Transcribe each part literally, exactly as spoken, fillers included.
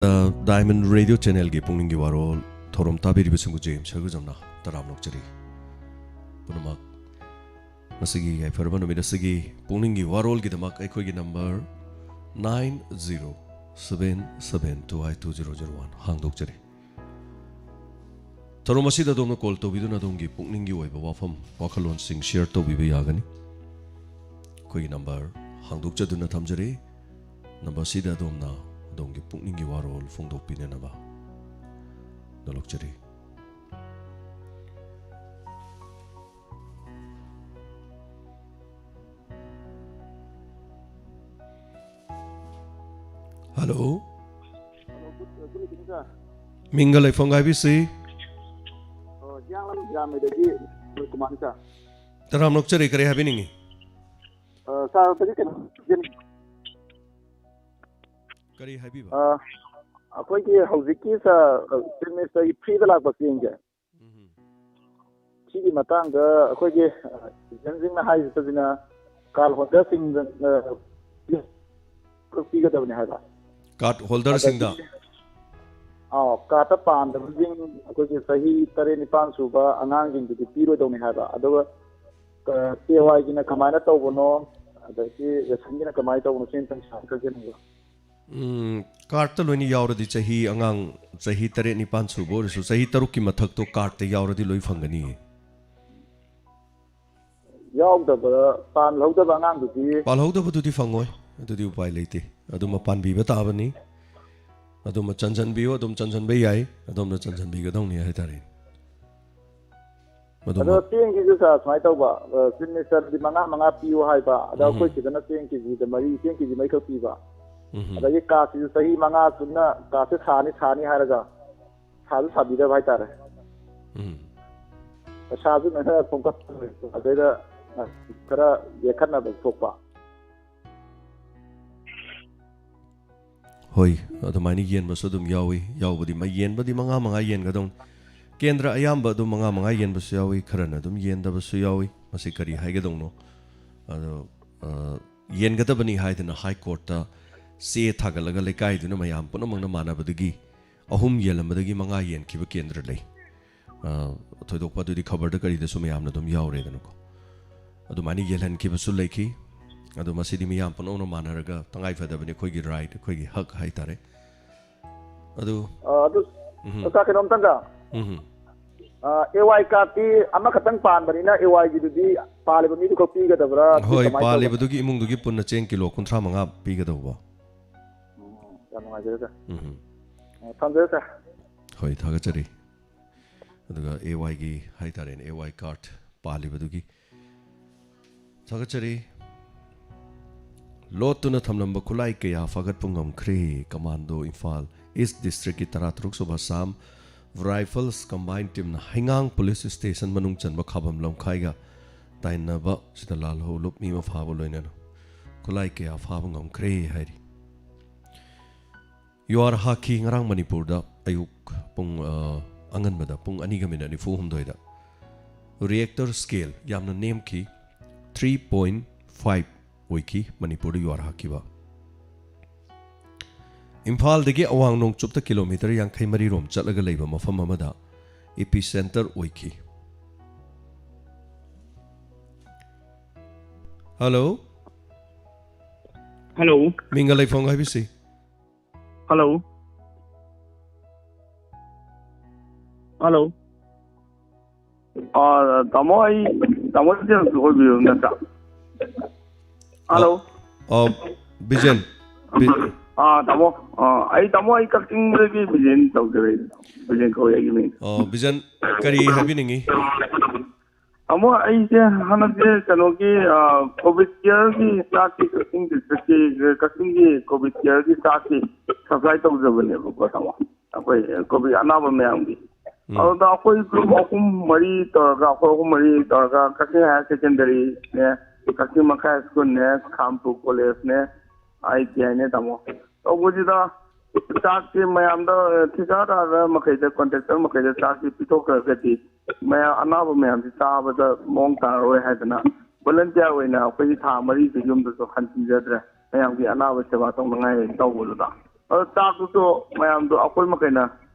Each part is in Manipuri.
Diamond Radio Channelꯒꯤ ꯄꯨꯛꯅꯤꯡꯒꯤ ꯋꯥꯔꯣꯜ ꯊꯧꯔꯝ ꯇꯥꯕꯤꯔꯤꯕꯁꯤꯡꯕꯨ ꯖꯦ ꯑꯦꯝ ꯁꯔꯒꯨꯖꯝꯅ ꯇꯔꯥꯝꯅ ꯑꯣꯛꯆꯔꯤ꯫ ꯄꯨꯝꯅꯃꯛ ꯉꯁꯤꯒꯤ ꯌꯥꯏꯐꯔꯕ ꯅꯨꯃꯤꯠ ꯑꯁꯤꯒꯤ ꯄꯨꯛꯅꯤꯡꯒꯤ ꯋꯥꯔꯣꯜꯒꯤꯗꯃꯛ ꯑꯩꯈꯣꯏꯒꯤ number nine zero seven seven two eight two zero zero one ꯍꯥꯡꯗꯣꯛꯆꯔꯤ꯫ ꯊꯧꯔꯝ ꯑꯁꯤꯗ ꯑꯗꯣꯝꯅ call ꯇꯧꯕꯤꯗꯨꯅ ꯑꯗꯣꯝꯒꯤ ꯄꯨꯛꯅꯤꯡꯒꯤ ꯑꯣꯏꯕ ꯋꯥꯐꯝ, ꯋꯥꯈꯜꯂꯣꯟꯁꯤꯡ share ꯇꯧꯕꯤꯕ ꯌꯥꯒꯅꯤ꯫ ꯑꯩꯈꯣꯏꯒꯤ number ꯍꯥꯡꯗꯣꯛꯆꯗꯨꯅ ꯊꯝꯖꯔꯤ꯫ Number ꯑꯁꯤꯗ ꯑꯗꯣꯝꯅ ꯑꯗꯣꯝꯒꯤ ꯄꯨꯛꯅꯤꯡꯒꯤ ꯋꯥꯔꯣꯜ ꯐꯣꯡꯗꯣꯛꯄꯤꯅꯅꯕ ꯅꯣꯂꯣꯛꯆꯔꯤ꯫ Hello꯫ Hello, good, uh, good evening, sir. ꯃꯤꯡꯒ ꯂꯩꯐꯝꯒ ꯍꯥꯏꯕꯤꯁꯤ꯫ ꯑꯣ, ꯍꯤꯌꯥꯡꯂꯝ ꯍꯤꯔꯥꯃꯩꯗꯒꯤ ꯃꯣꯍꯟ ꯀꯨꯃꯥꯔꯅꯤ, sir꯫ ꯇꯔꯥꯝꯅ ꯑꯣꯛꯆꯔꯤ, ꯀꯔꯤ ꯍꯥꯏꯕꯤꯅꯤꯡꯉꯤ? ꯑ, sir, ꯍꯧꯖꯤꯛ ꯀꯩꯅꯣ, ꯀꯔꯤ ꯍꯥꯏꯕꯤꯕ? ꯑ, ꯑꯩꯈꯣꯏꯒꯤ ꯍꯧꯖꯤꯛꯀꯤ, sir, ꯑ, Chief Ministerꯒꯤ freeꯗ ꯂꯥꯛꯄ ꯆꯦꯡꯁꯦ, ꯎꯝ꯫ ꯁꯤꯒꯤ ꯃꯇꯥꯡꯗ ꯑꯩꯈꯣꯏꯒꯤ, ꯑ, agentꯁꯤꯡꯅ ꯍꯥꯏꯔꯤꯁꯤꯅ card holderꯁꯤꯡꯗ, ꯑ, ꯄꯤꯒꯗꯕꯅꯤ ꯍꯥꯏꯕ꯫ Card holderꯁꯤꯡꯗ? ꯑꯗꯒꯤ, ꯑꯥꯎ, cardꯇ ꯄꯥꯟꯗꯕꯁꯤꯡ, ꯑꯩꯈꯣꯏꯒꯤ ꯆꯍꯤ ꯇꯔꯦꯠ ꯅꯤꯄꯥꯟ ꯁꯨꯕ ꯑꯉꯥꯡꯁꯤꯡꯗꯨꯗꯤ ꯄꯤꯔꯣꯏꯗꯧꯅꯤ ꯍꯥꯏꯕ꯫ ꯑꯗꯨꯒ, ꯑ, ꯀꯦ ꯋꯥꯏꯒꯤꯅ ꯀꯃꯥꯏꯅ ꯇꯧꯕꯅꯣ, ꯑꯗꯒꯤ ꯔꯦꯁꯟꯒꯤꯅ ꯀꯃꯥꯏꯅ ꯇꯧꯕꯅꯣ, ꯁꯤ ꯑꯝꯇꯪ ꯁꯥꯔ ꯈꯪꯖꯅꯤꯡꯕ꯫ ꯎꯝ, cardꯇ ꯂꯣꯏꯅ ꯌꯥꯎꯔꯗꯤ ꯆꯍꯤ, ꯑꯉꯥꯡ ꯆꯍꯤ ꯇꯔꯦꯠ ꯅꯤꯄꯥꯟ ꯁꯨꯕ ꯑꯣꯏꯔꯁꯨ, ꯆꯍꯤ ꯇꯔꯨꯛꯀꯤ ꯃꯊꯛꯇꯣ cardꯇ ꯌꯥꯎꯔꯗꯤ ꯂꯣꯏ ꯐꯪꯒꯅꯤꯌꯦ꯫ ꯌꯥꯎꯗꯕ, ꯄꯥꯟꯍꯧꯗꯕ ꯑꯉꯥꯡꯗꯨꯗꯤ? ꯄꯥꯜꯍꯧꯗꯕꯗꯨꯗꯤ ꯐꯪꯉꯣꯏ, ꯑꯗꯨꯗꯤ ꯎꯄꯥꯏ ꯂꯩꯇꯦ꯫ ꯑꯗꯨꯃ ꯄꯥꯟꯕꯤꯕ ꯇꯥꯕꯅꯤ꯫ ꯑꯗꯨꯃ ꯆꯟꯁꯤꯟꯕꯤꯌꯨ, ꯑꯗꯨꯝ ꯆꯟꯁꯤꯟꯕ ꯌꯥꯏ, ꯑꯗꯣꯝꯅ ꯆꯟꯁꯤꯟꯕꯤꯒꯗꯧꯅꯤ ꯍꯥꯏꯇꯥꯔꯦ꯫ ꯑꯗꯣ ꯑꯗꯨꯃ ꯆꯦꯡꯁꯤꯁꯨ, sir, ꯁꯨꯃꯥꯏꯅ ꯇꯧꯕ, ꯑ, Chief Ministerꯗꯤ ꯃꯉꯥ ꯃꯉꯥ ꯄꯤꯌꯨ ꯍꯥꯏꯕ, ꯑꯗ ꯎꯝ꯫ ꯑꯩꯈꯣꯏ ꯁꯤꯗꯅ ꯆꯦꯡ KGꯗ ꯃꯔꯤ, ꯆꯦꯡ KG ꯃꯔꯤꯈꯛ ꯄꯤꯕ꯫ ꯎꯝ꯫ ꯑꯗꯒꯤ cardꯁꯤꯁꯨ ꯆꯍꯤ ꯃꯉꯥ ꯆꯨꯝꯅ cardꯁꯦ ꯁꯥꯅꯤ, ꯁꯥꯅꯤ ꯍꯥꯏꯔꯒ ꯁꯥꯁꯨ ꯁꯥꯕꯤꯗꯕ ꯍꯥꯏꯇꯥꯔꯦ꯫ ꯎꯝ꯫ ꯄꯩꯁꯥꯁꯨ ꯅꯣꯏꯅ ꯈꯣꯝꯀꯠ-, ꯑꯗꯩꯗ ꯈꯔ ꯌꯦꯠꯈꯠꯅꯕ ꯊꯣꯛꯄ꯫ ꯍꯣꯏ, ꯑꯗꯨꯃꯥꯏꯅ ꯌꯦꯟꯕꯁꯨ ꯑꯗꯨꯝ ꯌꯥꯎꯏ꯫ ꯌꯥꯎꯕꯗꯤ ꯃ-, ꯌꯦꯟꯕꯗꯤ ꯃꯉꯥ ꯃꯉꯥ ꯌꯦꯟꯒꯗꯧꯅꯤ꯫ ꯀꯦꯟꯗ꯭ꯔ ꯑꯌꯥꯝꯕ ꯑꯗꯨꯝ ꯃꯉꯥ ꯃꯉꯥ ꯌꯦꯟꯕꯁꯨ ꯌꯥꯎꯏ, ꯈꯔꯅ ꯑꯗꯨꯝ ꯌꯦꯟꯗꯕꯁꯨ ꯌꯥꯎꯏ꯫ ꯃꯁꯤ ꯀꯔꯤ ꯍꯥꯏꯒꯗꯧꯅꯣ? ꯑꯗꯣ, ꯑ, ꯌꯦꯟꯒꯗꯕꯅꯤ ꯍꯥꯏꯗꯅ High Courtꯇ ꯆꯦ ꯊꯥꯒꯠꯂꯒ ꯂꯩꯀꯥꯏꯗꯨꯅ ꯃꯌꯥꯝ ꯄꯨꯝꯅꯃꯛꯅ ꯃꯥꯟꯅꯕꯗꯒꯤ ꯑꯍꯨꯝ ꯌꯦꯜꯂꯝꯕꯗꯒꯤ ꯃꯉꯥ ꯌꯦꯟꯈꯤꯕ ꯀꯦꯟꯗ꯭ꯔ ꯂꯩ꯫ ꯑ, ꯊꯣꯏꯗꯣꯛꯄ ꯑꯗꯨꯗꯤ ꯈꯕꯔꯗ ꯀꯔꯤꯗꯁꯨ ꯃꯌꯥꯝꯅ ꯑꯗꯨꯝ ꯌꯥꯎꯔꯦꯗꯅꯀꯣ꯫ ꯑꯗꯨꯃꯥꯏꯅ ꯌꯦꯜꯍꯟꯈꯤꯕꯁꯨ ꯂꯩꯈꯤ꯫ ꯑꯗꯣ ꯃꯁꯤꯗꯤ ꯃꯤꯌꯥꯝ ꯄꯨꯝꯅꯃꯛꯅ ꯃꯥꯟꯅꯔꯒ ꯇꯉꯥꯏ ꯐꯗꯕꯅꯤ, ꯑꯩꯈꯣꯏꯒꯤ right, ꯑꯩꯈꯣꯏꯒꯤ ꯍꯛ ꯍꯥꯏꯇꯥꯔꯦ꯫ ꯑꯗꯨ ꯑ, ꯑꯗꯨ ꯎꯝ꯫ ꯑꯣꯖꯥ, ꯀꯩꯅꯣꯝꯇꯪꯒ꯫ ꯎꯝ꯫ ꯑ, ꯑꯦ ꯋꯥꯏ ꯀꯥꯔꯠꯇꯤ ꯑꯃꯈꯛꯇꯪ ꯄꯥꯟꯕꯅꯤꯅ, ꯑꯦ ꯋꯥꯏꯒꯤꯗꯨꯗꯤ ꯄꯥꯜꯂꯤꯕ ꯃꯤꯗꯨ ꯈꯛ ꯄꯤꯒꯗꯕ꯭ꯔꯥ? ꯍꯣꯏ, ꯀꯃꯥꯏꯅ ꯇꯧꯕꯅꯣ? ꯄꯥꯜꯂꯤꯕꯗꯨꯒꯤ ꯏꯃꯨꯡꯗꯨꯒꯤ ꯄꯨꯟꯅ ꯆꯦꯡ ꯀꯤꯂꯣ ꯀꯨꯟꯊ꯭ꯔꯥ ꯃꯉꯥ ꯄꯤꯒꯗꯧꯕ꯫ ꯎꯝ, ꯌꯥꯝ ꯅꯨꯡꯉꯥꯏꯖꯔꯦ, ꯁꯥꯔ꯫ ꯎꯝ꯫ ꯑ, ꯊꯝꯖꯔꯦ, ꯁꯥꯔ꯫ ꯍꯣꯏ, ꯊꯥꯒꯠꯆꯔꯤ꯫ ꯑꯗꯨꯒ ꯑꯦ ꯋꯥꯏꯒꯤ ꯍꯥꯏꯇꯥꯔꯦꯅꯦ, ꯑꯦ ꯋꯥꯏ ꯀꯥꯔꯠ ꯄꯥꯜꯂꯤꯕꯗꯨꯒꯤ ꯊꯥꯒꯠꯆꯔꯤ꯫ ꯂꯣꯠꯇꯨꯅ ꯊꯝꯂꯝꯕ ꯈꯨꯠꯂꯥꯏ ꯀꯌꯥ ꯐꯥꯒꯠꯄ ꯉꯝꯈ꯭ꯔꯦ꯫ ꯀꯃꯥꯟꯗꯣ ꯏꯝꯐꯥꯜ ꯏꯁ ꯗꯤꯁꯇ꯭ꯔꯤꯛꯀꯤ ꯇꯔꯥꯇꯔꯨꯛ ꯁꯨꯕ ꯑꯁꯥꯝ ꯔꯥꯏꯐꯜꯁ ꯀꯝꯕꯥꯏꯟ ꯇꯤꯝꯅ ꯍꯩꯉꯥꯡ ꯄꯨꯂꯤꯁ ꯁ꯭ꯇꯦꯁꯟ ꯃꯅꯨꯡ ꯆꯟꯕ ꯈꯥꯕꯝ ꯂꯝꯈꯥꯏꯒ ꯇꯥꯏꯅꯕ ꯁꯤꯗ ꯂꯥꯜꯍꯧꯂꯨꯞ ꯃꯤ ꯑꯃ ꯐꯥꯕ ꯂꯣꯏꯅꯅ ꯈꯨꯠꯂꯥꯏ ꯀꯌꯥ ꯐꯥꯕ ꯉꯝꯈ꯭ꯔꯦ ꯍꯥꯏꯔꯤ꯫ ꯌꯨ ꯑꯥꯔ ꯍꯥꯀꯤ ꯉꯔꯥꯡ ꯃꯅꯤꯄꯨꯔꯗ ꯑꯌꯨꯛ ꯄꯨꯡ, ꯑ, ꯑꯉꯟꯕꯗ ꯄꯨꯡ ꯑꯅꯤꯒ ꯃꯤꯅꯠ ꯅꯤꯐꯨ ꯍꯨꯝꯗꯣꯏꯗ ꯔꯤꯑꯦꯛꯇꯔ ꯁ꯭ꯀꯦꯜ ꯌꯥꯝꯅ ꯅꯦꯝꯈꯤ, ꯊ꯭ꯔꯤ ꯄꯣꯏꯟ ꯐꯥꯏꯚ ꯑꯣꯏꯈꯤ ꯃꯅꯤꯄꯨꯔꯗ ꯌꯨ ꯑꯥꯔ ꯍꯥꯛꯈꯤꯕ꯫ ꯏꯝꯐꯥꯜꯗꯒꯤ ꯑꯋꯥꯡ ꯅꯣꯡꯆꯨꯞꯇ ꯀꯤꯂꯣꯃꯤꯇꯔ ꯌꯥꯡꯈꯩ ꯃꯔꯤ ꯔꯣꯝ ꯆꯠꯂꯒ ꯂꯩꯕ ꯃꯐꯝ ꯑꯃꯗ ꯏꯄꯤ ꯁꯦꯟꯇꯔ ꯑꯣꯏꯈꯤ꯫ ꯍꯜꯂꯣ꯫ ꯍꯜꯂꯣ꯫ ꯃꯤꯡꯒ ꯂꯩꯐꯝꯒ ꯍꯥꯏꯕꯤꯁꯤ꯫ ꯍꯜꯂꯣ꯫ ꯍꯜꯂꯣ꯫ ꯑꯥ, ꯇꯥꯃꯣ, ꯑꯩ ꯇꯥꯃꯣ ꯖꯦꯝꯁ ꯑꯣꯏꯕꯤꯔꯕ ꯅꯠꯇ꯭ꯔꯥ? ꯍꯜꯂꯣ꯫ ꯑ, ꯑ, ꯕꯤꯖꯦꯟ꯫ ꯕꯤ- ꯑꯥ, ꯇꯥꯃꯣ꯫ ꯑꯥ, ꯑꯩ, ꯇꯥꯃꯣ, ꯑꯩ ꯀꯛꯆꯤꯡꯗꯒꯤ ꯕꯤꯖꯦꯟ ꯇꯧꯖꯔꯛꯏ꯫ ꯕꯤꯖꯦꯟ ꯀꯧꯏ ꯑꯩꯒꯤ ꯃꯤꯡ꯫ ꯑ, ꯕꯤꯖꯦꯟ, ꯀꯔꯤ ꯍꯥꯏꯕꯤꯅꯤꯡꯉꯤ? ꯇꯥꯃꯣ, ꯑꯩꯁꯦ ꯍꯟꯗꯛꯁꯦ ꯀꯩꯅꯣꯒꯤ, ꯑ, ꯀꯣꯚꯤꯠ ꯀꯤꯌꯔꯒꯤ ꯆꯥꯛꯀꯤ ꯀꯛꯆꯤꯡ ꯗꯤꯁꯇ꯭ꯔꯤꯛꯀꯤ, ꯀꯛꯆꯤꯡꯒꯤ ꯀꯣꯚꯤꯠ ꯀꯤꯌꯔꯒꯤ ꯆꯥꯛꯀꯤ ꯁꯄ꯭ꯂꯥꯏ ꯇꯧꯖꯕꯅꯦꯕꯀꯣ, ꯇꯥꯃꯣ꯫ ꯑꯩꯈꯣꯏ ꯀꯣꯚꯤꯠ ꯑꯅꯥꯕ ꯃꯌꯥꯝꯒꯤ꯫ ꯎꯝ꯫ ꯑꯗꯨꯗ ꯑꯩꯈꯣꯏ ꯒ꯭ꯔꯨꯞ ꯑꯍꯨꯝ ꯃꯔꯤ ꯇꯧꯔꯒ, ꯑꯩꯈꯣꯏ ꯑꯍꯨꯝ ꯃꯔꯤ ꯇꯧꯔꯒ ꯀꯛꯆꯤꯡ ꯍꯥꯌꯔ ꯁꯦꯀꯦꯟꯗꯔꯤꯅꯦ, ꯀꯛꯆꯤꯡ ꯃꯈꯥ ꯁ꯭ꯀꯨꯜꯅꯦ, ꯈꯥꯝꯄꯨ ꯀꯣꯂꯦꯖꯅꯦ, ꯑꯥꯏ ꯇꯤ ꯑꯥꯏꯅꯦ, ꯇꯥꯃꯣ꯫ ꯇꯧꯕꯁꯤꯗ ꯆꯥꯛꯁꯦ ꯃꯌꯥꯝꯗ, ꯊꯤꯀꯥꯗꯥꯔ ꯃꯈꯩꯗ, ꯀꯣꯟꯇ꯭ꯔꯦꯛꯇꯔ ꯃꯈꯩꯗ ꯆꯥꯛꯁꯦ ꯄꯤꯊꯣꯛꯈ꯭ꯔꯒꯗꯤ ꯃꯌꯥꯝ, ꯑꯅꯥꯕ ꯃꯌꯥꯝꯁꯤ ꯆꯥꯕꯗ ꯃꯑꯣꯡ ꯇꯥꯔꯔꯣꯏ ꯍꯥꯏꯗꯅ ꯚꯣꯂꯟꯇꯤꯌꯥꯔ ꯑꯣꯏꯅ ꯑꯩꯈꯣꯏꯒꯤ ꯊꯥ ꯃꯔꯤꯁꯦ ꯌꯨꯝꯗꯁꯨ ꯍꯟꯖꯤꯟꯖꯗ꯭ꯔꯦ꯫ ꯃꯌꯥꯝꯒꯤ ꯑꯅꯥꯕ ꯁꯦꯕꯥ ꯇꯧꯅꯉꯥꯏ ꯇꯧꯕꯗꯨꯗ꯫ ꯑꯗꯣ ꯆꯥꯛꯇꯨꯁꯨ ꯃꯌꯥꯝꯗꯣ ꯑꯩꯈꯣꯏ ꯃꯈꯩꯅ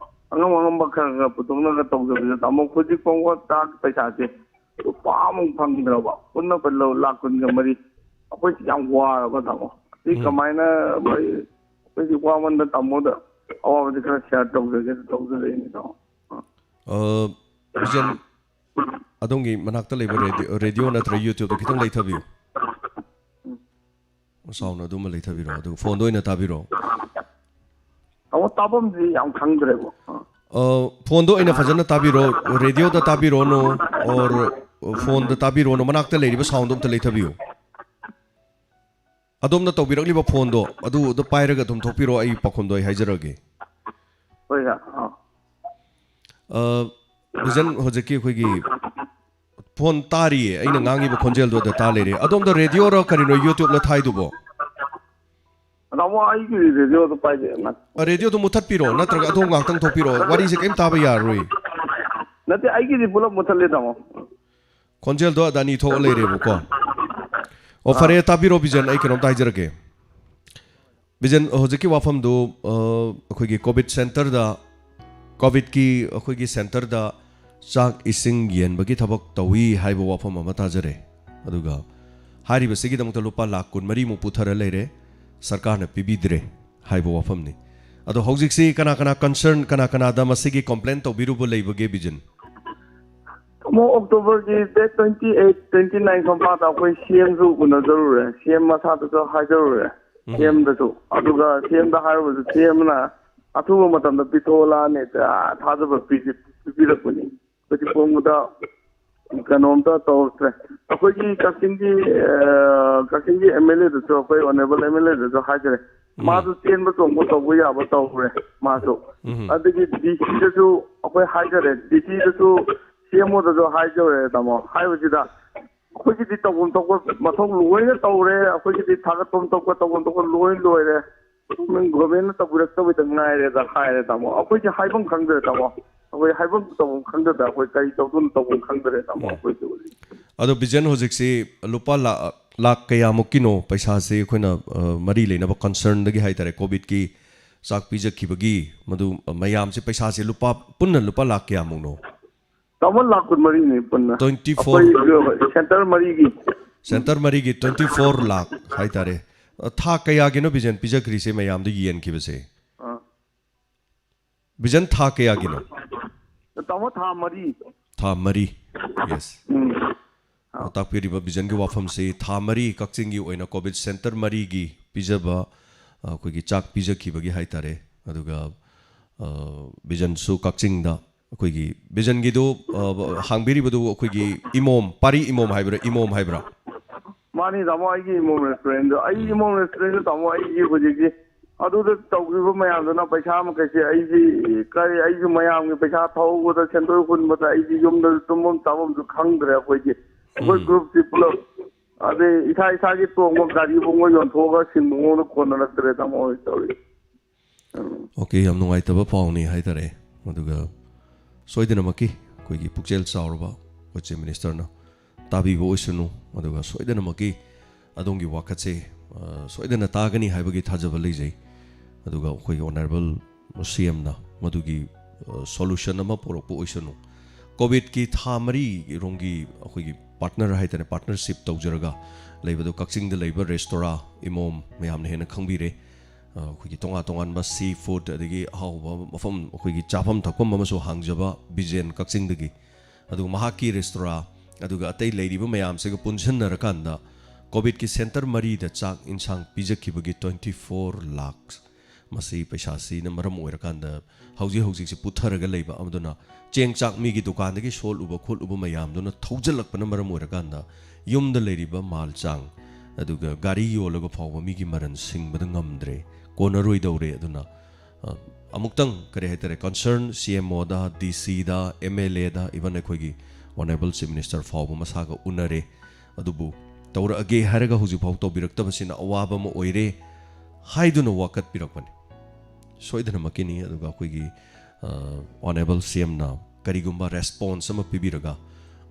ꯑꯉꯝ ꯑꯉꯝꯕ ꯈꯔ ꯈꯔ ꯄꯨꯊꯣꯛꯅꯔꯒ ꯇꯧꯖꯕꯗ, ꯇꯥꯃꯣ, ꯍꯧꯖꯤꯛ ꯐꯥꯎꯕ ꯆꯥꯛ ꯄꯩꯁꯥꯁꯦ ꯂꯨꯄꯥ ꯑꯃꯨꯛ ꯐꯪꯗ꯭ꯔꯕ꯫ ꯄꯨꯟꯅ ꯄꯨꯜꯂ ꯂꯥꯛ ꯀꯨꯟꯒ ꯃꯔꯤ꯫ ꯑꯩꯈꯣꯏꯁꯤ ꯌꯥꯝ ꯋꯥꯔꯕ, ꯇꯥꯃꯣ꯫ ꯁꯤ ꯎꯝ꯫ ꯀꯃꯥꯏꯅ ꯑꯩꯈꯣꯏ, ꯑꯩꯈꯣꯏꯁꯤ ꯋꯥꯃꯟꯗ ꯇꯥꯃꯣꯗ ꯑꯋꯥꯕꯁꯤ ꯈꯔ ꯁꯤꯌꯥꯔ ꯇꯧꯖꯒꯦꯅ ꯇꯧꯖꯔꯛꯏꯅꯤ, ꯇꯥꯃꯣ꯫ ꯑ, ꯕꯤꯖꯟ, ꯑꯗꯣꯝꯒꯤ ꯃꯅꯥꯛꯇ ꯂꯩꯕ ꯔꯦꯗꯤꯑꯣ, ꯔꯦꯗꯤꯑꯣ ꯅꯠꯇ꯭ꯔꯒ YouTubeꯇꯣ ꯈꯤꯇꯪ ꯂꯩꯊꯕꯤꯌꯨ꯫ ꯁꯥꯎꯟ ꯑꯗꯨꯃ ꯂꯩꯊꯕꯤꯔꯣ, ꯑꯗꯨꯒ ꯐꯣꯟꯗ ꯑꯣꯏꯅ ꯇꯥꯕꯤꯔꯣ꯫ ꯇꯥꯃꯣ, ꯇꯥꯐꯝꯁꯤ ꯌꯥꯝ ꯈꯪꯗ꯭ꯔꯦꯕ꯫ ꯑ, ꯐꯣꯟꯗ ꯑꯣꯏꯅ ꯐꯖꯅ ꯇꯥꯕꯤꯔꯣ, ꯔꯦꯗꯤꯑꯣꯗ ꯇꯥꯕꯤꯔꯣꯅꯨ, ꯑꯣꯔ ꯐꯣꯟꯗ ꯇꯥꯕꯤꯔꯣꯅꯨ, ꯃꯅꯥꯛꯇ ꯂꯩꯔꯤꯕ ꯁꯥꯎꯟꯗꯣ ꯑꯝꯇ ꯂꯩꯊꯕꯤꯌꯨ꯫ ꯑꯗꯣꯝꯅ ꯇꯧꯕꯤꯔꯛꯂꯤꯕ ꯐꯣꯟꯗꯣ ꯑꯗꯨ, ꯑꯗꯨ ꯄꯥꯏꯔꯒ ꯑꯗꯨꯝ ꯊꯣꯛꯄꯤꯔꯣ, ꯑꯩ ꯄꯥꯎꯈꯨꯝꯗꯣ ꯑꯩ ꯍꯥꯏꯖꯔꯛꯑꯒꯦ꯫ ꯍꯣꯏ, ꯁꯥꯔ꯫ ꯑꯥ꯫ ꯑ, ꯚꯤꯖꯟ, ꯍꯧꯖꯤꯛꯀꯤ ꯑꯩꯈꯣꯏꯒꯤ ꯐꯣꯟ ꯇꯥꯔꯤꯌꯦ, ꯑꯩꯅ ꯉꯥꯡꯉꯤꯕ ꯈꯣꯟꯖꯦꯜꯗꯣ ꯑꯗ ꯇꯥ ꯂꯩꯔꯦ꯫ ꯑꯗꯣꯝꯗ ꯔꯦꯗꯤꯑꯣꯔꯣ ꯀꯔꯤꯅꯣ YouTubeꯅ ꯊꯥꯏꯗꯨꯕꯣ? ꯇꯥꯃꯣ, ꯑꯩꯒꯤ ꯔꯦꯗꯤꯑꯣꯗꯣ ꯄꯥꯏꯗꯦ꯫ ꯑ, ꯔꯦꯗꯤꯑꯣꯗꯣ ꯃꯨꯊꯠꯄꯤꯔꯣ, ꯅꯠꯇ꯭ꯔꯒ ꯑꯗꯣꯝ ꯉꯥꯛꯇꯪ ꯊꯣꯛꯄꯤꯔꯣ, ꯋꯥꯔꯤꯁꯦ ꯀꯔꯤꯝ ꯇꯥꯕ ꯌꯥꯔꯔꯣꯏ꯫ ꯅꯠꯇꯦ, ꯑꯩꯒꯤꯗꯤ ꯄꯨꯂꯞ ꯃꯨꯊꯠꯂꯦ, ꯇꯥꯃꯣ꯫ ꯈꯣꯟꯖꯦꯜꯗꯣ ꯑꯗ ꯑꯅꯤ ꯊꯣꯛꯑ ꯂꯩꯔꯦꯕꯀꯣ꯫ ꯑꯣ, ꯐꯔꯦ, ꯑꯥ꯫ ꯇꯥꯕꯤꯔꯣ ꯕꯤꯖꯟ, ꯑꯩ ꯀꯩꯅꯣꯝꯇ ꯍꯥꯏꯖꯔꯛꯀꯦ꯫ ꯕꯤꯖꯟ, ꯍꯧꯖꯤꯛꯀꯤ ꯋꯥꯐꯝꯗꯨ, ꯑ, ꯑꯩꯈꯣꯏꯒꯤ ꯀꯣꯚꯤꯗ ꯁꯦꯟꯇꯔꯗ, ꯀꯣꯚꯤꯗꯀꯤ ꯑꯩꯈꯣꯏꯒꯤ ꯁꯦꯟꯇꯔꯗ ꯆꯥꯛ ꯏꯁꯤꯡ ꯌꯦꯟꯕꯒꯤ ꯊꯕꯛ ꯇꯧꯏ ꯍꯥꯏꯕ ꯋꯥꯐꯝ ꯑꯃ ꯇꯥꯖꯔꯦ꯫ ꯑꯗꯨꯒ ꯍꯥꯏꯔꯤꯕꯁꯤꯒꯤꯗꯃꯛꯇ ꯂꯨꯄꯥ ꯂꯥꯈ ꯀꯨꯟꯃꯔꯤꯃꯨꯛ ꯄꯨꯊꯔ ꯂꯩꯔꯦ, ꯁꯔꯀꯥꯔꯅ ꯄꯤꯕꯤꯗ꯭ꯔꯦ ꯍꯥꯏꯕ ꯋꯥꯐꯝꯅꯤ꯫ ꯑꯗꯣ ꯍꯧꯖꯤꯛꯁꯤ ꯀꯅꯥ ꯀꯅꯥ ꯀꯟꯁꯔꯟ, ꯀꯅꯥ ꯀꯅꯥꯗ ꯃꯁꯤꯒꯤ ꯀꯝꯄ꯭ꯂꯦꯟ ꯇꯧꯕꯤꯔꯨꯕ ꯂꯩꯕꯒꯦ, ꯕꯤꯖꯟ? ꯑꯃꯨꯛ ꯑꯣꯛꯇꯣꯕꯔꯒꯤ date twenty eight, twenty nine ꯁꯣꯝꯄꯥꯗ ꯑꯩꯈꯣꯏ CMꯁꯨ ꯎꯅꯖꯔꯨꯔꯦ, CM ꯃꯁꯥꯗꯁꯨ ꯍꯥꯏꯖꯔꯨꯔꯦ, ꯎꯝ꯫ CMꯗꯁꯨ꯫ ꯑꯗꯨꯒ CMꯗ ꯍꯥꯏꯔꯨꯕꯁꯨ CMꯅ ꯑꯊꯨꯕ ꯃꯇꯝꯗ ꯄꯤꯊꯣꯛꯂꯛꯑꯅꯤ, ꯊꯥꯖꯕ ꯄꯤꯕꯤꯔꯛꯄꯅꯤ꯫ ꯍꯧꯖꯤꯛ ꯐꯥꯎꯕꯗ ꯀꯩꯅꯣꯝꯇ ꯇꯧꯔꯛꯇ꯭ꯔꯦ꯫ ꯑꯩꯈꯣꯏꯒꯤ ꯀꯛꯆꯤꯡꯒꯤ, ꯑ, ꯀꯛꯆꯤꯡꯒꯤ MLAꯗꯁꯨ, ꯑꯩꯈꯣꯏ honourable MLAꯗꯁꯨ ꯍꯥꯏꯖꯔꯦ꯫ ꯎꯝ꯫ ꯃꯥꯁꯨ ꯆꯦꯟꯕ ꯆꯣꯡꯕ ꯇꯧꯕ ꯌꯥꯕ ꯇꯧꯔꯦ ꯃꯥꯁꯨ꯫ ꯎꯝ꯫ ꯑꯗꯒꯤ DCꯗꯁꯨ ꯑꯩꯈꯣꯏ ꯍꯥꯏꯖꯔꯦ, DCꯗꯁꯨ, CMOꯗꯁꯨ ꯍꯥꯏꯖꯔꯦ, ꯇꯥꯃꯣ꯫ ꯍꯥꯏꯕꯁꯤꯗ ꯑꯩꯈꯣꯏꯒꯤꯗꯤ ꯇꯧꯐꯝ ꯊꯣꯛꯄ ꯃꯊꯧ ꯂꯣꯏꯅ ꯇꯧꯔꯦ, ꯑꯩꯈꯣꯏꯒꯤꯗꯤ ꯊꯥꯒꯠꯐꯝ ꯊꯣꯛꯄ ꯇꯧꯐꯝ ꯊꯣꯛꯄ ꯂꯣꯏ ꯂꯣꯏꯔꯦ꯫ ꯒꯣꯔꯃꯦꯟꯅ ꯇꯧꯕꯤꯔꯛꯇꯕꯩꯗ ꯉꯥꯏꯔꯦꯗ ꯍꯥꯏꯔꯦ, ꯇꯥꯃꯣ꯫ ꯑꯩꯈꯣꯏꯁꯦ ꯍꯥꯏꯐꯝ ꯈꯪꯗ꯭ꯔꯦ, ꯇꯥꯃꯣ꯫ ꯑꯩꯈꯣꯏ ꯍꯥꯏꯐꯝ ꯇꯧꯐꯝ ꯈꯪꯗꯗ ꯑꯩꯈꯣꯏ ꯀꯔꯤ ꯇꯧꯗꯣꯏꯅꯣ ꯇꯧꯐꯝ ꯈꯪꯗ꯭ꯔꯦ, ꯇꯥꯃꯣ, ꯎꯝ꯫ ꯑꯩꯈꯣꯏꯁꯦ ꯍꯧꯖꯤꯛ꯫ ꯑꯗꯣ ꯕꯤꯖꯟ, ꯍꯧꯖꯤꯛꯁꯤ ꯂꯨꯄꯥ ꯂꯥ-, ꯂꯥꯛ ꯀꯌꯥꯃꯨꯛꯀꯤꯅꯣ ꯄꯩꯁꯥꯁꯦ ꯑꯩꯈꯣꯏꯅ, ꯑ, ꯃꯔꯤ ꯂꯩꯅꯕ concernꯗꯒꯤ ꯍꯥꯏꯇꯥꯔꯦ, COVIDꯀꯤ ꯆꯥꯛ ꯄꯤꯖꯈꯤꯕꯒꯤ ꯃꯗꯨ, ꯑ, ꯃꯌꯥꯝꯁꯦ ꯄꯩꯁꯥꯁꯦ ꯂꯨꯄꯥ ꯄꯨꯟꯅ ꯂꯨꯄꯥ ꯂꯥꯛ ꯀꯌꯥꯃꯨꯛꯅꯣ? ꯇꯥꯃꯣ, ꯂꯥꯛ ꯀꯨꯟꯃꯔꯤꯅꯤ ꯄꯨꯟꯅ꯫ Twenty four. ꯑꯩꯈꯣꯏ center ꯃꯔꯤꯒꯤ꯫ Center ꯃꯔꯤꯒꯤ twenty four ꯂꯥꯛ ꯍꯥꯏꯇꯥꯔꯦ꯫ ꯑ, ꯊꯥ ꯀꯌꯥꯒꯤꯅꯣ ꯕꯤꯖꯟ ꯄꯤꯖꯈ꯭ꯔꯤꯁꯦ ꯃꯌꯥꯝꯗ ꯌꯦꯟꯈꯤꯕꯁꯦ? ꯑꯥ꯫ ꯕꯤꯖꯟ ꯊꯥ ꯀꯌꯥꯒꯤꯅꯣ? ꯇꯥꯃꯣ, ꯊꯥ ꯃꯔꯤ꯫ ꯊꯥ ꯃꯔꯤ꯫ Yes. ꯎꯝ꯫ ꯇꯥꯛꯄꯤꯔꯤꯕ ꯕꯤꯖꯟꯒꯤ ꯋꯥꯐꯝꯁꯤ ꯊꯥ ꯃꯔꯤ ꯀꯛꯆꯤꯡꯒꯤ ꯑꯣꯏꯅ COVID center ꯃꯔꯤꯒꯤ ꯄꯤꯖꯕ, ꯑ, ꯑꯩꯈꯣꯏꯒꯤ ꯆꯥꯛ ꯄꯤꯖꯈꯤꯕꯒꯤ ꯍꯥꯏꯇꯥꯔꯦ꯫ ꯑꯗꯨꯒ, ꯑ, ꯕꯤꯖꯟꯁꯨ ꯀꯛꯆꯤꯡꯗ ꯑꯩꯈꯣꯏꯒꯤ ꯕꯤꯖꯟꯒꯤꯗꯨ, ꯑ, ꯍꯥꯡꯕꯤꯔꯤꯕꯗꯨ ꯑꯩꯈꯣꯏꯒꯤ ꯏꯃꯣꯝ, ꯄꯥꯔꯤ ꯏꯃꯣꯝ ꯍꯥꯏꯕ꯭ꯔꯥ, ꯏꯃꯣꯝ ꯍꯥꯏꯕ꯭ꯔꯥ? ꯃꯥꯅꯤ ꯇꯥꯃꯣ, ꯑꯩꯒꯤ ꯏꯃꯣꯝ restaurantꯗꯣ, ꯑꯩꯒꯤ ꯏꯃꯣꯝ restaurantꯗꯣ ꯇꯥꯃꯣ, ꯑꯩꯒꯤ ꯍꯧꯖꯤꯛꯀꯤ ꯑꯗꯨꯗ ꯇꯧꯈꯤꯕ ꯃꯌꯥꯝꯗꯨꯅ ꯄꯩꯁꯥ ꯃꯈꯩꯁꯦ ꯑꯩꯁꯤ ꯀꯔꯤ, ꯑꯩꯁꯨ ꯃꯌꯥꯝꯒꯤ ꯄꯩꯁꯥ ꯊꯧꯕꯗ, ꯁꯦꯟꯗꯣꯏ ꯍꯨꯟꯕꯗ ꯑꯩꯁꯤ ꯌꯨꯝꯗ ꯇꯨꯝꯐꯝ ꯆꯥꯐꯝꯁꯨ ꯈꯪꯗ꯭ꯔꯦ ꯑꯩꯈꯣꯏꯁꯦ꯫ ꯑꯩꯈꯣꯏ groupꯁꯤ ꯄꯨꯂꯞ, ꯑꯗꯩ ꯏꯁꯥ ꯏꯁꯥꯒꯤ ꯇꯣꯡꯕ ꯒꯥꯔꯤ ꯐꯥꯎꯕ ꯌꯣꯟꯊꯣꯛꯑꯒ ꯁꯤꯡꯕ ꯐꯥꯎꯕ ꯀꯣꯟꯅꯔꯛꯇ꯭ꯔꯦ ꯇꯥꯃꯣ ꯍꯣꯏ ꯇꯧꯔꯤ꯫ OK, ꯌꯥꯝ ꯅꯨꯡꯉꯥꯏꯇꯕ ꯄꯥꯎꯅꯤ ꯍꯥꯏꯇꯥꯔꯦ꯫ ꯑꯗꯨꯒ ꯁꯣꯏꯗꯅꯃꯛꯀꯤ ꯑꯩꯈꯣꯏꯒꯤ ꯄꯨꯛꯆꯦꯜ ꯆꯥꯎꯔꯕ ꯑꯩꯈꯣꯏ Chief Ministerꯅ ꯇꯥꯕꯤꯕ ꯑꯣꯏꯁꯅꯨ꯫ ꯑꯗꯨꯒ ꯁꯣꯏꯗꯅꯃꯛꯀꯤ ꯑꯗꯣꯝꯒꯤ ꯋꯥꯀꯠꯁꯦ, ꯑ, ꯁꯣꯏꯗꯅ ꯇꯥꯒꯅꯤ ꯍꯥꯏꯕꯒꯤ ꯊꯥꯖꯕ ꯂꯩꯖꯩ꯫ ꯑꯗꯨꯒ ꯑꯩꯈꯣꯏꯒꯤ Honourable CMꯅ ꯃꯗꯨꯒꯤ, ꯑ, solution ꯑꯃ ꯄꯨꯔꯛꯄ ꯑꯣꯏꯁꯅꯨ꯫ COVIDꯀꯤ ꯊꯥ ꯃꯔꯤꯔꯣꯝꯒꯤ ꯑꯩꯈꯣꯏꯒꯤ partner ꯍꯥꯏꯇꯥꯔꯦ, partnership ꯇꯧꯖꯔꯒ ꯂꯩꯕꯗꯣ ꯀꯛꯆꯤꯡꯗ ꯂꯩꯕ restaurant ꯏꯃꯣꯝ ꯃꯌꯥꯝꯅ ꯍꯦꯟꯅ ꯈꯪꯕꯤꯔꯦ꯫ ꯑ, ꯑꯩꯈꯣꯏꯒꯤ ꯇꯣꯉꯥꯟ ꯇꯣꯉꯥꯟꯕ sea food, ꯑꯗꯒꯤ ꯑꯍꯥꯎꯕ ꯃꯐꯝ, ꯑꯩꯈꯣꯏꯒꯤ ꯆꯥꯐꯝ ꯊꯛꯐꯝ ꯑꯃꯁꯨ ꯍꯥꯡꯖꯕ ꯕꯤꯖꯦꯟ ꯀꯛꯆꯤꯡꯗꯒꯤ, ꯑꯗꯨꯒ ꯃꯍꯥꯛꯀꯤ restaurant, ꯑꯗꯨꯒ ꯑꯇꯩ ꯂꯩꯔꯤꯕ ꯃꯌꯥꯝꯁꯤꯒ ꯄꯨꯟꯁꯤꯟꯅꯔꯀꯥꯟꯗ COVIDꯀꯤ center ꯃꯔꯤꯗ ꯆꯥꯛ ꯏꯟꯁꯥꯡ ꯄꯤꯖꯈꯤꯕꯒꯤ twenty four lakhs, ꯃꯁꯤ ꯄꯩꯁꯥꯁꯤꯅ ꯃꯔꯝ ꯑꯣꯏꯔꯀꯥꯟꯗ ꯍꯧꯖꯤꯛ ꯍꯧꯖꯤꯛꯁꯦ ꯄꯨꯊꯔꯒ ꯂꯩꯕ, ꯑꯃꯗꯨꯅ ꯆꯦꯡ ꯆꯥꯛ ꯃꯤꯒꯤ ꯗꯨꯀꯥꯟꯗꯒꯤ ꯁꯣꯜꯂꯨꯕ ꯈꯣꯠꯂꯨꯕ ꯃꯌꯥꯝꯗꯨꯅ ꯊꯧꯖꯤꯜꯂꯛꯄꯅ ꯃꯔꯝ ꯑꯣꯏꯔꯀꯥꯟꯗ ꯌꯨꯝꯗ ꯂꯩꯔꯤꯕ ꯃꯥꯜ ꯆꯥꯡ, ꯑꯗꯨꯒ ꯒꯥꯔꯤ ꯌꯣꯜꯂꯒ ꯐꯥꯎꯕ ꯃꯤꯒꯤ ꯃꯔꯟ ꯁꯤꯡꯕꯗ ꯉꯝꯗ꯭ꯔꯦ, ꯀꯣꯟꯅꯔꯣꯏꯗꯧꯔꯦ꯫ ꯑꯗꯨꯅ, ꯑ, ꯑꯃꯨꯛꯇꯪ, ꯀꯔꯤ ꯍꯥꯏꯇꯥꯔꯦ, concern CMOꯗ, DCꯗ, MLAꯗ, even ꯑꯩꯈꯣꯏꯒꯤ Honourable Chief Minister ꯐꯥꯎꯕ ꯃꯁꯥꯒ ꯎꯅꯔꯦ꯫ ꯑꯗꯨꯕꯨ ꯇꯧꯔꯛꯑꯒꯦ ꯍꯥꯏꯔꯒ ꯍꯧꯖꯤꯛꯐꯥꯎ ꯇꯧꯕꯤꯔꯛꯇꯕꯁꯤꯅ ꯑꯋꯥꯕ ꯑꯃ ꯑꯣꯏꯔꯦ ꯍꯥꯏꯗꯨꯅ ꯋꯥꯀꯠꯄꯤꯔꯛꯄꯅꯤ꯫ ꯁꯣꯏꯗꯅꯃꯛꯀꯤꯅꯤ꯫ ꯑꯗꯨꯒ ꯑꯩꯈꯣꯏꯒꯤ, ꯑ, Honourable CMꯅ ꯀꯔꯤꯒꯨꯝꯕ response ꯑꯃ ꯄꯤꯕꯤꯔꯒ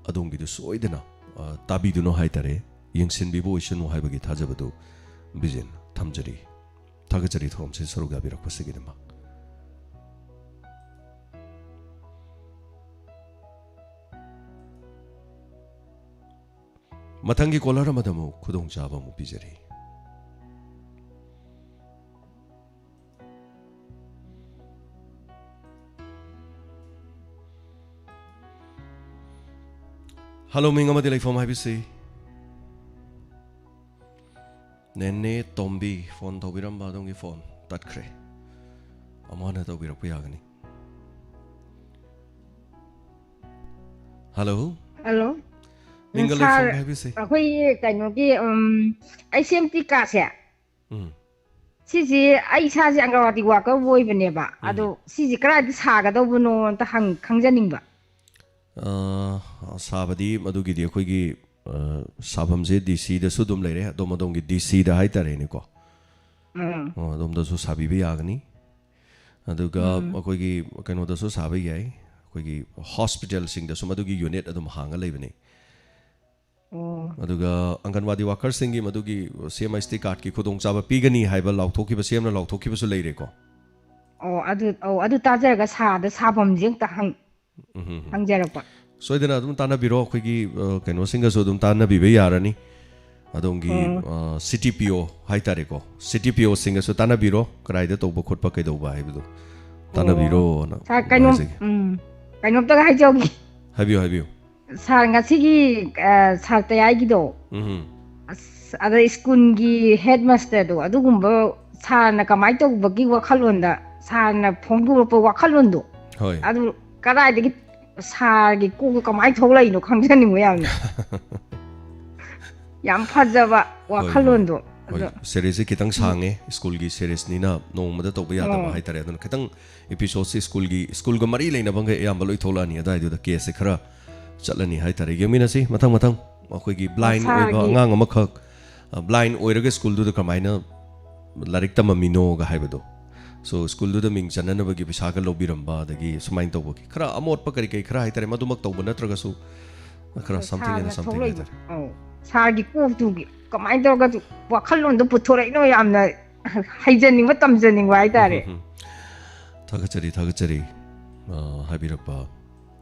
ꯑꯗꯣꯝꯒꯤꯗꯨ ꯁꯣꯏꯗꯅ, ꯑ, ꯇꯥꯕꯤꯗꯨꯅ ꯍꯥꯏꯇꯥꯔꯦ꯫ ꯌꯦꯡꯁꯤꯟꯕꯤꯕ ꯑꯣꯏꯁꯅꯨ ꯍꯥꯏꯕꯒꯤ ꯊꯥꯖꯕꯗꯨ ꯕꯤꯖꯦꯟ ꯊꯝꯖꯔꯤ꯫ ꯊꯥꯒꯠꯆꯔꯤ ꯊꯧꯔꯝꯁꯤ ꯁꯔꯨꯛ ꯌꯥꯕꯤꯔꯛꯄꯁꯤꯒꯤꯗꯃꯛ꯫ ꯃꯊꯪꯒꯤ ꯀꯣꯂꯔ ꯑꯃꯗ ꯑꯃꯨꯛ ꯈꯨꯗꯣꯡꯆꯥꯕ ꯑꯃꯨꯛ ꯄꯤꯖꯔꯤ꯫ ꯍꯜꯂꯣ, ꯃꯤꯡ ꯑꯃꯗꯤ ꯂꯩꯐꯝ ꯍꯥꯏꯕꯤꯁꯤ꯫ ꯅꯦꯅꯦ ꯇꯣꯝꯕꯤ, ꯐꯣꯟ ꯇꯧꯕꯤꯔꯝꯕ ꯑꯗꯣꯝꯒꯤ ꯐꯣꯟ ꯇꯠꯈ꯭ꯔꯦ꯫ ꯑꯃꯨꯛ ꯍꯟꯅ ꯇꯧꯕꯤꯔꯛꯄ ꯌꯥꯒꯅꯤ꯫ ꯍꯜꯂꯣ꯫ ꯍꯜꯂꯣ꯫ ꯃꯤꯡꯒ ꯁꯥꯔ, ꯂꯩꯐꯝꯒ ꯍꯥꯏꯕꯤꯁꯦ꯫ ꯑꯩꯈꯣꯏꯒꯤ ꯀꯩꯅꯣꯒꯤ, ꯎꯝ, ꯑꯩꯁ ꯑꯦꯝ ꯇꯤ ꯀꯥꯔꯠꯁꯦ, ꯎꯝ꯫ ꯁꯤꯁꯤ ꯑꯩ ꯏꯁꯥꯁꯦ ꯑꯪꯒꯅꯋꯥꯗꯤ ꯋꯥꯀꯔ ꯑꯣꯏꯕꯅꯦꯕ꯫ ꯎꯝ꯫ ꯑꯗꯣ ꯁꯤꯁꯤ ꯀꯗꯥꯏꯗ ꯁꯥꯒꯗꯧꯕꯅꯣ ꯑꯝꯇ ꯍꯪ-, ꯈꯪꯖꯅꯤꯡꯕ꯫ ꯑ, ꯁꯥꯕꯗꯤ ꯃꯗꯨꯒꯤꯗꯤ ꯑꯩꯈꯣꯏꯒꯤ, ꯑ, ꯁꯥꯐꯝꯁꯦ ꯗꯤ ꯁꯤꯗꯁꯨ ꯑꯗꯨꯝ ꯂꯩꯔꯦ, ꯑꯗꯣꯝ ꯑꯗꯣꯝꯒꯤ ꯗꯤ ꯁꯤꯗ ꯍꯥꯏꯇꯥꯔꯦꯅꯦꯀꯣ꯫ ꯎꯝ꯫ ꯑ, ꯑꯗꯣꯝꯗꯁꯨ ꯁꯥꯕꯤꯕ ꯌꯥꯒꯅꯤ꯫ ꯑꯗꯨꯒ ꯎꯝ꯫ ꯑꯩꯈꯣꯏꯒꯤ ꯀꯩꯅꯣꯗꯁꯨ ꯁꯥꯕ ꯌꯥꯏ, ꯑꯩꯈꯣꯏꯒꯤ ꯍꯣꯁꯄꯤꯇꯥꯜꯁꯤꯡꯗꯁꯨ ꯃꯗꯨꯒꯤ ꯌꯨꯅꯤꯠ ꯑꯗꯨꯝ ꯍꯥꯡꯉ ꯂꯩꯕꯅꯤ꯫ ꯑꯣ꯫ ꯑꯗꯨꯒ ꯑꯪꯒꯟꯋꯥꯗꯤ ꯋꯥꯀꯔꯁꯤꯡꯒꯤ ꯃꯗꯨꯒꯤ ꯁꯤ ꯑꯦꯝ ꯑꯩꯆ ꯇꯤ ꯀꯥꯔꯠꯀꯤ ꯈꯨꯗꯣꯡꯆꯥꯕ ꯄꯤꯒꯅꯤ ꯍꯥꯏꯕ ꯂꯥꯎꯊꯣꯛꯈꯤꯕ, ꯁꯤ ꯑꯦꯝꯅ ꯂꯥꯎꯊꯣꯛꯈꯤꯕꯁꯨ ꯂꯩꯔꯦꯀꯣ꯫ ꯑꯣ, ꯑꯗꯨ, ꯑꯣ, ꯑꯗꯨ ꯇꯥꯖꯔꯒ ꯁꯥꯗ ꯁꯥꯐꯝꯁꯦ ꯑꯝꯇ ꯍꯪ-, ꯎꯝ, ꯍꯝ, ꯍꯝ꯫ ꯍꯪꯖꯔꯛꯄ꯫ ꯁꯣꯏꯗꯅ ꯑꯗꯨꯝ ꯇꯥꯟꯅꯕꯤꯔꯣ, ꯑꯩꯈꯣꯏꯒꯤ, ꯑ, ꯀꯩꯅꯣꯁꯤꯡꯒꯁꯨ ꯑꯗꯨꯝ ꯇꯥꯟꯅꯕꯤꯕ ꯌꯥꯔꯅꯤ꯫ ꯑꯗꯣꯝꯒꯤ, ꯎꯝ꯫ ꯑ, ꯁꯤ ꯇꯤ ꯄꯤ ꯑꯣ ꯍꯥꯏꯇꯥꯔꯦꯀꯣ, ꯁꯤ ꯇꯤ ꯄꯤ ꯑꯣꯁꯤꯡꯒꯁꯨ ꯇꯥꯟꯅꯕꯤꯔꯣ, ꯀꯗꯥꯏꯗ ꯇꯧꯕ ꯈꯣꯠꯄ ꯀꯩꯗꯧꯕ ꯍꯥꯏꯕꯗꯣ ꯑꯣ꯫ ꯇꯥꯟꯅꯕꯤꯔꯣꯅ ꯁꯥꯔ, ꯀꯩꯅꯣꯝ-, ꯍꯥꯏꯖꯒꯦ꯫ ꯎꯝ, ꯀꯩꯅꯣꯝꯇꯒ ꯍꯥꯏꯖꯍꯧꯒꯦ꯫ ꯍꯥꯏꯕꯤꯌꯨ, ꯍꯥꯏꯕꯤꯌꯨ꯫ ꯁꯥꯔ, ꯉꯁꯤꯒꯤ, ꯑ, ꯁꯥꯔ ꯇꯌꯥꯏꯒꯤꯗꯣ, ꯎꯝ꯫ ꯑꯁ, ꯑꯗ ꯁ꯭ꯀꯨꯜꯒꯤ ꯍꯦꯗꯃꯥꯁꯇꯔꯗꯣ, ꯑꯗꯨꯒꯨꯝꯕ ꯁꯥꯔꯅ ꯀꯃꯥꯏꯅ ꯇꯧꯕꯒꯤ ꯋꯥꯈꯜꯂꯣꯟꯗ, ꯁꯥꯔꯅ ꯐꯣꯡꯗꯣꯔꯛꯄ ꯋꯥꯈꯜꯂꯣꯟꯗꯣ, ꯍꯣꯏ꯫ ꯑꯗꯨ ꯀꯗꯥꯏꯗꯒꯤ ꯁꯥꯔꯒꯤ ꯀꯣꯛꯇ ꯀꯃꯥꯏꯅ ꯊꯣꯛꯂꯛꯏꯅꯣ ꯈꯪꯖꯅꯤꯡꯕ ꯌꯥꯝꯅ꯫ ꯌꯥꯝ ꯐꯖꯕ ꯍꯣꯏ, ꯍꯣꯏ꯫ ꯋꯥꯈꯜꯂꯣꯟꯗꯣ꯫ ꯍꯣꯏ, ꯑꯗꯣ series ꯁꯦ ꯈꯤꯇꯪ ꯁꯥꯡꯉꯦ, ꯁ꯭ꯀꯨꯜꯒꯤ series ꯅꯤꯅ ꯅꯣꯡꯃꯗ ꯇꯧꯕ ꯌꯥꯗꯕ ꯑꯣ꯫ ꯍꯥꯏꯇꯥꯔꯦ꯫ ꯑꯗꯨꯅ ꯈꯤꯇꯪ episode ꯁꯦ ꯁ꯭ꯀꯨꯜꯒꯤ, ꯁ꯭ꯀꯨꯜꯒ ꯃꯔꯤ ꯂꯩꯅꯕꯈꯩ ꯑꯌꯥꯝꯕ ꯂꯣꯏ ꯊꯣꯛꯂꯛꯑꯅꯤ꯫ ꯑꯗꯨꯋꯥꯏꯗꯨꯗ case ꯁꯦ ꯈꯔ ꯆꯠꯂꯅꯤ ꯍꯥꯏꯇꯥꯔꯦ꯫ ꯌꯦꯡꯃꯤꯟꯅꯁꯤ ꯃꯊꯪ ꯃꯊꯪ꯫ ꯑꯩꯈꯣꯏꯒꯤ blind ꯃꯁꯥꯒꯤ ꯑꯣꯏꯕ ꯑꯉꯥꯡ ꯑꯃꯈꯛ, ꯑ, blind ꯑꯣꯏꯔꯒ ꯁ꯭ꯀꯨꯜꯗꯨꯗ ꯀꯃꯥꯏꯅ ꯂꯥꯏꯔꯤꯛ ꯇꯝꯃꯝꯃꯤꯅꯣꯒ ꯍꯥꯏꯕꯗꯣ꯫ So, ꯁ꯭ꯀꯨꯜꯗꯨꯗ ꯃꯤꯡ ꯆꯟꯅꯅꯕꯒꯤ ꯄꯩꯁꯥꯒ ꯂꯧꯕꯤꯔꯝꯕ, ꯑꯗꯒꯤ ꯁꯨꯃꯥꯏꯅ ꯇꯧꯕꯒꯤ ꯈꯔ ꯑꯃꯣꯠꯄ ꯀꯔꯤ ꯀꯔꯤ ꯈꯔ ꯍꯥꯏꯇꯥꯔꯦ, ꯃꯗꯨꯃꯛ ꯇꯧꯕ ꯅꯠꯇ꯭ꯔꯒꯁꯨ ꯈꯔ ꯑꯗꯣ something ꯍꯦꯟꯅ ꯁꯥꯔꯅ something ꯊꯣꯛꯂꯛꯏꯗꯣ, ꯍꯥꯏꯇꯥꯔꯦ꯫ ꯑꯧ, ꯁꯥꯔꯒꯤ ꯀꯣꯛꯇꯨꯒꯤ ꯀꯃꯥꯏꯅ ꯇꯧꯔꯒ ꯋꯥꯈꯜꯂꯣꯟꯗꯣ ꯄꯨꯊꯣꯔꯛꯏꯅꯣ, ꯌꯥꯝꯅ ꯍꯩꯖꯅꯤꯡꯕ, ꯇꯝꯖꯅꯤꯡꯕ ꯍꯥꯏꯇꯥꯔꯦ꯫ ꯊꯥꯒꯠꯆꯔꯤ, ꯊꯥꯒꯠꯆꯔꯤ꯫ ꯑ, ꯍꯥꯏꯕꯤꯔꯛꯄ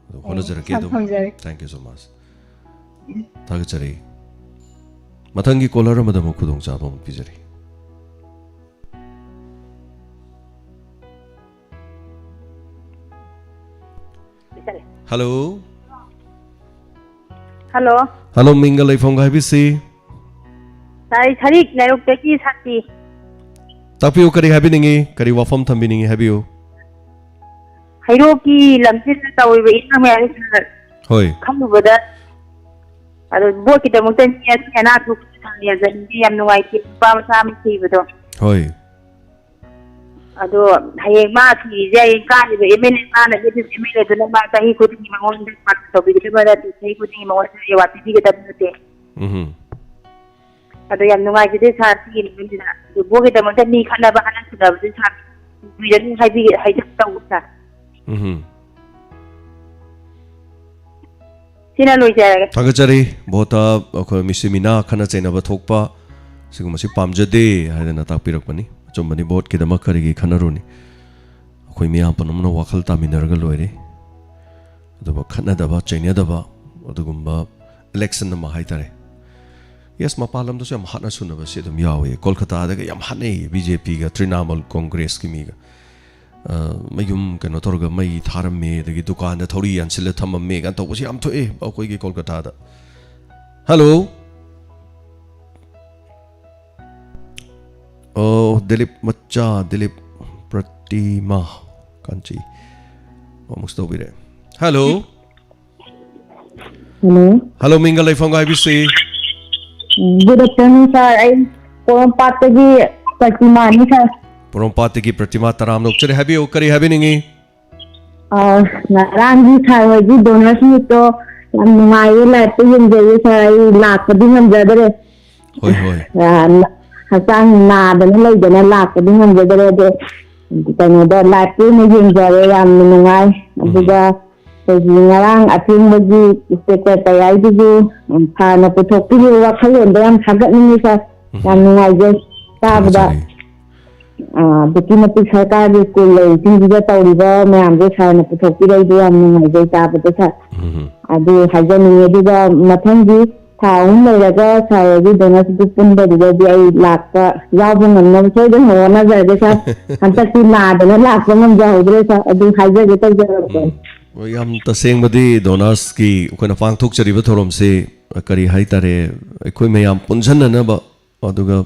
ꯑꯗꯣ ꯍꯣꯠꯅꯖꯔꯛꯀꯦ ꯑꯗꯨꯝ꯫ Thank you so much. ꯊꯥꯒꯠꯆꯔꯤ꯫ ꯃꯊꯪꯒꯤ ꯀꯣꯂꯔ ꯑꯃꯗ ꯑꯃꯨꯛ ꯈꯨꯗꯣꯡꯆꯥꯕ ꯑꯃꯨꯛ ꯄꯤꯖꯔꯤ꯫ ꯍꯜꯂꯣ꯫ ꯍꯜꯂꯣ꯫ ꯍꯜꯂꯣ, ꯃꯤꯡꯒ ꯂꯩꯐꯝꯒ ꯍꯥꯏꯕꯤꯁꯤ꯫ ꯁꯥꯏ ꯁꯔꯤꯛ ꯂꯩꯔꯨꯛꯇꯒꯤ ꯁꯥꯟꯇꯤ꯫ ꯇꯥꯛꯄꯤꯌꯨ, ꯀꯔꯤ ꯍꯥꯏꯕꯤꯅꯤꯡꯉꯤ? ꯀꯔꯤ ꯋꯥꯐꯝ ꯊꯝꯕꯤꯅꯤꯡꯉꯤ? ꯍꯥꯏꯕꯤꯌꯨ꯫ ꯍꯩꯔꯣꯛꯀꯤ ꯂꯝꯁꯤꯗ ꯇꯧꯔꯤꯕ ꯏꯔꯥꯡ ꯃꯌꯥꯝꯁꯤ, ꯁꯥꯔ, ꯍꯣꯏ꯫ ꯈꯜꯂꯨꯕꯗ ꯑꯗꯣ ꯚꯣꯠꯀꯤꯗꯃꯛꯇ ꯃꯤ ꯑꯁꯤ ꯑꯅꯥ ꯊꯣꯛꯄꯁꯦ, ꯁꯥꯔ, ꯌꯥꯖꯅꯤꯡꯗꯦ꯫ ꯌꯥꯝ ꯅꯨꯡꯉꯥꯏꯇꯦ, ꯅꯨꯄꯥ ꯃꯆꯥ ꯑꯃ ꯁꯤꯕꯗꯣ꯫ ꯍꯣꯏ꯫ ꯑꯗꯣ ꯍꯌꯦꯡ ꯃꯥ ꯁꯤꯔꯤꯁꯦ, ꯍꯌꯦꯡ ꯀꯥꯔꯤꯕ ꯑꯦꯝ ꯑꯦꯜ ꯑꯦ, ꯃꯥꯅ ꯑꯦꯝ ꯑꯦꯜ ꯑꯦꯗꯨꯅ ꯃꯥ ꯆꯍꯤ ꯈꯨꯗꯤꯡꯒꯤ ꯃꯉꯣꯟꯗ ꯄꯥꯔꯇꯤ ꯇꯧꯕꯤꯒꯗꯕ ꯅꯠꯇꯦ, ꯆꯍꯤ ꯈꯨꯗꯤꯡꯒꯤ ꯃꯉꯣꯟꯗ ꯑꯦꯋꯥꯔꯗ ꯄꯤꯕꯤꯒꯗꯕ ꯅꯠꯇꯦ꯫ ꯎꯝ꯫ ꯑꯗꯣ ꯌꯥꯝ ꯅꯨꯡꯉꯥꯏꯖꯗꯦ, ꯁꯥꯔ, ꯁꯤꯒꯤ ꯃꯐꯝꯁꯤꯗ꯫ ꯑꯗꯣ ꯚꯣꯠꯀꯤꯗꯃꯛꯇ ꯃꯤ ꯈꯠꯅꯕ ꯍꯥꯟꯅ ꯁꯨꯅꯕꯁꯦ, ꯁꯥꯔ, ꯀꯨꯏꯔꯅꯤ ꯍꯥꯏꯕꯤꯒꯦ, ꯍꯥꯏꯖ ꯇꯧꯕ, ꯁꯥꯔ꯫ ꯎꯝ꯫ ꯁꯤꯅ ꯂꯣꯏꯖꯔꯒꯦ꯫ ꯊꯥꯒꯠꯆꯔꯤ꯫ ꯚꯣꯠꯇ ꯑꯩꯈꯣꯏ ꯃꯤꯁꯤ ꯃꯤꯅꯥ ꯈꯠꯅ ꯆꯩꯅꯕ ꯊꯣꯛꯄ ꯁꯤꯒꯨꯝꯕꯁꯤ ꯄꯥꯝꯖꯗꯦ ꯍꯥꯏꯗꯅ ꯇꯥꯛꯄꯤꯔꯛꯄꯅꯤ꯫ ꯑꯆꯨꯝꯕꯅꯤ, ꯚꯣꯠꯀꯤꯗꯃꯛ ꯀꯔꯤꯒꯤ ꯈꯠꯅꯔꯨꯅꯤ? ꯑꯩꯈꯣꯏ ꯃꯤꯌꯥꯝ ꯄꯨꯝꯅꯃꯛꯅ ꯋꯥꯈꯜ ꯇꯥꯃꯤꯟꯅꯔꯒ ꯂꯣꯏꯔꯦ꯫ ꯑꯗꯨꯒ ꯈꯠꯅꯗꯕ ꯆꯩꯅꯗꯕ ꯑꯗꯨꯒꯨꯝꯕ ꯏꯂꯦꯛꯁꯟ ꯑꯃ ꯍꯥꯏꯇꯥꯔꯦ꯫ ꯌꯦꯁ, ꯃꯄꯥꯟ ꯂꯝꯗꯁꯨ ꯌꯥꯝ ꯍꯥꯠꯅ ꯁꯨꯅꯕꯁꯤ ꯑꯗꯨꯝ ꯌꯥꯎꯏ꯫ ꯀꯣꯜꯀꯇꯥꯗꯒ ꯌꯥꯝ ꯍꯥꯠꯅꯩ, ꯕꯤ ꯖꯦ ꯄꯤꯒ ꯇ꯭ꯔꯤꯅꯥꯃꯨꯜ ꯀꯣꯡꯒ꯭ꯔꯦꯁꯀꯤ ꯃꯤꯒ꯫ ꯑ, ꯃꯌꯨꯝ ꯀꯩꯅꯣ ꯇꯧꯔꯒ ꯃꯩ ꯊꯥꯔꯝꯃꯦ, ꯑꯗꯒꯤ ꯗꯨꯀꯥꯟꯗ ꯊꯧꯔꯤ ꯌꯥꯟꯁꯤꯜꯂ ꯊꯝꯃꯝꯃꯦ ꯀꯥꯏꯅ ꯇꯧꯕꯁꯨ ꯌꯥꯝ ꯊꯣꯛꯑꯦ ꯑꯩꯈꯣꯏꯒꯤ ꯀꯣꯜꯀꯇꯥꯗ꯫ ꯍꯜꯂꯣ꯫ ꯑꯣ, ꯗꯤꯂꯤꯞ ꯃꯆꯥ, ꯗꯤꯂꯤꯞ ꯄ꯭ꯔꯇꯤꯃꯥ ꯀꯥꯟꯆꯤ ꯑꯃꯨꯛꯁꯨ ꯇꯧꯕꯤꯔꯦ꯫ ꯍꯜꯂꯣ꯫ ꯍꯜꯂꯣ꯫ ꯍꯜꯂꯣ, ꯃꯤꯡꯒ ꯂꯩꯐꯝꯒ ꯍꯥꯏꯕꯤꯁꯤ꯫ ꯒꯨꯗ ꯑꯐꯇꯔꯅꯨꯟ ꯁꯥꯔ, ꯑꯩ ꯄꯣꯔꯣꯝꯄꯥꯠꯇꯒꯤ ꯄ꯭ꯔꯇꯤꯃꯥꯅꯤ ꯁꯥꯔ꯫ ꯄꯣꯔꯣꯝꯄꯥꯠꯇꯒꯤ ꯄ꯭ꯔꯇꯤꯃꯥ ꯇꯔꯥꯝꯅ ꯑꯣꯛꯆꯔꯤ꯫ ꯍꯥꯏꯕꯤꯌꯨ, ꯀꯔꯤ ꯍꯥꯏꯕꯤꯅꯤꯡꯉꯤ? ꯑ, ꯉꯔꯥꯡꯒꯤ ꯁꯥꯔ ꯍꯣꯏꯒꯤ ꯗꯣꯅꯔꯁ ꯃꯤꯠꯇꯣ ꯌꯥꯝ ꯅꯨꯡꯉꯥꯏꯌꯦ, ꯂꯥꯏꯞꯇ ꯌꯦꯡꯖꯩꯌꯦ ꯁꯥꯔ, ꯑꯩ ꯂꯥꯛꯄꯗꯤ ꯉꯝꯖꯗꯔꯦ꯫ ꯍꯣꯏ, ꯍꯣꯏ꯫ ꯑ, ꯍꯛꯆꯥꯡ ꯅꯥꯗꯅ ꯂꯩꯗꯅ ꯂꯥꯛꯄꯗꯤ ꯉꯝꯖꯗꯔꯦ, ꯑꯗꯣ ꯀꯩꯅꯣꯗ ꯂꯥꯏꯞꯇ ꯑꯣꯏꯅ ꯌꯦꯡꯖꯔꯦ, ꯌꯥꯝꯅ ꯅꯨꯡꯉꯥꯏ꯫ ꯑꯗꯨꯒ ꯑꯩꯈꯣꯏꯒꯤ ꯉꯔꯥꯡ ꯑꯊꯦꯡꯕꯒꯤ ꯏꯟꯁꯄꯦꯛꯇꯔ ꯄꯩꯌꯥꯏꯗꯨꯁꯨ, ꯎꯝ, ꯁꯥꯔꯅ ꯄꯨꯊꯣꯛꯄꯤꯔꯤꯕ ꯋꯥꯈꯜꯂꯣꯟꯗꯣ ꯌꯥꯝ ꯊꯥꯒꯠꯅꯤꯡꯉꯤ ꯁꯥꯔ꯫ ꯎꯝ꯫ ꯌꯥꯝ ꯅꯨꯡꯉꯥꯏꯖꯩ ꯇꯥꯕꯗ꯫ ꯊꯥꯒꯠꯆꯔꯤ꯫ ꯑ, ꯑꯗꯨꯛꯀꯤ ꯃꯇꯤꯛ ꯁꯔꯀꯥꯔꯒꯤ ꯁ꯭ꯀꯨꯜ ꯂꯩꯔꯤꯁꯤꯡꯁꯤꯗ ꯇꯧꯔꯤꯕ ꯃꯌꯥꯝꯁꯦ ꯁꯥꯔꯅ ꯄꯨꯊꯣꯛꯄꯤꯔꯛꯏꯗꯣ ꯌꯥꯝ ꯅꯨꯡꯉꯥꯏꯖꯩ ꯇꯥꯕꯗ ꯁꯥꯔ꯫ ꯎꯝ꯫ ꯑꯗꯨ ꯍꯥꯏꯖꯅꯤꯡꯉꯤ꯫ ꯑꯗꯨꯒ ꯃꯊꯪꯒꯤ ꯊꯥ ꯑꯍꯨꯝ ꯂꯩꯔꯒ ꯁꯥꯔ ꯍꯣꯏꯒꯤ ꯗꯣꯅꯔꯁ ꯒ꯭ꯔꯨꯞ ꯄꯨꯟꯕꯗꯨꯗꯗꯤ ꯑꯩ ꯂꯥꯛꯄ, ꯌꯥꯎꯕ ꯉꯝꯅꯕ ꯁꯣꯏꯗꯅ ꯍꯣꯠꯅꯖꯔꯒꯦ ꯁꯥꯔ꯫ ꯍꯟꯗꯛꯇꯤ ꯅꯥꯗꯅ ꯂꯥꯛꯄ ꯉꯝꯖꯍꯧꯗ꯭ꯔꯦ ꯁꯥꯔ꯫ ꯑꯗꯨ ꯍꯥꯏꯖꯒꯦ ꯇꯧꯖꯔꯛꯄꯅꯤ꯫ ꯎꯝ꯫ ꯍꯣꯏ, ꯌꯥꯝ ꯇꯁꯦꯡꯕꯗꯤ ꯗꯣꯅꯔꯁꯀꯤ ꯑꯩꯈꯣꯏꯅ ꯄꯥꯡꯊꯣꯛꯆꯔꯤꯕ ꯊꯧꯔꯝꯁꯤ ꯀꯔꯤ ꯍꯥꯏꯇꯥꯔꯦ, ꯑꯩꯈꯣꯏ ꯃꯌꯥꯝ ꯄꯨꯟꯁꯤꯟꯅꯅꯕ, ꯑꯗꯨꯒ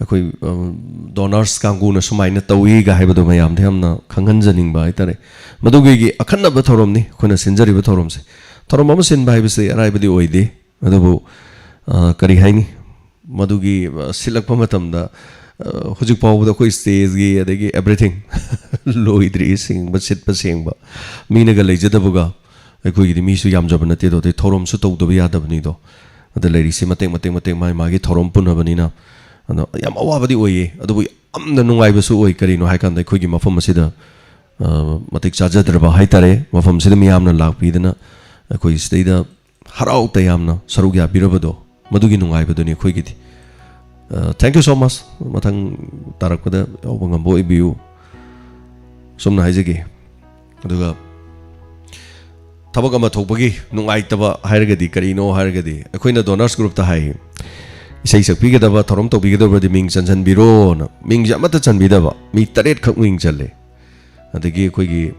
ꯑꯩꯈꯣꯏ, ꯑꯝ, ꯗꯣꯅꯔꯁ ꯀꯥꯡꯕꯨꯅ ꯁꯨꯃꯥꯏꯅ ꯇꯧꯏꯒ ꯍꯥꯏꯕꯗꯣ ꯃꯌꯥꯝꯗ ꯌꯥꯝꯅ ꯈꯪꯍꯟꯖꯅꯤꯡꯕ ꯍꯥꯏꯇꯥꯔꯦ꯫ ꯃꯗꯨꯒꯤ ꯑꯈꯟꯅꯕ ꯊꯧꯔꯝꯅꯤ ꯑꯩꯈꯣꯏꯅ ꯁꯤꯟꯖꯔꯤꯕ ꯊꯧꯔꯝꯁꯦ꯫ ꯊꯧꯔꯝ ꯑꯃ ꯁꯤꯟꯕ ꯍꯥꯏꯕꯁꯤ ꯑꯔꯥꯏꯕꯗꯤ ꯑꯣꯏꯗꯦ꯫ ꯑꯗꯨꯕꯨ, ꯑ, ꯀꯔꯤ ꯍꯥꯏꯅꯤ? ꯃꯗꯨꯒꯤ, ꯑ, ꯁꯤꯜꯂꯛꯄ ꯃꯇꯝꯗ, ꯑ, ꯍꯧꯖꯤꯛ ꯐꯥꯎꯕꯗ ꯑꯩꯈꯣꯏ ꯁ꯭ꯇꯦꯖꯒꯤ ꯑꯗꯒꯤ everything ꯂꯣꯏꯗ꯭ꯔꯤ, ꯁꯦꯡꯕ, ꯁꯤꯠꯄ, ꯁꯦꯡꯕ꯫ ꯃꯤꯅꯒ ꯂꯩꯖꯗꯕꯒ, ꯑꯩꯈꯣꯏꯒꯤꯗꯤ ꯃꯤꯁꯨ ꯌꯥꯝꯖꯕ ꯅꯠꯇꯦꯗꯣ, ꯑꯗꯩ ꯊꯧꯔꯝꯁꯨ ꯇꯧꯗꯕ ꯌꯥꯗꯕꯅꯤꯗꯣ꯫ ꯑꯗ ꯂꯩꯔꯤꯁꯦ ꯃꯇꯦꯛ, ꯃꯇꯦꯛ, ꯃꯇꯦꯛ ꯃꯥꯒꯤ, ꯃꯥꯒꯤ ꯊꯧꯔꯝ ꯄꯨꯅꯕꯅꯤꯅ꯫ ꯑꯗꯣ ꯌꯥꯝ ꯑꯋꯥꯕꯗꯤ ꯑꯣꯏꯌꯦ, ꯑꯗꯨꯕꯨ ꯌꯥꯝꯅ ꯅꯨꯡꯉꯥꯏꯕꯁꯨ ꯑꯣꯏ꯫ ꯀꯔꯤꯅꯣ ꯍꯥꯏꯀꯥꯟꯗ ꯑꯩꯈꯣꯏꯒꯤ ꯃꯐꯝ ꯑꯁꯤꯗ, ꯑ, ꯃꯇꯤꯛ ꯆꯥꯖꯗ꯭ꯔꯕ ꯍꯥꯏꯇꯥꯔꯦ, ꯃꯐꯝꯁꯤꯗ ꯃꯤꯌꯥꯝꯅ ꯂꯥꯛꯄꯤꯗꯅ ꯑꯩꯈꯣꯏ ꯁꯤꯗꯩꯗ ꯍꯔꯥꯎ ꯇꯌꯥꯝꯅ ꯁꯔꯨꯛ ꯌꯥꯕꯤꯔꯕꯗꯣ, ꯃꯗꯨꯒꯤ ꯅꯨꯡꯉꯥꯏꯕꯗꯨꯅꯤ ꯑꯩꯈꯣꯏꯒꯤꯗꯤ꯫ ꯑ, thank you so much꯫ ꯃꯊꯪ ꯇꯥꯔꯛꯄꯗ ꯌꯥꯎꯕ ꯉꯝꯕ ꯑꯣꯏꯕꯤꯌꯨ꯫ ꯁꯣꯝꯅ ꯍꯥꯏꯖꯒꯦ꯫ ꯑꯗꯨꯒ ꯊꯕꯛ ꯑꯃ ꯊꯣꯛꯄꯒꯤ ꯅꯨꯡꯉꯥꯏꯇꯕ ꯍꯥꯏꯔꯒꯗꯤ ꯀꯔꯤꯅꯣ ꯍꯥꯏꯔꯒꯗꯤ, ꯑꯩꯈꯣꯏꯅ ꯗꯣꯅꯔꯁ ꯒ꯭ꯔꯨꯞꯇ ꯍꯥꯏ, ꯏꯁꯩ ꯁꯛꯄꯤꯒꯗꯕ, ꯊꯧꯔꯝ ꯇꯧꯕꯤꯒꯗꯕꯗꯤ ꯃꯤꯡ ꯆꯟꯁꯤꯟꯕꯤꯔꯣꯅ꯫ ꯃꯤꯡꯁꯦ ꯑꯃꯠꯇ ꯆꯟꯕꯤꯗꯕ, ꯃꯤ ꯇꯔꯦꯠꯈꯛ ꯃꯤꯡ ꯆꯜꯂꯦ꯫ ꯑꯗꯒꯤ ꯑꯩꯈꯣꯏꯒꯤ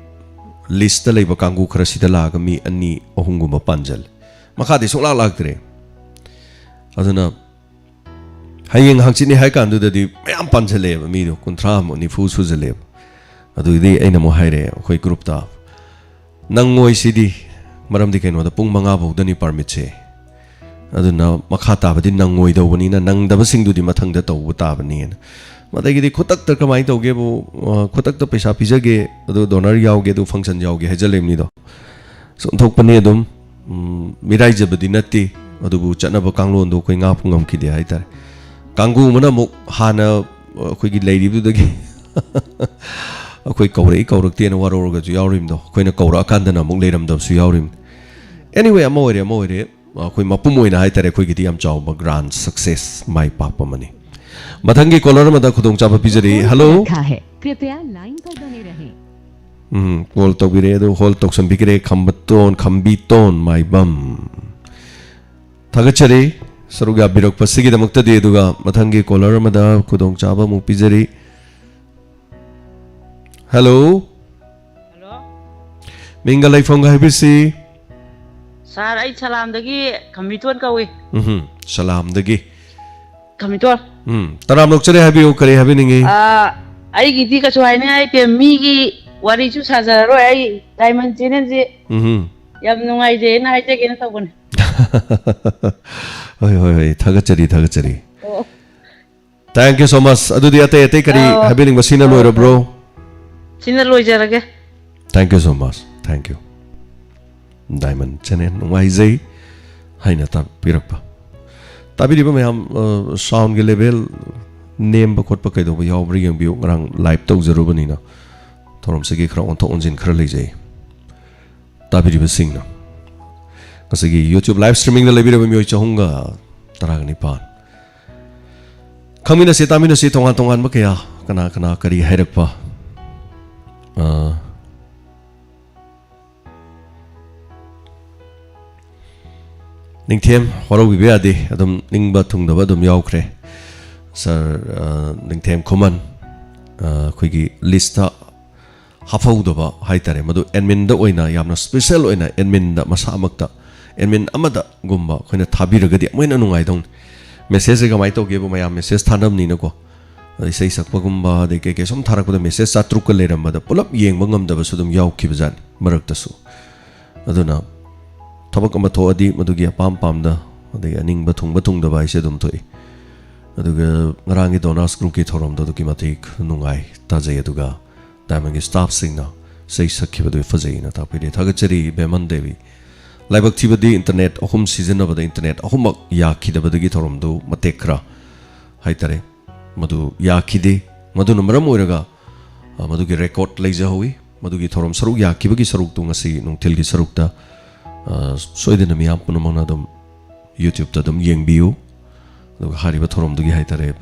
ꯂꯤꯁꯇ ꯂꯩꯕ ꯀꯥꯡꯕꯨ ꯈꯔ ꯁꯤꯗ ꯂꯥꯛꯑꯒ ꯃꯤ ꯑꯅꯤ ꯑꯍꯨꯝꯒꯨꯝꯕ ꯄꯥꯟꯖꯜꯂꯦ꯫ ꯃꯈꯥꯗꯤ ꯁꯨꯡꯂꯥꯛ ꯂꯥꯛꯇ꯭ꯔꯦ꯫ ꯑꯗꯨꯅ ꯍꯌꯦꯡ ꯍꯪꯆꯤꯠꯅꯤ ꯍꯥꯏ ꯀꯥꯟꯗꯨꯗꯗꯤ ꯃꯌꯥꯝ ꯄꯥꯟꯁꯜꯂꯛꯑꯦꯕ, ꯃꯤꯗꯣ ꯀꯨꯟꯊ꯭ꯔꯥꯃꯨꯛ, ꯅꯤꯐꯨ ꯁꯨꯖꯜꯂꯛꯑꯦꯕ꯫ ꯑꯗꯨꯗꯤ ꯑꯩꯅ ꯑꯃꯨꯛ ꯍꯥꯏꯔꯦ ꯑꯩꯈꯣꯏ ꯒ꯭ꯔꯨꯞꯇ, "ꯅꯪꯉꯣꯏ ꯁꯤꯗꯤ, ꯃꯔꯝꯗꯤ ꯀꯩꯅꯣꯗ ꯄꯨꯡ ꯃꯉꯥ ꯐꯥꯎꯗꯅꯤ ꯄꯥꯔꯃꯤꯠꯁꯦ, ꯑꯗꯨꯅ ꯃꯈꯥ ꯇꯥꯕꯗꯤ ꯅꯪꯉꯣꯏꯗꯧꯕꯅꯤꯅ ꯅꯪꯗꯕꯁꯤꯡꯗꯨꯗꯤ ꯃꯊꯪꯗ ꯇꯧꯕ ꯇꯥꯕꯅꯤꯅ"꯫ ꯑꯗꯒꯤꯗꯤ ꯈꯨꯗꯛꯇ ꯀꯃꯥꯏꯅ ꯇꯧꯒꯦꯕꯨ, ꯑ, ꯈꯨꯗꯛꯇ ꯄꯩꯁꯥ ꯄꯤꯖꯒꯦ, ꯑꯗꯨ ꯗꯣꯅꯔ ꯌꯥꯎꯒꯦ, ꯑꯗꯨ ꯐꯪꯁꯟ ꯌꯥꯎꯒꯦ ꯍꯥꯏꯖꯜꯂꯤꯕꯅꯤꯗꯣ꯫ ꯑꯣꯟꯊꯣꯛꯄꯅꯤ ꯑꯗꯨꯝ꯫ ꯎꯝ, ꯃꯤꯔꯥꯏꯖꯕꯗꯤ ꯅꯠꯇꯦ, ꯑꯗꯨꯕꯨ ꯆꯠꯅꯕ ꯀꯥꯡꯂꯣꯟꯗꯣ ꯑꯩꯈꯣꯏ ꯉꯥꯛꯄ ꯉꯝꯈꯤꯗꯦ ꯍꯥꯏꯇꯥꯔꯦ꯫ ꯀꯥꯡꯕꯨ ꯑꯃꯅ ꯑꯃꯨꯛ ꯍꯥꯟꯅ ꯑꯩꯈꯣꯏꯒꯤ ꯂꯩꯔꯤꯕꯗꯨꯗꯒꯤ ꯑꯩꯈꯣꯏ ꯀꯧꯔꯛꯏ ꯀꯧꯔꯛꯇꯦꯅ ꯋꯥꯔꯧꯔꯒꯁꯨ ꯌꯥꯎꯔꯤꯕꯗꯣ, ꯑꯩꯈꯣꯏꯅ ꯀꯧꯔꯛꯑꯀꯥꯟꯗꯅ ꯑꯃꯨꯛ ꯂꯩꯔꯝꯗꯕꯁꯨ ꯌꯥꯎꯔꯤꯕꯅꯤ꯫ Anyway, ꯑꯃ ꯑꯣꯏꯔꯦ ꯑꯃ ꯑꯣꯏꯔꯦ, ꯑꯩꯈꯣꯏ ꯃꯄꯨꯝ ꯑꯣꯏꯅ ꯍꯥꯏꯇꯥꯔꯦ, ꯑꯩꯈꯣꯏꯒꯤꯗꯤ ꯌꯥꯝ ꯆꯥꯎꯕ grand success, ꯃꯥꯏ ꯄꯥꯛꯄ ꯑꯃꯅꯤ꯫ ꯃꯊꯪꯒꯤ caller ꯑꯃꯗ ꯈꯨꯗꯣꯡꯆꯥꯕ ꯄꯤꯖꯔꯤ꯫ Hello꯫ रखा है। कृपया लाइन पर बने रहें। ꯎꯝ, call ꯇꯧꯕꯤꯔꯛꯑꯦ ꯑꯗꯨ hold ꯇꯧꯁꯟꯕꯤꯈ꯭ꯔꯦ꯫ ꯈꯝꯕꯇꯣꯟ, ꯈꯝꯕꯤꯇꯣꯟ ꯃꯥꯏꯕꯝ, ꯊꯥꯒꯠꯆꯔꯤ ꯁꯔꯨꯛ ꯌꯥꯕꯤꯔꯛꯄꯁꯤꯒꯤꯗꯃꯛꯇꯗꯤ꯫ ꯑꯗꯨꯒ ꯃꯊꯪꯒꯤ caller ꯑꯃꯗ ꯈꯨꯗꯣꯡꯆꯥꯕ ꯑꯃꯨꯛ ꯄꯤꯖꯔꯤ꯫ Hello꯫ Hello꯫ ꯃꯤꯡꯒ ꯂꯩꯐꯝꯒ ꯍꯥꯏꯕꯤꯁꯤ꯫ Sir, ꯑꯩ ꯁꯂꯥꯝꯗꯒꯤ ꯈꯝꯕꯤꯇꯣꯟ ꯀꯧꯏ꯫ ꯎꯝꯍꯨꯝ, ꯁꯂꯥꯝꯗꯒꯤ꯫ ꯈꯝꯕꯤꯇꯣꯟ꯫ ꯎꯝ, ꯇꯔꯥꯝꯅ ꯑꯣꯛꯆꯔꯤ, ꯍꯥꯏꯕꯤꯌꯨ, ꯀꯔꯤ ꯍꯥꯏꯕꯤꯅꯤꯡꯉꯤ? ꯑꯥ, ꯑꯩꯒꯤꯗꯤ ꯀꯩꯁꯨ ꯍꯥꯏꯅꯤꯡꯉꯥꯏ ꯂꯩꯇꯦ, ꯃꯤꯒꯤ ꯋꯥꯔꯤꯁꯨ ꯁꯥꯖꯔꯔꯣꯏ꯫ ꯑꯩ Diamond Channelꯁꯦ ꯎꯝꯍꯨꯝ꯫ ꯌꯥꯝ ꯅꯨꯡꯉꯥꯏꯖꯩꯅ ꯍꯥꯏꯖꯒꯦꯅ ꯇꯧꯕꯅꯦ꯫ ꯍꯣꯏ, ꯍꯣꯏ, ꯍꯣꯏ, ꯊꯥꯒꯠꯆꯔꯤ, ꯊꯥꯒꯠꯆꯔꯤ꯫ ꯑꯣ꯫ Thank you so much꯫ ꯑꯗꯨꯗꯤ ꯑꯇꯩ ꯑꯇꯩ ꯀꯔꯤ ꯑꯧ꯫ ꯍꯥꯏꯕꯤꯅꯤꯡꯕ? ꯁꯤꯅ ꯑꯧ, ꯂꯣꯏꯔꯕ꯭ꯔꯣ? ꯑꯧ꯫ ꯁꯤꯅ ꯂꯣꯏꯖꯔꯒꯦ꯫ Thank you so much꯫ Thank you꯫ Diamond Channel ꯅꯨꯡꯉꯥꯏꯖꯩ ꯍꯥꯏꯅ ꯇꯥꯛꯄꯤꯔꯛꯄ꯫ ꯇꯥꯕꯤꯔꯤꯕ ꯃꯌꯥꯝ, ꯑ, soundꯒꯤ level ꯅꯦꯝꯕ ꯈꯣꯠꯄ ꯀꯩꯗꯧꯕ ꯌꯥꯎꯕ꯭ꯔꯥ ꯌꯦꯡꯕꯤꯌꯨ꯫ ꯉꯔꯥꯡ live ꯇꯧꯖꯔꯨꯕꯅꯤꯅ ꯊꯧꯔꯝꯁꯤꯒꯤ ꯈꯔ ꯑꯣꯟꯊꯣꯛ ꯑꯣꯟꯁꯤꯟ ꯈꯔ ꯂꯩꯖꯩ꯫ ꯇꯥꯕꯤꯔꯤꯕꯁꯤꯡꯅ ꯉꯁꯤꯒꯤ YouTube live streamingꯗ ꯂꯩꯕꯤꯔꯕ ꯃꯤꯑꯣꯏ ꯆꯍꯨꯝꯒ ꯇꯔꯥꯒ ꯅꯤꯄꯥꯟ꯫ ꯈꯪꯃꯤꯟꯅꯁꯤ, ꯇꯥꯃꯤꯟꯅꯁꯤ, ꯇꯣꯉꯥꯟ ꯇꯣꯉꯥꯟꯕ ꯀꯌꯥ, ꯀꯅꯥ ꯀꯅꯥ ꯀꯔꯤ ꯍꯥꯏꯔꯛꯄ꯫ ꯑ, ꯅꯤꯡꯊꯦꯝ ꯋꯥꯔꯧꯕꯤꯕ ꯌꯥꯗꯦ, ꯑꯗꯨꯝ ꯅꯤꯡꯕ ꯊꯨꯡꯗꯕ ꯑꯗꯨꯝ ꯌꯥꯎꯈ꯭ꯔꯦ꯫ Sir, ꯑ, ꯅꯤꯡꯊꯦꯝ ꯈꯨꯃꯟ, ꯑ, ꯑꯩꯈꯣꯏꯒꯤ listꯇ ꯍꯥꯞꯍꯧꯗꯕ ꯍꯥꯏꯇꯥꯔꯦ, ꯃꯗꯨ adminꯗ ꯑꯣꯏꯅ ꯌꯥꯝꯅ special ꯑꯣꯏꯅ adminꯗ ꯃꯁꯥꯃꯛꯇ admin ꯑꯃꯗꯒꯨꯝꯕ ꯑꯩꯈꯣꯏꯅ ꯊꯥꯕꯤꯔꯒꯗꯤ ꯑꯃꯨꯛ ꯍꯦꯟꯅ ꯅꯨꯡꯉꯥꯏꯗꯧꯅꯤ꯫ Messageꯁꯦ ꯀꯃꯥꯏꯅ ꯇꯧꯒꯦꯕꯨ, ꯃꯌꯥꯝ message ꯊꯥꯅꯕꯅꯤꯅꯀꯣ, ꯑꯗ ꯏꯁꯩ ꯁꯛꯄꯒꯨꯝꯕ ꯑꯗꯩ ꯀꯩꯀꯩ ꯁꯨꯝ ꯊꯥꯔꯛꯄꯗ message ꯆꯥꯇ꯭ꯔꯨꯛꯀ ꯂꯩꯔꯝꯕꯗ ꯄꯨꯂꯞ ꯌꯦꯡꯕ ꯉꯝꯗꯕꯁꯨ ꯑꯗꯨꯝ ꯌꯥꯎꯈꯤꯕꯖꯥꯠꯅꯤ ꯃꯔꯛꯇꯁꯨ꯫ ꯑꯗꯨꯅ ꯊꯕꯛ ꯑꯃ ꯊꯣꯛꯑꯗꯤ ꯃꯗꯨꯒꯤ ꯑꯄꯥꯝ ꯄꯥꯝꯗ ꯑꯗꯒꯤ ꯑꯅꯤꯡꯕ ꯊꯨꯡꯕ ꯊꯨꯡꯗꯕ ꯍꯥꯏꯁꯦ ꯑꯗꯨꯝ ꯊꯣꯛꯏ꯫ ꯑꯗꯨꯒ ꯉꯔꯥꯡꯒꯤ Donors Groupꯀꯤ ꯊꯧꯔꯝꯗꯣ ꯑꯗꯨꯛꯀꯤ ꯃꯇꯤꯛ ꯅꯨꯡꯉꯥꯏ, ꯇꯥꯖꯩ꯫ ꯑꯗꯨꯒ Diamondꯒꯤ staffꯁꯤꯡꯅ ꯏꯁꯩ ꯁꯛꯈꯤꯕꯗꯨ ꯐꯖꯩꯅ ꯇꯥꯛꯄꯤꯔꯦ꯫ ꯊꯥꯒꯠꯆꯔꯤ ꯕꯦꯃꯟ ꯗꯦꯕꯤ꯫ ꯂꯥꯏꯕꯛ ꯊꯤꯕꯗꯤ internet ꯑꯍꯨꯝ ꯁꯤꯖꯤꯟꯅꯕꯗ internet ꯑꯍꯨꯝꯃꯛ ꯌꯥꯈꯤꯗꯕꯗꯒꯤ ꯊꯧꯔꯝꯗꯨ ꯃꯇꯦꯛ ꯈꯔ ꯍꯥꯏꯇꯥꯔꯦ, ꯃꯗꯨ ꯌꯥꯈꯤꯗꯦ꯫ ꯃꯗꯨꯅ ꯃꯔꯝ ꯑꯣꯏꯔꯒ ꯑ, ꯃꯗꯨꯒꯤ ꯔꯦꯀꯣꯔꯗ ꯂꯩꯖꯍꯧꯋꯤ꯫ ꯃꯗꯨꯒꯤ ꯊꯧꯔꯝ ꯁꯔꯨꯛ ꯌꯥꯈꯤꯕꯒꯤ ꯁꯔꯨꯛꯇꯨ ꯉꯁꯤ ꯅꯨꯡꯊꯤꯜꯒꯤ ꯁꯔꯨꯛꯇ, ꯑ, ꯁꯣꯏꯗꯅ ꯃꯤꯌꯥꯝ ꯄꯨꯝꯅꯃꯛꯅ ꯑꯗꯨꯝ YouTube-ꯇ ꯑꯗꯨꯝ ꯌꯦꯡꯕꯤꯌꯨ꯫ ꯑꯗꯨꯒ ꯍꯥꯏꯔꯤꯕ ꯊꯧꯔꯝꯗꯨꯒꯤ ꯍꯥꯏꯇꯥꯔꯦ,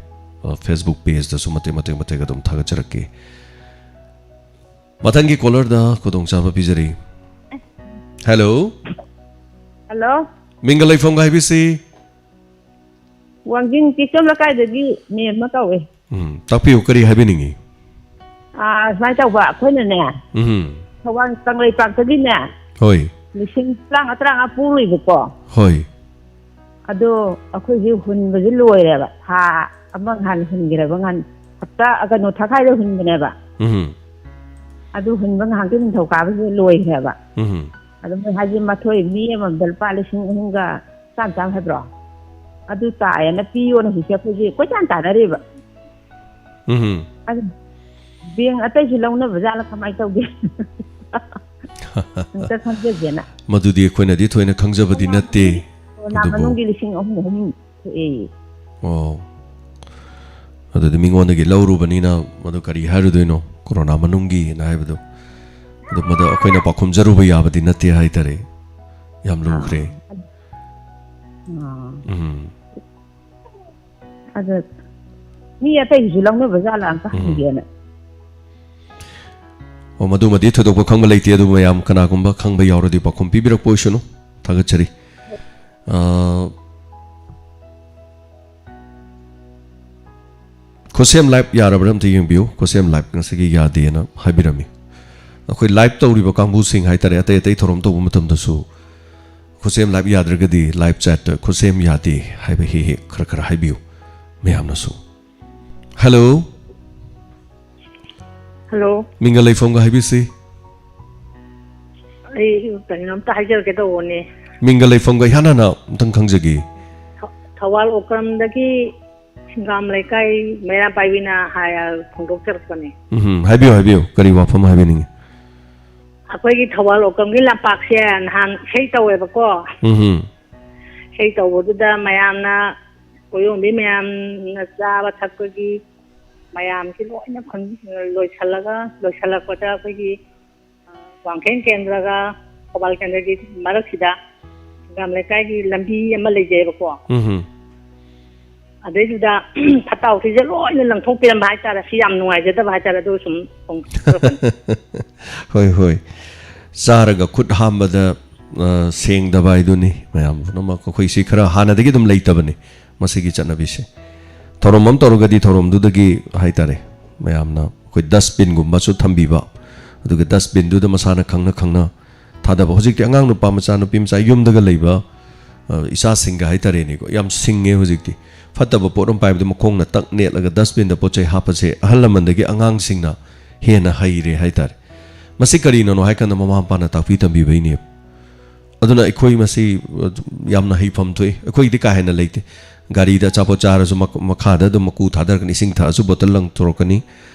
ꯑ, Facebook page-ꯇꯁꯨ ꯃꯇꯦꯛ ꯃꯇꯦꯛ ꯃꯇꯦꯛ ꯑꯗꯨꯝ ꯊꯥꯒꯠꯆꯔꯛꯀꯦ꯫ ꯃꯊꯪꯒꯤ caller-ꯗ ꯈꯨꯗꯣꯡꯆꯥꯕ ꯄꯤꯖꯔꯤ꯫ Hello꯫ Hello꯫ ꯃꯤꯡꯒ ꯂꯩꯐꯝꯒ ꯍꯥꯏꯕꯤꯁꯤ꯫ ꯋꯥꯡꯖꯤꯡ ꯇꯤꯛꯆꯝ ꯂꯩꯀꯥꯏꯗꯒꯤ ꯃꯦꯝ ꯑꯃ ꯀꯧꯋꯦ꯫ ꯎꯝ, ꯇꯥꯛꯄꯤꯌꯨ, ꯀꯔꯤ ꯍꯥꯏꯕꯤꯅꯤꯡꯉꯤ? ꯑꯥ, ꯁꯨꯃꯥꯏꯅ ꯇꯧꯕ, ꯑꯩꯈꯣꯏꯅꯅꯦ, ꯎꯝ꯫ ꯊꯧꯕꯥꯜ ꯀꯪꯂꯩꯄꯥꯛꯇꯒꯤꯅꯦ, ꯍꯣꯏ꯫ ꯂꯤꯁꯤꯡ ꯇꯔꯥꯃꯉꯥ, ꯇꯔꯥꯃꯉꯥ ꯄꯨꯔꯨꯏꯕꯀꯣ꯫ ꯍꯣꯏ꯫ ꯑꯗꯣ ꯑꯩꯈꯣꯏꯁꯦ ꯍꯨꯟꯕꯁꯦ ꯂꯣꯏꯔꯦꯕ꯫ ꯊꯥ ꯑꯃ ꯉꯍꯥꯟ ꯍꯨꯟꯈ꯭ꯔꯦꯕ, ꯉꯍꯥꯟ ꯍꯞꯇꯥ, ꯀꯩꯅꯣ, ꯊꯈꯥꯏꯗ ꯍꯨꯟꯕꯅꯦꯕ꯫ ꯎꯝ꯫ ꯑꯗꯨ ꯍꯨꯟꯕ ꯉꯥꯏꯍꯥꯛꯀꯤ ꯅꯤꯡꯊꯧꯀꯥꯕꯁꯦ ꯂꯣꯏꯈ꯭ꯔꯦꯕ꯫ ꯎꯝ꯫ ꯑꯗꯣ ꯃꯣꯏ ꯍꯥꯏꯁꯦ ꯃꯊꯣꯏ ꯃꯤ ꯑꯃꯃꯝꯗ ꯂꯨꯄꯥ ꯂꯤꯁꯤꯡ ꯑꯍꯨꯝꯒ ꯆꯥꯝ ꯆꯥꯝ ꯍꯥꯏꯕ꯭ꯔꯣ? ꯑꯗꯨ ꯇꯥꯏꯌꯦꯅ ꯄꯤꯌꯣꯅ ꯍꯧꯖꯤꯛꯁꯦ ꯑꯩꯈꯣꯏꯁꯦ ꯀꯣꯏꯇꯥꯟ ꯇꯥꯟꯅꯔꯤꯕ꯫ ꯎꯝ꯫ ꯑꯗꯨ ꯕꯦꯡ ꯑꯇꯩꯁꯨ ꯂꯧꯅꯕ ꯖꯥꯠꯂ ꯀꯃꯥꯏꯅ ꯇꯧꯒꯦ? ꯑꯝꯇ ꯈꯪꯖꯒꯦꯅ꯫ ꯃꯗꯨꯗꯤ ꯑꯩꯈꯣꯏꯅꯗꯤ ꯊꯣꯏꯅ ꯈꯪꯖꯕꯗꯤ ꯅꯠꯇꯦ꯫ ꯀꯣꯔꯣꯅꯥ ꯑꯗꯨꯕꯨ ꯃꯅꯨꯡꯒꯤ ꯂꯤꯁꯤꯡ ꯑꯍꯨꯝ ꯑꯍꯨꯝ ꯊꯣꯛꯑꯦ꯫ ꯑꯣ꯫ ꯑꯗꯨꯗꯤ ꯃꯤꯉꯣꯟꯗꯒꯤ ꯂꯧꯔꯨꯕꯅꯤꯅ ꯃꯗꯨ ꯀꯔꯤ ꯍꯥꯏꯔꯨꯗꯣꯏꯅꯣ? ꯀꯣꯔꯣꯅꯥ ꯃꯅꯨꯡꯒꯤꯅ ꯍꯥꯏꯕꯗꯣ꯫ ꯑꯗꯨ ꯃꯗꯨ ꯑꯩꯈꯣꯏꯅ ꯄꯥꯎꯈꯨꯝꯖꯔꯨꯕ ꯌꯥꯕꯗꯤ ꯅꯠꯇꯦ ꯍꯥꯏꯇꯥꯔꯦ꯫ ꯌꯥꯝ ꯂꯨꯈ꯭ꯔꯦ꯫ ꯑꯥ꯫ ꯎꯝ꯫ ꯑꯗ ꯃꯤ ꯑꯇꯩꯒꯤꯁꯨ ꯂꯧꯅꯕ ꯖꯥꯠꯂ ꯑꯝꯇ ꯎꯝ꯫ ꯍꯪꯒꯦꯅ꯫ ꯑꯣ, ꯃꯗꯨꯃꯗꯤ ꯊꯣꯏꯗꯣꯛꯄ ꯈꯪꯕ ꯂꯩꯇꯦ, ꯑꯗꯨꯕꯨ ꯃꯌꯥꯝ ꯀꯅꯥꯒꯨꯝꯕ ꯈꯪꯕ ꯌꯥꯎꯔꯗꯤ ꯄꯥꯎꯈꯨꯝ ꯄꯤꯕꯤꯔꯛꯄ ꯑꯣꯏꯁꯅꯨ꯫ ꯊꯥꯒꯠꯆꯔꯤ꯫ ꯑ, ꯈꯨꯠꯁꯦꯝ live ꯌꯥꯔꯕ꯭ꯔꯥ ꯑꯝꯇ ꯌꯦꯡꯕꯤꯌꯨ꯫ ꯈꯨꯠꯁꯦꯝ live ꯉꯁꯤꯒꯤ ꯌꯥꯗꯦꯅ ꯍꯥꯏꯕꯤꯔꯝꯃꯤ꯫ ꯑꯩꯈꯣꯏ live ꯇꯧꯔꯤꯕ ꯀꯥꯡꯕꯨꯁꯤꯡ ꯍꯥꯏꯇꯥꯔꯦ, ꯑꯇꯩ ꯑꯇꯩ ꯊꯧꯔꯝ ꯇꯧꯕ ꯃꯇꯝꯗꯁꯨ ꯈꯨꯠꯁꯦꯝ live ꯌꯥꯗ꯭ꯔꯒꯗꯤ live chat-ꯇ "ꯈꯨꯠꯁꯦꯝ ꯌꯥꯗꯦ" ꯍꯥꯏꯕ ꯍꯦꯛ ꯍꯦꯛ ꯈꯔ ꯈꯔ ꯍꯥꯏꯕꯤꯌꯨ ꯃꯌꯥꯝꯅꯁꯨ꯫ Hello꯫ Hello꯫ ꯃꯤꯡꯒ ꯂꯩꯐꯝꯒ ꯍꯥꯏꯕꯤꯁꯤ꯫ ꯑꯩ ꯀꯩꯅꯣꯝꯇ ꯍꯥꯏꯖꯔꯛꯀꯦ ꯇꯧꯕꯅꯦ꯫ ꯃꯤꯡꯒ ꯂꯩꯐꯝꯒ ꯏꯍꯥꯟ ꯍꯥꯟꯅ ꯑꯝꯇꯪ ꯈꯪꯖꯒꯦ꯫ ꯊ-, ꯊꯧꯕꯥꯜ ꯑꯣꯀ꯭ꯔꯝꯗꯒꯤ ꯁꯤꯡꯒꯥꯝ ꯂꯩꯀꯥꯏ ꯃꯩꯔꯥ ꯄꯥꯏꯕꯤꯅ ꯍꯥꯏ-, ꯐꯣꯡꯗꯣꯛꯆꯔꯛꯄꯅꯦ꯫ ꯎꯝ, ꯍꯥꯏꯕꯤꯌꯨ, ꯍꯥꯏꯕꯤꯌꯨ꯫ ꯀꯔꯤ ꯋꯥꯐꯝ ꯍꯥꯏꯕꯤꯅꯤꯡꯉꯤ? ꯑꯩꯈꯣꯏꯒꯤ ꯊꯧꯕꯥꯜ ꯑꯣꯀ꯭ꯔꯝꯒꯤ ꯂꯝꯄꯥꯛꯁꯦ ꯅꯍꯥꯟ ꯏꯁꯩ ꯇꯧꯋꯦꯕꯀꯣ꯫ ꯎꯝ꯫ ꯏꯁꯩ ꯇꯧꯕꯗꯨꯗ ꯃꯌꯥꯝꯅ, ꯀꯣꯏꯌꯣꯝꯕꯤ ꯃꯌꯥꯝꯅ ꯆꯥꯕ ꯊꯛꯄꯒꯤ ꯃꯌꯥꯝꯁꯤ ꯂꯣꯏꯅ ꯐꯪ-, ꯂꯣꯏꯁꯤꯜꯂꯒ, ꯂꯣꯏꯁꯤꯜꯂꯛꯄꯗ ꯑꯩꯈꯣꯏꯒꯤ, ꯑ, ꯋꯥꯡꯈꯦꯝ ꯀꯦꯟꯗ꯭ꯔꯒ ꯊꯧꯕꯥꯜ ꯀꯦꯟꯗ꯭ꯔꯒꯤ ꯃꯔꯛꯁꯤꯗ ꯁꯤꯡꯒꯥꯝ ꯂꯩꯀꯥꯏꯒꯤ ꯂꯝꯕꯤ ꯑꯃ ꯂꯩꯖꯩꯑꯕꯀꯣ꯫ ꯎꯝ꯫ ꯑꯗꯩꯗꯨꯗ ꯐꯠꯇ ꯍꯥꯎꯊꯤꯁꯦ ꯂꯣꯏꯅ ꯂꯪꯊꯣꯛꯄꯤꯔꯝꯕ ꯍꯥꯏꯇꯥꯔꯦ꯫ ꯁꯤ ꯌꯥꯝ ꯅꯨꯡꯉꯥꯏꯖꯗꯕ ꯍꯥꯏꯇꯥꯔꯦ꯫ ꯑꯗꯨ ꯁꯨꯝ ꯐꯣꯡꯗꯣꯛꯆꯔꯛꯄꯅꯤ꯫ ꯍꯣꯏ, ꯍꯣꯏ꯫ ꯆꯥꯔꯒ ꯈꯨꯠ ꯍꯥꯝꯕꯗ, ꯑ, ꯁꯦꯡꯗꯕ ꯍꯥꯏꯗꯨꯅꯤ꯫ ꯃꯌꯥꯝ ꯄꯨꯝꯅꯃꯛ ꯑꯩꯈꯣꯏ ꯁꯤ ꯈꯔ ꯍꯥꯟꯅꯗꯒꯤ ꯑꯗꯨꯝ ꯂꯩꯇꯕꯅꯤ, ꯃꯁꯤꯒꯤ ꯆꯠꯅꯕꯤꯁꯦ꯫ ꯊꯧꯔꯝ ꯑꯃ ꯇꯧꯔꯒꯗꯤ ꯊꯧꯔꯝꯗꯨꯗꯒꯤ ꯍꯥꯏꯇꯥꯔꯦ, ꯃꯌꯥꯝꯅ ꯑꯩꯈꯣꯏ dustbinꯒꯨꯝꯕꯁꯨ ꯊꯝꯕꯤꯕ, ꯑꯗꯨꯒ dustbinꯗꯨꯗ ꯃꯁꯥꯅ ꯈꯪꯅ ꯈꯪꯅ ꯊꯥꯗꯕ꯫ ꯍꯧꯖꯤꯛꯇꯤ ꯑꯉꯥꯡ ꯅꯨꯄꯥ ꯃꯆꯥ, ꯅꯨꯄꯤ ꯃꯆꯥ ꯌꯨꯝꯗꯒ ꯂꯩꯕ, ꯑ, ꯏꯆꯥꯁꯤꯡꯒ ꯍꯥꯏꯇꯥꯔꯦꯅꯦꯀꯣ, ꯌꯥꯝ ꯁꯤꯡꯉꯦ ꯍꯧꯖꯤꯛꯇꯤ꯫ ꯐꯠꯇꯕ ꯄꯣꯠ ꯑꯃ ꯄꯥꯏꯕꯗ ꯃꯈꯣꯡꯅ ꯇꯛ ꯅꯦꯠꯂꯒ dustbinꯗ ꯄꯣꯠ ꯆꯩ ꯍꯥꯞꯄꯁꯦ ꯑꯍꯜ ꯂꯃꯟꯗꯒꯤ ꯑꯉꯥꯡꯁꯤꯡꯅ ꯍꯦꯟꯅ ꯍꯩꯔꯦ ꯍꯥꯏꯇꯥꯔꯦ꯫ ꯃꯁꯤ ꯀꯔꯤꯅꯅꯣ ꯍꯥꯏꯀꯥꯟꯗ ꯃꯃꯥ ꯃꯄꯥꯅ ꯇꯥꯛꯄꯤ ꯇꯝꯕꯤꯕꯩꯅꯦ꯫ ꯑꯗꯨꯅ ꯑꯩꯈꯣꯏ ꯃꯁꯤ, ꯑ, ꯌꯥꯝꯅ ꯍꯩꯐꯝ ꯊꯣꯛꯏ꯫ ꯑꯩꯈꯣꯏꯒꯤꯗꯤ ꯀꯥ ꯍꯦꯟꯅ ꯂꯩꯇꯦ꯫ ꯒꯥꯔꯤꯗ ꯑꯆꯥꯄꯣꯠ ꯆꯥꯔꯁꯨ ꯃꯛ-, ꯃꯈꯥꯗ ꯑꯗꯨꯝ ꯃꯀꯨ ꯊꯥꯗꯔꯛꯀꯅꯤ, ꯏꯁꯤꯡ ꯊꯛꯑꯁꯨ ꯕꯣꯇꯜ ꯂꯪꯊꯣꯔꯛꯀꯅꯤ,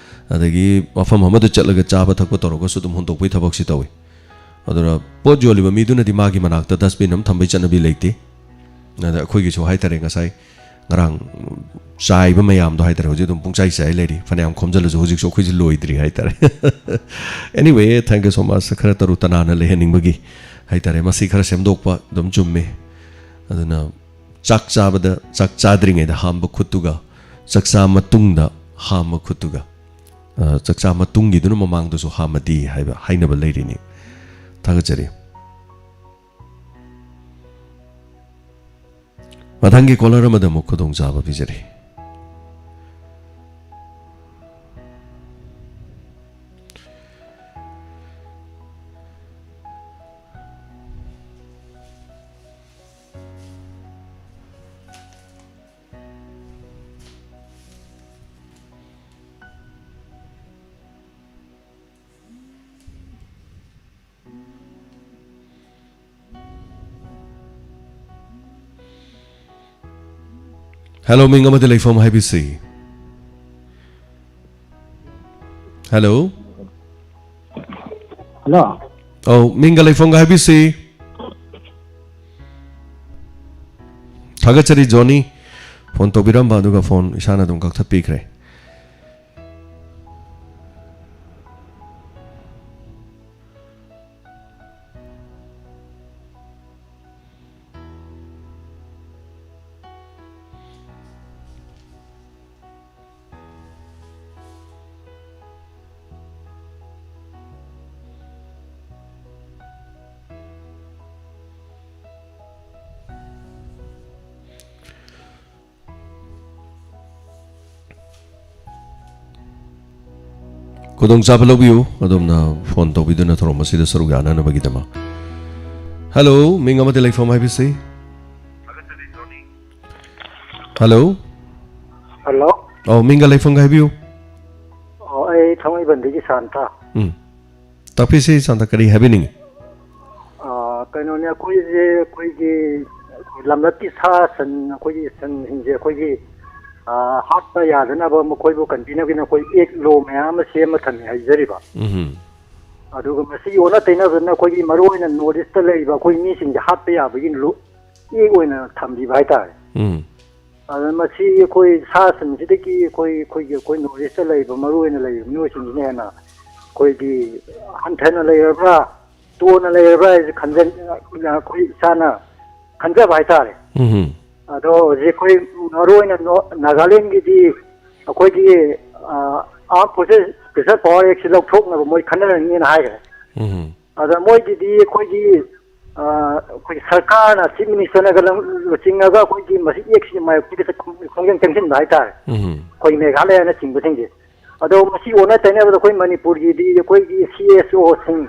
ꯑꯗꯒꯤ ꯃꯐꯝ ꯑꯃꯗ ꯆꯠꯂꯒ ꯆꯥꯕ ꯊꯛꯄ ꯇꯧꯔꯒꯁꯨ ꯑꯗꯨꯝ ꯍꯨꯟꯗꯣꯛꯄꯒꯤ ꯊꯕꯛꯁꯤ ꯇꯧꯏ꯫ ꯑꯗꯨꯅ ꯄꯣꯠ ꯌꯣꯜꯂꯤꯕ ꯃꯤꯗꯨꯅꯗꯤ ꯃꯥꯒꯤ ꯃꯅꯥꯛꯇ dustbin ꯑꯃ ꯊꯝꯕꯩ ꯆꯠꯅꯕꯤ ꯂꯩꯇꯦ꯫ ꯑꯗ ꯑꯩꯈꯣꯏꯒꯤꯁꯨ ꯍꯥꯏꯇꯥꯔꯦ, ꯉꯁꯥꯏ ꯉꯔꯥꯡ ꯆꯥꯏꯕ ꯃꯌꯥꯝꯗꯣ ꯍꯥꯏꯇꯥꯔꯦ, ꯍꯧꯖꯤꯛ ꯑꯗꯨꯝ ꯄꯨꯡꯆꯥꯏ ꯆꯥꯏ ꯂꯩꯔꯤ꯫ ꯐꯅꯌꯥꯝ ꯈꯣꯝꯖꯤꯜꯂꯁꯨ ꯍꯧꯖꯤꯛꯁꯨ ꯑꯩꯈꯣꯏꯁꯦ ꯂꯣꯏꯗ꯭ꯔꯤ ꯍꯥꯏꯇꯥꯔꯦ꯫ Anyway, thank you so much꯫ ꯈꯔ ꯇꯔꯨ ꯇꯅꯥꯟꯅ ꯂꯩꯍꯟꯅꯤꯡꯕꯒꯤ ꯍꯥꯏꯇꯥꯔꯦ꯫ ꯃꯁꯤ ꯈꯔ ꯁꯦꯝꯗꯣꯛꯄ ꯑꯗꯨꯝ ꯆꯨꯝꯃꯤ꯫ ꯑꯗꯨꯅ ꯆꯥꯛ ꯆꯥꯕꯗ, ꯆꯥꯛ ꯆꯥꯗ꯭ꯔꯤꯉꯩꯗ ꯍꯥꯝꯕ ꯈꯨꯠꯇꯨꯒ ꯆꯥꯛ ꯆꯥ ꯃꯇꯨꯡꯗ ꯍꯥꯝꯕ ꯈꯨꯠꯇꯨꯒ, ꯑ, ꯆꯥꯛ ꯆꯥ ꯃꯇꯨꯡꯒꯤꯗꯨꯅ ꯃꯃꯥꯡꯗꯁꯨ ꯍꯥꯝꯃꯗꯤ ꯍꯥꯏꯕ ꯍꯥꯏꯅꯕ ꯂꯩꯔꯤꯅꯤ꯫ ꯊꯥꯒꯠꯆꯔꯤ꯫ ꯃꯊꯪꯒꯤ caller ꯑꯃꯗ ꯑꯃꯨꯛ ꯈꯨꯗꯣꯡꯆꯥꯕ ꯄꯤꯖꯔꯤ꯫ Hello, ꯃꯤꯡ ꯑꯃꯗꯤ ꯂꯩꯐꯝ ꯍꯥꯏꯕꯤꯁꯤ꯫ Hello꯫ Hello꯫ ꯑꯧ, ꯃꯤꯡꯒ ꯂꯩꯐꯝꯒ ꯍꯥꯏꯕꯤꯁꯤ꯫ ꯊꯥꯒꯠꯆꯔꯤ ꯖꯣꯅꯤ꯫ Phone ꯇꯧꯕꯤꯔꯝꯕ ꯑꯗꯨꯒ phone ꯏꯁꯥꯅ ꯑꯗꯨꯝ ꯀꯛꯊꯠꯄꯤꯈ꯭ꯔꯦ꯫ ꯈꯨꯗꯣꯡꯆꯥꯕ ꯂꯧꯕꯤꯌꯨ, ꯑꯗꯣꯝꯅ ꯐꯣꯟ ꯇꯧꯕꯤꯗꯨꯅ ꯊꯧꯔꯝ ꯑꯁꯤꯗ ꯁꯔꯨꯛ ꯌꯥꯅꯅꯕꯒꯤꯗꯃꯛ꯫ ꯍꯜꯂꯣ, ꯃꯤꯡ ꯑꯃꯗꯤ ꯂꯩꯐꯝ ꯍꯥꯏꯕꯤꯁꯤ꯫ ꯍꯜꯂꯣ꯫ ꯍꯜꯂꯣ꯫ ꯑꯧ, ꯃꯤꯡꯒ ꯂꯩꯐꯝꯒ ꯍꯥꯏꯕꯤꯌꯨ꯫ ꯑꯣ, ꯑꯩ ꯊꯥꯡꯃꯩꯕꯟꯗꯒꯤ ꯁꯥꯟꯇ꯫ ꯎꯝ꯫ ꯇꯥꯛꯄꯤꯁꯤ ꯁꯥꯟꯇ, ꯀꯔꯤ ꯍꯥꯏꯕꯤꯅꯤꯡꯉꯤ? ꯑꯥ, ꯀꯩꯅꯣꯅꯦ, ꯑꯩꯈꯣꯏꯁꯦ, ꯑꯩꯈꯣꯏꯒꯤ ꯂꯝꯂꯛꯀꯤ ꯁꯥ ꯁꯟ, ꯑꯩꯈꯣꯏꯒꯤ ꯁꯟꯁꯤꯡꯁꯦ ꯑꯩꯈꯣꯏꯒꯤ, ꯑꯥ, ꯍꯥꯠꯄ ꯌꯥꯗꯅꯕ, ꯃꯈꯣꯏꯕꯨ ꯀꯟꯕꯤꯅꯕꯒꯤꯅ ꯑꯩꯈꯣꯏ ꯑꯦꯛ ꯂꯣ ꯃꯌꯥꯝ ꯑꯃ ꯁꯦꯝꯃ ꯊꯝꯃꯤ ꯍꯥꯏꯖꯔꯤꯕ꯫ ꯎꯝ꯫ ꯑꯗꯨꯒ ꯃꯁꯤꯒꯤ ꯑꯣꯟꯅ ꯇꯩꯅꯕꯗꯅ ꯑꯩꯈꯣꯏꯒꯤ ꯃꯔꯨ ꯑꯣꯏꯅ ꯅꯣꯔꯠ ꯏꯁꯇ ꯂꯩꯔꯤꯕ ꯑꯩꯈꯣꯏ ꯃꯤꯁꯤꯡꯁꯦ ꯍꯥꯠꯄ ꯌꯥꯕꯒꯤ ꯂꯣ-, ꯑꯦꯛ ꯑꯣꯏꯅ ꯊꯝꯕꯤꯕ ꯍꯥꯏꯇꯥꯔꯦ꯫ ꯎꯝ꯫ ꯑꯗꯨꯅ ꯃꯁꯤ ꯑꯩꯈꯣꯏ ꯁꯥ ꯁꯟꯁꯤꯗꯒꯤ ꯑꯩꯈꯣꯏ, ꯑꯩꯈꯣꯏꯒꯤ, ꯑꯩꯈꯣꯏ ꯅꯣꯔꯠ ꯏꯁꯇ ꯂꯩꯔꯤꯕ ꯃꯔꯨ ꯑꯣꯏꯅ ꯂꯩꯔꯤꯕ ꯃꯤꯑꯣꯏꯁꯤꯡꯁꯤꯅ ꯍꯦꯟꯅ ꯑꯩꯈꯣꯏꯒꯤ ꯍꯟꯊꯅ ꯂꯩꯔꯕ꯭ꯔꯥ, ꯇꯣꯟꯅ ꯂꯩꯔꯕ꯭ꯔꯥ ꯍꯥꯏꯁꯦ ꯈꯟꯖ-, ꯑꯩꯈꯣꯏ ꯏꯁꯥꯅ ꯈꯟꯖꯕ ꯍꯥꯏꯇꯥꯔꯦ꯫ ꯎꯝ꯫ ꯑꯗꯣ ꯍꯧꯖꯤꯛ ꯑꯩꯈꯣꯏ ꯃꯔꯨ ꯑꯣꯏꯅ ꯅꯣ-, ꯅꯥꯒꯥꯂꯦꯟꯒꯤꯗꯤ ꯑꯩꯈꯣꯏꯒꯤ, ꯑ, Armed Forces Special Power Act ꯁꯤ ꯂꯧꯊꯣꯛꯅꯕ ꯃꯣꯏ ꯈꯟꯅꯔꯅꯤꯅ ꯍꯥꯏꯈ꯭ꯔꯦ꯫ ꯎꯝ꯫ ꯑꯗ ꯃꯣꯏꯒꯤꯗꯤ ꯑꯩꯈꯣꯏꯒꯤ, ꯑ, ꯑꯩꯈꯣꯏꯒꯤ ꯁꯔꯀꯥꯔꯅ, ꯆꯤꯐ ꯃꯤꯅꯤꯁꯇꯔꯅꯒ ꯂꯨꯆꯤꯡꯉꯒ ꯑꯩꯈꯣꯏꯒꯤ ꯃꯁꯤ ꯑꯦꯛꯁꯤꯒꯤ ꯃꯥꯌꯣꯛꯇ ꯈꯣꯡꯖꯪ ꯆꯪꯁꯤꯟꯕ ꯍꯥꯏꯇꯥꯔꯦ꯫ ꯎꯝ꯫ ꯑꯩꯈꯣꯏ ꯃꯦꯘꯥꯂꯌꯅꯆꯤꯡꯕꯁꯤꯡꯁꯦ꯫ ꯑꯗꯣ ꯃꯁꯤ ꯑꯣꯟꯅ ꯇꯩꯅꯕꯗ ꯑꯩꯈꯣꯏ ꯃꯅꯤꯄꯨꯔꯒꯤꯗꯤ ꯑꯩꯈꯣꯏꯒꯤ ꯁꯤ ꯑꯦꯁ ꯑꯣꯁꯤꯡ,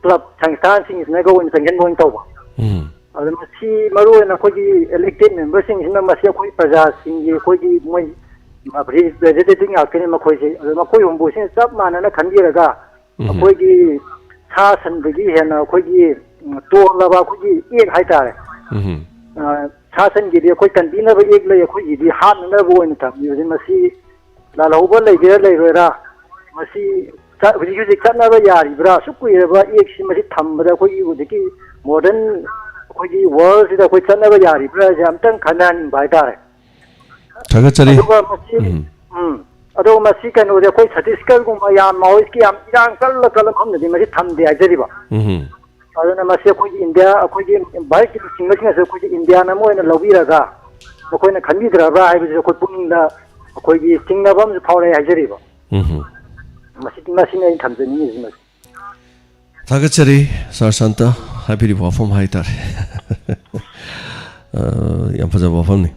ꯀ꯭ꯂꯕ ꯁꯪꯁꯊꯥꯟꯁꯤꯡꯁꯤꯅꯒ ꯑꯣꯏꯅ ꯆꯪꯁꯤꯟꯕ ꯑꯣꯏꯅ ꯇꯧꯕ꯫ ꯎꯝ꯫ ꯑꯗꯣ ꯃꯁꯤ ꯃꯔꯨꯑꯣꯏꯅ ꯑꯩꯈꯣꯏꯒꯤ ꯏꯂꯦꯛꯇꯦꯠ ꯃꯦꯝꯕꯔꯁꯤꯡꯁꯤꯅ ꯃꯁꯤ ꯑꯩꯈꯣꯏ ꯄ꯭ꯔꯖꯥꯁꯤꯡꯒꯤ ꯑꯩꯈꯣꯏꯒꯤ ꯃꯣꯏ ꯔꯤꯄ꯭ꯔꯖꯦꯟꯇꯦꯇꯤꯚ ꯉꯥꯛꯇꯅꯤ ꯃꯈꯣꯏꯁꯦ꯫ ꯑꯗꯣ ꯃꯈꯣꯏ ꯍꯨꯝꯐꯨꯁꯤꯅ ꯆꯞ ꯃꯥꯟꯅꯅ ꯈꯟꯕꯤꯔꯒ ꯎꯝ꯫ ꯑꯩꯈꯣꯏꯒꯤ ꯁꯥ ꯁꯟꯗꯒꯤ ꯍꯦꯟꯅ ꯑꯩꯈꯣꯏꯒꯤ, ꯎꯝ, ꯇꯣꯜꯂꯕ ꯑꯩꯈꯣꯏꯒꯤ ꯑꯦꯛ ꯍꯥꯏꯇꯥꯔꯦ꯫ ꯎꯝ꯫ ꯑ, ꯁꯥ ꯁꯟꯒꯤꯗꯤ ꯑꯩꯈꯣꯏ ꯀꯟꯕꯤꯅꯕ ꯑꯦꯛ ꯂꯩ, ꯑꯩꯈꯣꯏꯒꯤꯗꯤ ꯍꯥꯠꯅꯅꯕ ꯑꯣꯏꯅ ꯊꯝꯕꯤꯕꯅꯤ꯫ ꯃꯁꯤ ꯂꯥꯜꯍꯧꯕ ꯂꯩꯒꯦꯔꯥ ꯂꯩꯔꯣꯏꯔꯥ, ꯃꯁꯤ ꯆ-, ꯍꯧꯖꯤꯛ ꯍꯧꯖꯤꯛ ꯆꯠꯅꯕ ꯌꯥꯔꯤꯕ꯭ꯔꯥ? ꯑꯁꯨꯛ ꯀꯨꯏꯔꯕ ꯑꯦꯛꯁꯤ ꯃꯁꯤ ꯊꯝꯕꯗ ꯑꯩꯈꯣꯏꯒꯤ ꯍꯧꯖꯤꯛꯀꯤ ꯃꯣꯗꯔꯟ ꯑꯩꯈꯣꯏꯒꯤ ꯋꯥꯔꯜꯁꯤꯗ ꯑꯩꯈꯣꯏ ꯆꯠꯅꯕ ꯌꯥꯔꯤꯕ꯭ꯔꯥ ꯍꯥꯏꯁꯦ ꯑꯝꯇꯪ ꯈꯟꯅꯍꯟꯅꯤꯡꯕ ꯍꯥꯏꯇꯥꯔꯦ꯫ ꯊꯥꯒꯠꯆꯔꯤ꯫ ꯑꯗꯨꯒ ꯃꯁꯤ, ꯎꯝ꯫ ꯎꯝ, ꯑꯗꯨꯒ ꯃꯁꯤ ꯀꯩꯅꯣꯁꯦ ꯑꯩꯈꯣꯏ ꯁꯇꯤꯁꯒꯔꯒꯨꯝꯕ ꯌꯥꯝ ꯃꯥꯑꯣꯏꯁꯀꯤ ꯌꯥꯝ ꯏꯔꯥꯡ ꯀꯜꯂ ꯀꯜꯂ ꯃꯐꯝꯗꯗꯤ ꯃꯁꯤ ꯊꯝꯗꯦ ꯍꯥꯏꯖꯔꯤꯕ꯫ ꯎꯝ꯫ ꯑꯗꯨꯅ ꯃꯁꯤ ꯑꯩꯈꯣꯏꯒꯤ ꯏꯟꯗꯤꯌꯥ, ꯑꯩꯈꯣꯏꯒꯤ ꯚꯥꯔꯠꯀꯤ ꯂꯨꯆꯤꯡꯕꯁꯤꯡꯅꯁꯨ ꯑꯩꯈꯣꯏꯒꯤ ꯏꯟꯗꯤꯌꯥꯟ ꯑꯃ ꯑꯣꯏꯅ ꯂꯧꯕꯤꯔꯒ ꯃꯈꯣꯏꯅ ꯈꯟꯕꯤꯗ꯭ꯔꯕ꯭ꯔꯥ ꯍꯥꯏꯕꯁꯤ ꯑꯩꯈꯣꯏ ꯄꯨꯛꯅꯤꯡꯗ ꯑꯩꯈꯣꯏꯒꯤ ꯆꯤꯡꯅꯕ ꯑꯃꯁꯨ ꯐꯥꯎꯔꯛꯑꯦ ꯍꯥꯏꯖꯔꯤꯕ꯫ ꯎꯝ꯫ ꯃꯁꯤ, ꯃꯁꯤꯅꯤ ꯑꯩꯅ ꯊꯝꯖꯅꯤꯡꯉꯤꯁꯤ꯫ ꯃꯁꯤ ꯊꯥꯒꯠꯆꯔꯤ ꯁꯥꯔ ꯁꯥꯟꯇ, ꯍꯥꯏꯕꯤꯔꯤꯕ ꯋꯥꯐꯝ ꯍꯥꯏꯇꯥꯔꯦ꯫ ꯑ, ꯌꯥꯝ ꯐꯖꯕ ꯋꯥꯐꯝꯅꯤ꯫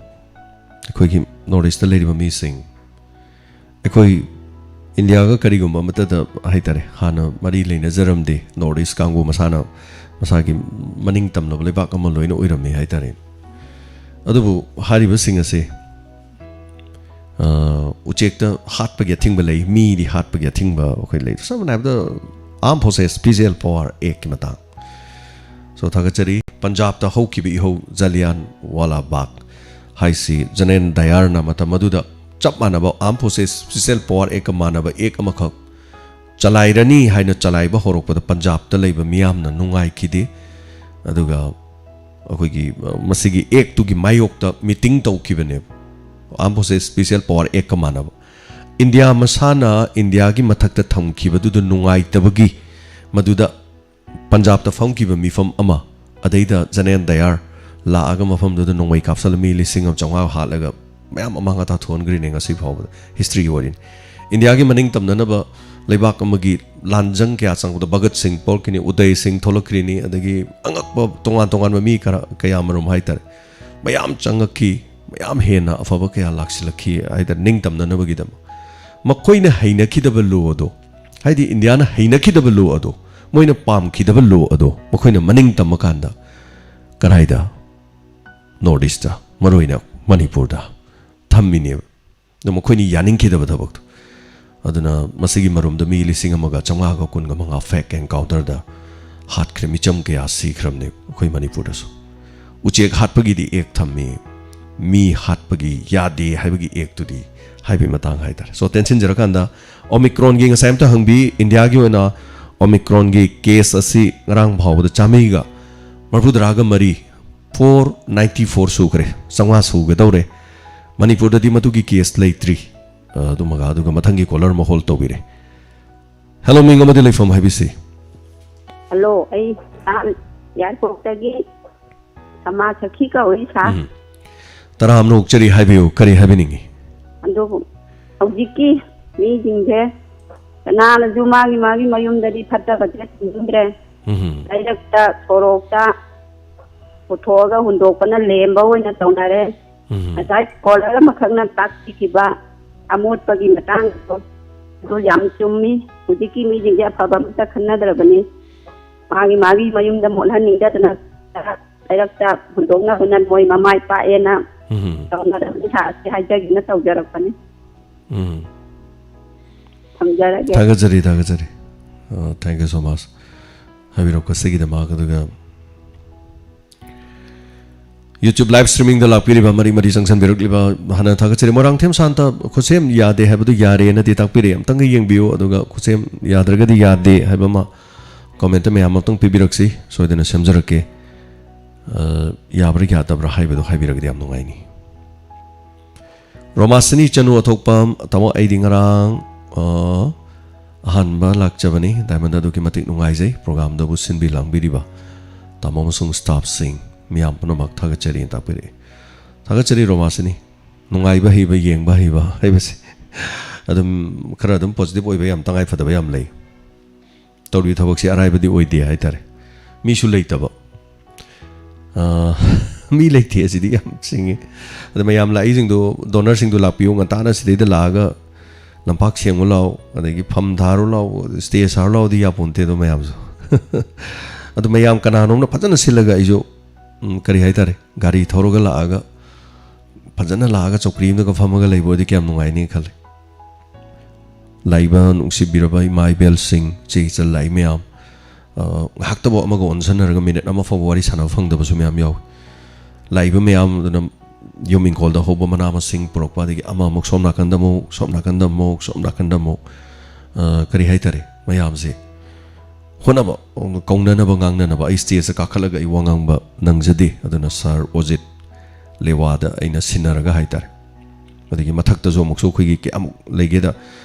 ꯑꯩꯈꯣꯏꯒꯤ ꯅꯣꯔꯠ ꯏꯁꯇ ꯂꯩꯔꯤꯕ ꯃꯤꯁꯤꯡ, ꯑꯩꯈꯣꯏ ꯏꯟꯗꯤꯌꯥꯒ ꯀꯔꯤꯒꯨꯝꯕ ꯑꯃꯠꯇꯗ ꯍꯥꯏꯇꯥꯔꯦ, ꯍꯥꯟꯅ ꯃꯔꯤ ꯂꯩꯅꯖꯔꯝꯗꯦ꯫ ꯅꯣꯔꯠ ꯏꯁ ꯀꯥꯡꯕꯨ ꯃꯁꯥꯅ ꯃꯁꯥꯒꯤ ꯃꯅꯤꯡ ꯇꯝꯂꯕ ꯂꯩꯕꯥꯛ ꯑꯃ ꯂꯣꯏꯅ ꯑꯣꯏꯔꯝꯃꯤ ꯍꯥꯏꯇꯥꯔꯦ꯫ ꯑꯗꯨꯕꯨ ꯍꯥꯏꯔꯤꯕꯁꯤꯡ ꯑꯁꯤ, ꯑ, ꯎꯆꯦꯛꯇ ꯍꯥꯠꯄꯒꯤ ꯑꯊꯤꯡꯕ ꯂꯩ, ꯃꯤꯗꯤ ꯍꯥꯠꯄꯒꯤ ꯑꯊꯤꯡꯕ ꯑꯩꯈꯣꯏ ꯂꯩ꯫ ꯁꯝꯅ ꯍꯥꯏꯔꯕꯗ, Armed Forces Special Power Actꯀꯤ ꯃꯇꯥꯡ꯫ So, ꯊꯥꯒꯠꯆꯔꯤ꯫ ꯄꯟꯖꯥꯕꯇ ꯍꯧꯈꯤꯕ ꯏꯍꯧ ꯖꯂꯤꯌꯥꯟ ꯋꯥꯂꯥ ꯕꯥꯒ ꯍꯥꯏꯁꯤ ꯖꯅꯦꯟ ꯗꯌꯥꯔꯅ ꯃꯇꯝ ꯑꯗꯨꯗ ꯆꯞ ꯃꯥꯟꯅꯕ Armed Forces Special Power Actꯀ ꯃꯥꯟꯅꯕ act ꯑꯃꯈꯛ ꯆꯂꯥꯏꯔꯅꯤ ꯍꯥꯏꯅ ꯆꯂꯥꯏꯕ ꯍꯧꯔꯛꯄꯗ ꯄꯟꯖꯥꯕꯇ ꯂꯩꯕ ꯃꯤꯌꯥꯝꯅ ꯅꯨꯡꯉꯥꯏꯈꯤꯗꯦ꯫ ꯑꯗꯨꯒ ꯑꯩꯈꯣꯏꯒꯤ, ꯑ, ꯃꯁꯤꯒꯤ actꯇꯨꯒꯤ ꯃꯥꯌꯣꯛꯇ meeting ꯇꯧꯈꯤꯕꯅꯦꯕ, Armed Forces Special Power Actꯀ ꯃꯥꯟꯅꯕ꯫ ꯏꯟꯗꯤꯌꯥ ꯃꯁꯥꯅ ꯏꯟꯗꯤꯌꯥꯒꯤ ꯃꯊꯛꯇ ꯊꯝꯈꯤꯕꯗꯨꯗ ꯅꯨꯡꯉꯥꯏꯇꯕꯒꯤ ꯃꯗꯨꯗ ꯄꯟꯖꯥꯕꯇ ꯐꯝꯈꯤꯕ ꯃꯤꯐꯝ ꯑꯃ, ꯑꯗꯩꯗ ꯖꯅꯦꯟ ꯗꯌꯥꯔ ꯂꯥꯛꯑꯒ ꯃꯐꯝꯗꯨꯗ ꯅꯣꯡꯃꯩ ꯀꯥꯞꯁꯜꯂ ꯃꯤ ꯂꯤꯁꯤꯡ ꯑꯃ ꯆꯥꯝꯃꯉꯥ ꯍꯥꯠꯂꯒ ꯃꯌꯥꯝ ꯑꯃꯥꯡ ꯑꯇꯥ ꯊꯣꯛꯍꯟꯈ꯭ꯔꯤꯅꯦ꯫ ꯉꯁꯤ ꯐꯥꯎꯕꯗ historyꯒꯤ ꯋꯥꯔꯤꯅꯤ꯫ ꯏꯟꯗꯤꯌꯥꯒꯤ ꯃꯅꯤꯡ ꯇꯝꯅꯅꯕ ꯂꯩꯕꯥꯛ ꯑꯃꯒꯤ ꯂꯥꯟꯖꯪ ꯀꯌꯥ ꯆꯪꯕꯗ ꯚꯒꯠ ꯁꯤꯡ ꯊꯣꯛꯂꯛꯈ꯭ꯔꯤꯅꯤ, ꯎꯗꯩ ꯁꯤꯡ ꯊꯣꯛꯂꯛꯈ꯭ꯔꯤꯅꯤ, ꯑꯗꯒꯤ ꯑꯉꯛꯄ ꯇꯣꯉꯥꯟ ꯇꯣꯉꯥꯟꯕ ꯃꯤ ꯈꯔ, ꯀꯌꯥ ꯃꯔꯨꯝ ꯍꯥꯏꯇꯥꯔꯦ, ꯃꯌꯥꯝ ꯆꯪꯉꯛꯈꯤ, ꯃꯌꯥꯝ ꯍꯦꯟꯅ ꯑꯐꯕ ꯀꯌꯥ ꯂꯥꯛꯁꯤꯜꯂꯛꯈꯤ ꯍꯥꯏꯇꯥꯔꯦ, ꯅꯤꯡꯇꯝꯅꯅꯕꯒꯤꯗꯃꯛ꯫ ꯃꯈꯣꯏꯅ ꯍꯩꯅꯈꯤꯗꯕ law ꯑꯗꯣ, ꯍꯥꯏꯗꯤ ꯏꯟꯗꯤꯌꯥꯅ ꯍꯩꯅꯈꯤꯗꯕ law ꯑꯗꯣ, ꯃꯣꯏꯅ ꯄꯥꯝꯈꯤꯗꯕ law ꯑꯗꯣ ꯃꯈꯣꯏꯅ ꯃꯅꯤꯡ ꯇꯝꯃꯀꯥꯟꯗ ꯀꯗꯥꯏꯗ? ꯅꯣꯔꯠ ꯏꯁꯇ, ꯃꯔꯨꯑꯣꯏꯅ ꯃꯅꯤꯄꯨꯔꯗ ꯊꯝꯃꯤꯅꯦꯕ꯫ ꯑꯗꯣ ꯃꯈꯣꯏꯅ ꯌꯥꯅꯤꯡꯈꯤꯗꯕ ꯊꯕꯛꯇꯣ꯫ ꯑꯗꯨꯅ ꯃꯁꯤꯒꯤ ꯃꯔꯨꯝꯗ ꯃꯤ ꯂꯤꯁꯤꯡ ꯑꯃꯒ ꯆꯥꯝꯃꯉꯥꯒ ꯀꯨꯟꯒ ꯃꯉꯥ fake encounterꯗ ꯍꯥꯠꯈ꯭ꯔꯦ, ꯃꯤꯆꯝ ꯀꯌꯥ ꯁꯤꯈ꯭ꯔꯕꯅꯦ ꯑꯩꯈꯣꯏ ꯃꯅꯤꯄꯨꯔꯗꯁꯨ꯫ ꯎꯆꯦꯛ ꯍꯥꯠꯄꯒꯤꯗꯤ act ꯊꯝꯃꯤ, ꯃꯤ ꯍꯥꯠꯄꯒꯤ ꯌꯥꯗꯦ ꯍꯥꯏꯕꯒꯤ actꯇꯨꯗꯤ, ꯍꯥꯏꯕꯒꯤ ꯃꯇꯥꯡ ꯍꯥꯏꯇꯥꯔꯦ꯫ So, ꯇꯦꯟꯁꯤꯟꯖꯔꯀꯥꯟꯗ, Omicronꯒꯤ ꯉꯁꯥꯏ ꯑꯝꯇ ꯍꯪꯕꯤ, ꯏꯟꯗꯤꯌꯥꯒꯤ ꯑꯣꯏꯅ Omicronꯒꯤ case ꯑꯁꯤ ꯉꯔꯥꯡ ꯐꯥꯎꯕꯗ ꯆꯥꯝꯃꯔꯤꯒ ꯃꯔꯤꯐꯨꯇꯔꯥꯒ ꯃꯔꯤ, four ninety four ꯁꯨꯈ꯭ꯔꯦ, ꯆꯥꯝꯃꯉꯥ ꯁꯨꯒꯗꯧꯔꯦ꯫ ꯃꯅꯤꯄꯨꯔꯗꯗꯤ ꯃꯗꯨꯒꯤ case ꯂꯩꯇ꯭ꯔꯤ꯫ ꯑ, ꯑꯗꯨꯃꯒ, ꯑꯗꯨꯒ ꯃꯊꯪꯒꯤ caller ꯑꯃ hold ꯇꯧꯕꯤꯔꯦ꯫ Hello, ꯃꯤꯡ ꯑꯃꯗꯤ ꯂꯩꯐꯝ ꯍꯥꯏꯕꯤꯁꯤ꯫ Hello, ꯑꯩ ꯏꯝꯐꯥꯜ airportꯇꯒꯤ ꯁꯃꯥ ꯁꯈꯤ ꯀꯧꯏ, ꯁꯥꯔ꯫ ꯎꯝ꯫ ꯇꯔꯥꯝꯅ ꯑꯣꯛꯆꯔꯤ, ꯍꯥꯏꯕꯤꯌꯨ, ꯀꯔꯤ ꯍꯥꯏꯕꯤꯅꯤꯡꯉꯤ? ꯑꯗꯨꯕꯨ ꯍꯧꯖꯤꯛꯀꯤ ꯃꯤꯁꯤꯡꯁꯦ ꯀꯅꯥꯅꯁꯨ ꯃꯥꯒꯤ ꯃꯥꯒꯤ ꯃꯌꯨꯝꯗꯗꯤ ꯐꯠꯇꯕꯁꯦ ꯊꯝꯅꯤꯡꯗ꯭ꯔꯦ꯫ ꯎꯝ꯫ ꯂꯩꯔꯛꯇ, ꯁꯣꯔꯣꯛꯇ ꯄꯨꯊꯣꯛꯑꯒ ꯍꯨꯟꯗꯣꯛꯄꯅ ꯂꯦꯝꯕ ꯑꯣꯏꯅ ꯇꯧꯅꯔꯦ꯫ ꯎꯝ꯫ ꯉꯁꯥꯏ caller ꯑꯃꯈꯛꯅ ꯇꯥꯛꯄꯤꯈꯤꯕ ꯑꯃꯣꯠꯄꯒꯤ ꯃꯇꯥꯡꯗꯣ, ꯑꯗꯨ ꯌꯥꯝ ꯆꯨꯝꯃꯤ꯫ ꯍꯧꯖꯤꯛꯀꯤ ꯃꯤꯁꯤꯡꯁꯦ ꯑꯐꯕ ꯑꯃꯠꯇ ꯈꯟꯅꯗ꯭ꯔꯕꯅꯤ꯫ ꯃꯥꯒꯤ ꯃꯥꯒꯤ ꯃꯌꯨꯝꯗ ꯃꯣꯠꯍꯟꯅꯤꯡꯗꯗꯅ ꯂꯩꯔꯛꯇ ꯍꯨꯟꯗꯣꯛꯅꯕꯅ ꯃꯣꯏ ꯃꯃꯥ ꯏꯄꯥ ꯑꯦꯅ ꯎꯝ꯫ ꯇꯧꯅꯔꯕꯅꯤ꯫ ꯁꯥꯔꯁꯤ ꯍꯥꯏꯖꯒꯦꯅ ꯇꯧꯖꯔꯛꯄꯅꯤ꯫ ꯎꯝ꯫ ꯊꯝꯖꯔꯒꯦ꯫ ꯊꯥꯒꯠꯆꯔꯤ, ꯊꯥꯒꯠꯆꯔꯤ꯫ ꯑ, thank you so much꯫ ꯍꯥꯏꯕꯤꯔꯛꯄꯁꯤꯒꯤꯗꯃꯛ꯫ ꯑꯗꯨꯒ YouTube live streamingꯗ ꯂꯥꯛꯄꯤꯔꯤꯕ ꯃꯔꯤ ꯃꯔꯤ ꯆꯪꯁꯟꯕꯤꯔꯛꯂꯤꯕ ꯍꯥꯟꯅ ꯊꯥꯒꯠꯆꯔꯤ꯫ ꯃꯣꯏꯔꯥꯡꯊꯦꯝ ꯁꯥꯟꯇ ꯈꯨꯠꯁꯦꯝ ꯌꯥꯗꯦ ꯍꯥꯏꯕꯗꯨ ꯌꯥꯔꯦꯅꯗꯤ ꯇꯥꯛꯄꯤꯔꯛꯑꯦ꯫ ꯑꯝꯇꯪꯒ ꯌꯦꯡꯕꯤꯌꯨ, ꯑꯗꯨꯒ ꯈꯨꯠꯁꯦꯝ ꯌꯥꯗ꯭ꯔꯒꯗꯤ ꯌꯥꯗꯦ ꯍꯥꯏꯕ ꯑꯃ comment ꯃꯌꯥꯝ ꯑꯝꯇꯪ ꯄꯤꯕꯤꯔꯛꯁꯤ꯫ ꯁꯣꯏꯗꯅ ꯁꯦꯝꯖꯔꯛꯀꯦ꯫ ꯑ, ꯌꯥꯕ꯭ꯔꯥ ꯌꯥꯗꯕ꯭ꯔꯥ ꯍꯥꯏꯕꯗꯣ ꯍꯥꯏꯕꯤꯔꯒꯗꯤ ꯌꯥꯝ ꯅꯨꯡꯉꯥꯏꯅꯤ꯫ ꯔꯣꯃꯥꯁꯤꯅꯤ ꯆꯅꯨ ꯑꯊꯣꯛꯄꯝ, ꯇꯥꯃꯣ, ꯑꯩꯗꯤ ꯉꯔꯥꯡ, ꯑ, ꯑꯍꯥꯟꯕ ꯂꯥꯛꯆꯕꯅꯤ꯫ Diamond ꯑꯗꯨꯛꯀꯤ ꯃꯇꯤꯛ ꯅꯨꯡꯉꯥꯏꯖꯩ꯫ Programꯗꯕꯨ ꯁꯤꯟꯕꯤ ꯂꯥꯡꯕꯤꯔꯤꯕ ꯇꯥꯃꯣ ꯑꯃꯁꯨꯡ staffꯁꯤꯡ, ꯃꯤꯌꯥꯝ ꯄꯨꯝꯅꯃꯛ ꯊꯥꯒꯠꯆꯔꯤꯅ ꯇꯥꯛꯄꯤꯔꯛꯏ꯫ ꯊꯥꯒꯠꯆꯔꯤ ꯔꯣꯃꯥꯁꯤꯅꯤ꯫ ꯅꯨꯡꯉꯥꯏꯕ ꯍꯩꯕ, ꯌꯦꯡꯕ ꯍꯩꯕ ꯍꯥꯏꯕꯁꯦ ꯑꯗꯨꯝ ꯈꯔ ꯑꯗꯨꯝ positive ꯑꯣꯏꯕ, ꯌꯥꯝ ꯇꯉꯥꯏ ꯐꯗꯕ ꯌꯥꯝ ꯂꯩ꯫ ꯇꯧꯔꯤꯕ ꯊꯕꯛꯁꯦ ꯑꯔꯥꯏꯕꯗꯤ ꯑꯣꯏꯗꯦ ꯍꯥꯏꯇꯥꯔꯦ꯫ ꯃꯤꯁꯨ ꯂꯩꯇꯕ꯫ ꯑ, ꯃꯤ ꯂꯩꯇꯦ ꯑꯁꯤꯗꯤ ꯌꯥꯝ ꯆꯤꯡꯉꯤ꯫ ꯑꯗ ꯃꯌꯥꯝ ꯂꯥꯛꯏꯁꯤꯡꯗꯣ, donorꯁꯤꯡꯗꯣ ꯂꯥꯛꯄꯤꯌꯨ, ꯉꯟꯇꯥꯅ ꯁꯤꯗꯩꯗ ꯂꯥꯛꯑꯒ ꯂꯝꯄꯥꯛ ꯁꯦꯡꯉꯨ ꯂꯥꯎ, ꯑꯗꯒꯤ ꯐꯝ ꯊꯥꯔꯨ ꯂꯥꯎ, stage ꯁꯥꯔꯨ ꯂꯥꯎꯗꯤ ꯌꯥꯄꯣꯟꯇꯦ ꯑꯗꯣ ꯃꯌꯥꯝꯁꯨ꯫ ꯑꯗꯣ ꯃꯌꯥꯝ ꯀꯅꯥꯅꯣꯝꯅ ꯐꯖꯅ ꯁꯤꯜꯂꯒ ꯑꯩꯁꯨ, ꯎꯝ, ꯀꯔꯤ ꯍꯥꯏꯇꯥꯔꯦ, ꯒꯥꯔꯤ ꯊꯧꯔꯒ ꯂꯥꯛꯑꯒ ꯐꯖꯅ ꯂꯥꯛꯑꯒ ꯆꯧꯀ꯭ꯔꯤ ꯑꯃꯗꯒ ꯐꯝꯃꯒ ꯂꯩꯕ ꯑꯣꯏꯔꯗꯤ ꯀꯌꯥꯝ ꯅꯨꯡꯉꯥꯏꯅꯤ ꯈꯜꯂꯤ꯫ ꯂꯥꯛꯏꯕ ꯅꯨꯡꯁꯤꯕꯤꯔꯕ ꯏꯃꯥ ꯏꯕꯦꯜꯁꯤꯡ, ꯏꯆꯦ ꯏꯆꯜ ꯂꯥꯛꯏ ꯃꯌꯥꯝ, ꯑ, ꯉꯥꯏꯍꯥꯛꯇꯕꯨ ꯑꯃꯒ ꯑꯣꯟꯁꯤꯟꯅꯔꯒ minute ꯑꯃ ꯐꯥꯎꯕ ꯋꯥꯔꯤ ꯁꯥꯟꯅꯕ ꯐꯪꯗꯕꯁꯨ ꯃꯌꯥꯝ ꯌꯥꯎꯏ꯫ ꯂꯥꯛꯏꯕ ꯃꯌꯥꯝ ꯑꯗꯨꯅ ꯌꯨꯝ ꯏꯪꯈꯣꯜꯗ ꯍꯧꯕ ꯃꯅꯥ ꯃꯁꯤꯡ ꯄꯨꯔꯛꯄ, ꯑꯗꯒꯤ ꯑꯃ ꯑꯃꯨꯛ ꯁꯣꯝ ꯅꯥꯀꯟꯗ ꯑꯃꯨꯛ, ꯁꯣꯝ ꯅꯥꯀꯟꯗ ꯑꯃꯨꯛ, ꯁꯣꯝ ꯅꯥꯀꯟꯗ ꯑꯃꯨꯛ, ꯑ, ꯀꯔꯤ ꯍꯥꯏꯇꯥꯔꯦ, ꯃꯌꯥꯝꯁꯦ ꯍꯣꯠꯅꯕ, ꯀꯧꯅꯅꯕ, ꯉꯥꯡꯅꯅꯕ꯫ ꯑꯩ stageꯇ ꯀꯥꯈꯠꯂꯒ ꯑꯩ ꯋꯥ ꯉꯥꯡꯕ ꯅꯪꯖꯗꯦ꯫ ꯑꯗꯨꯅ sir ꯑꯣꯖꯤꯠ ꯂꯦꯋꯥꯗ ꯑꯩꯅ ꯁꯤꯟꯅꯔꯒ ꯍꯥꯏꯇꯥꯔꯦ꯫ ꯑꯗꯒꯤ ꯃꯊꯛꯇꯁꯨ ꯑꯃꯨꯛꯁꯨ ꯑꯩꯈꯣꯏꯒꯤ ꯀꯌꯥꯃꯨꯛ ꯂꯩꯒꯦꯗ,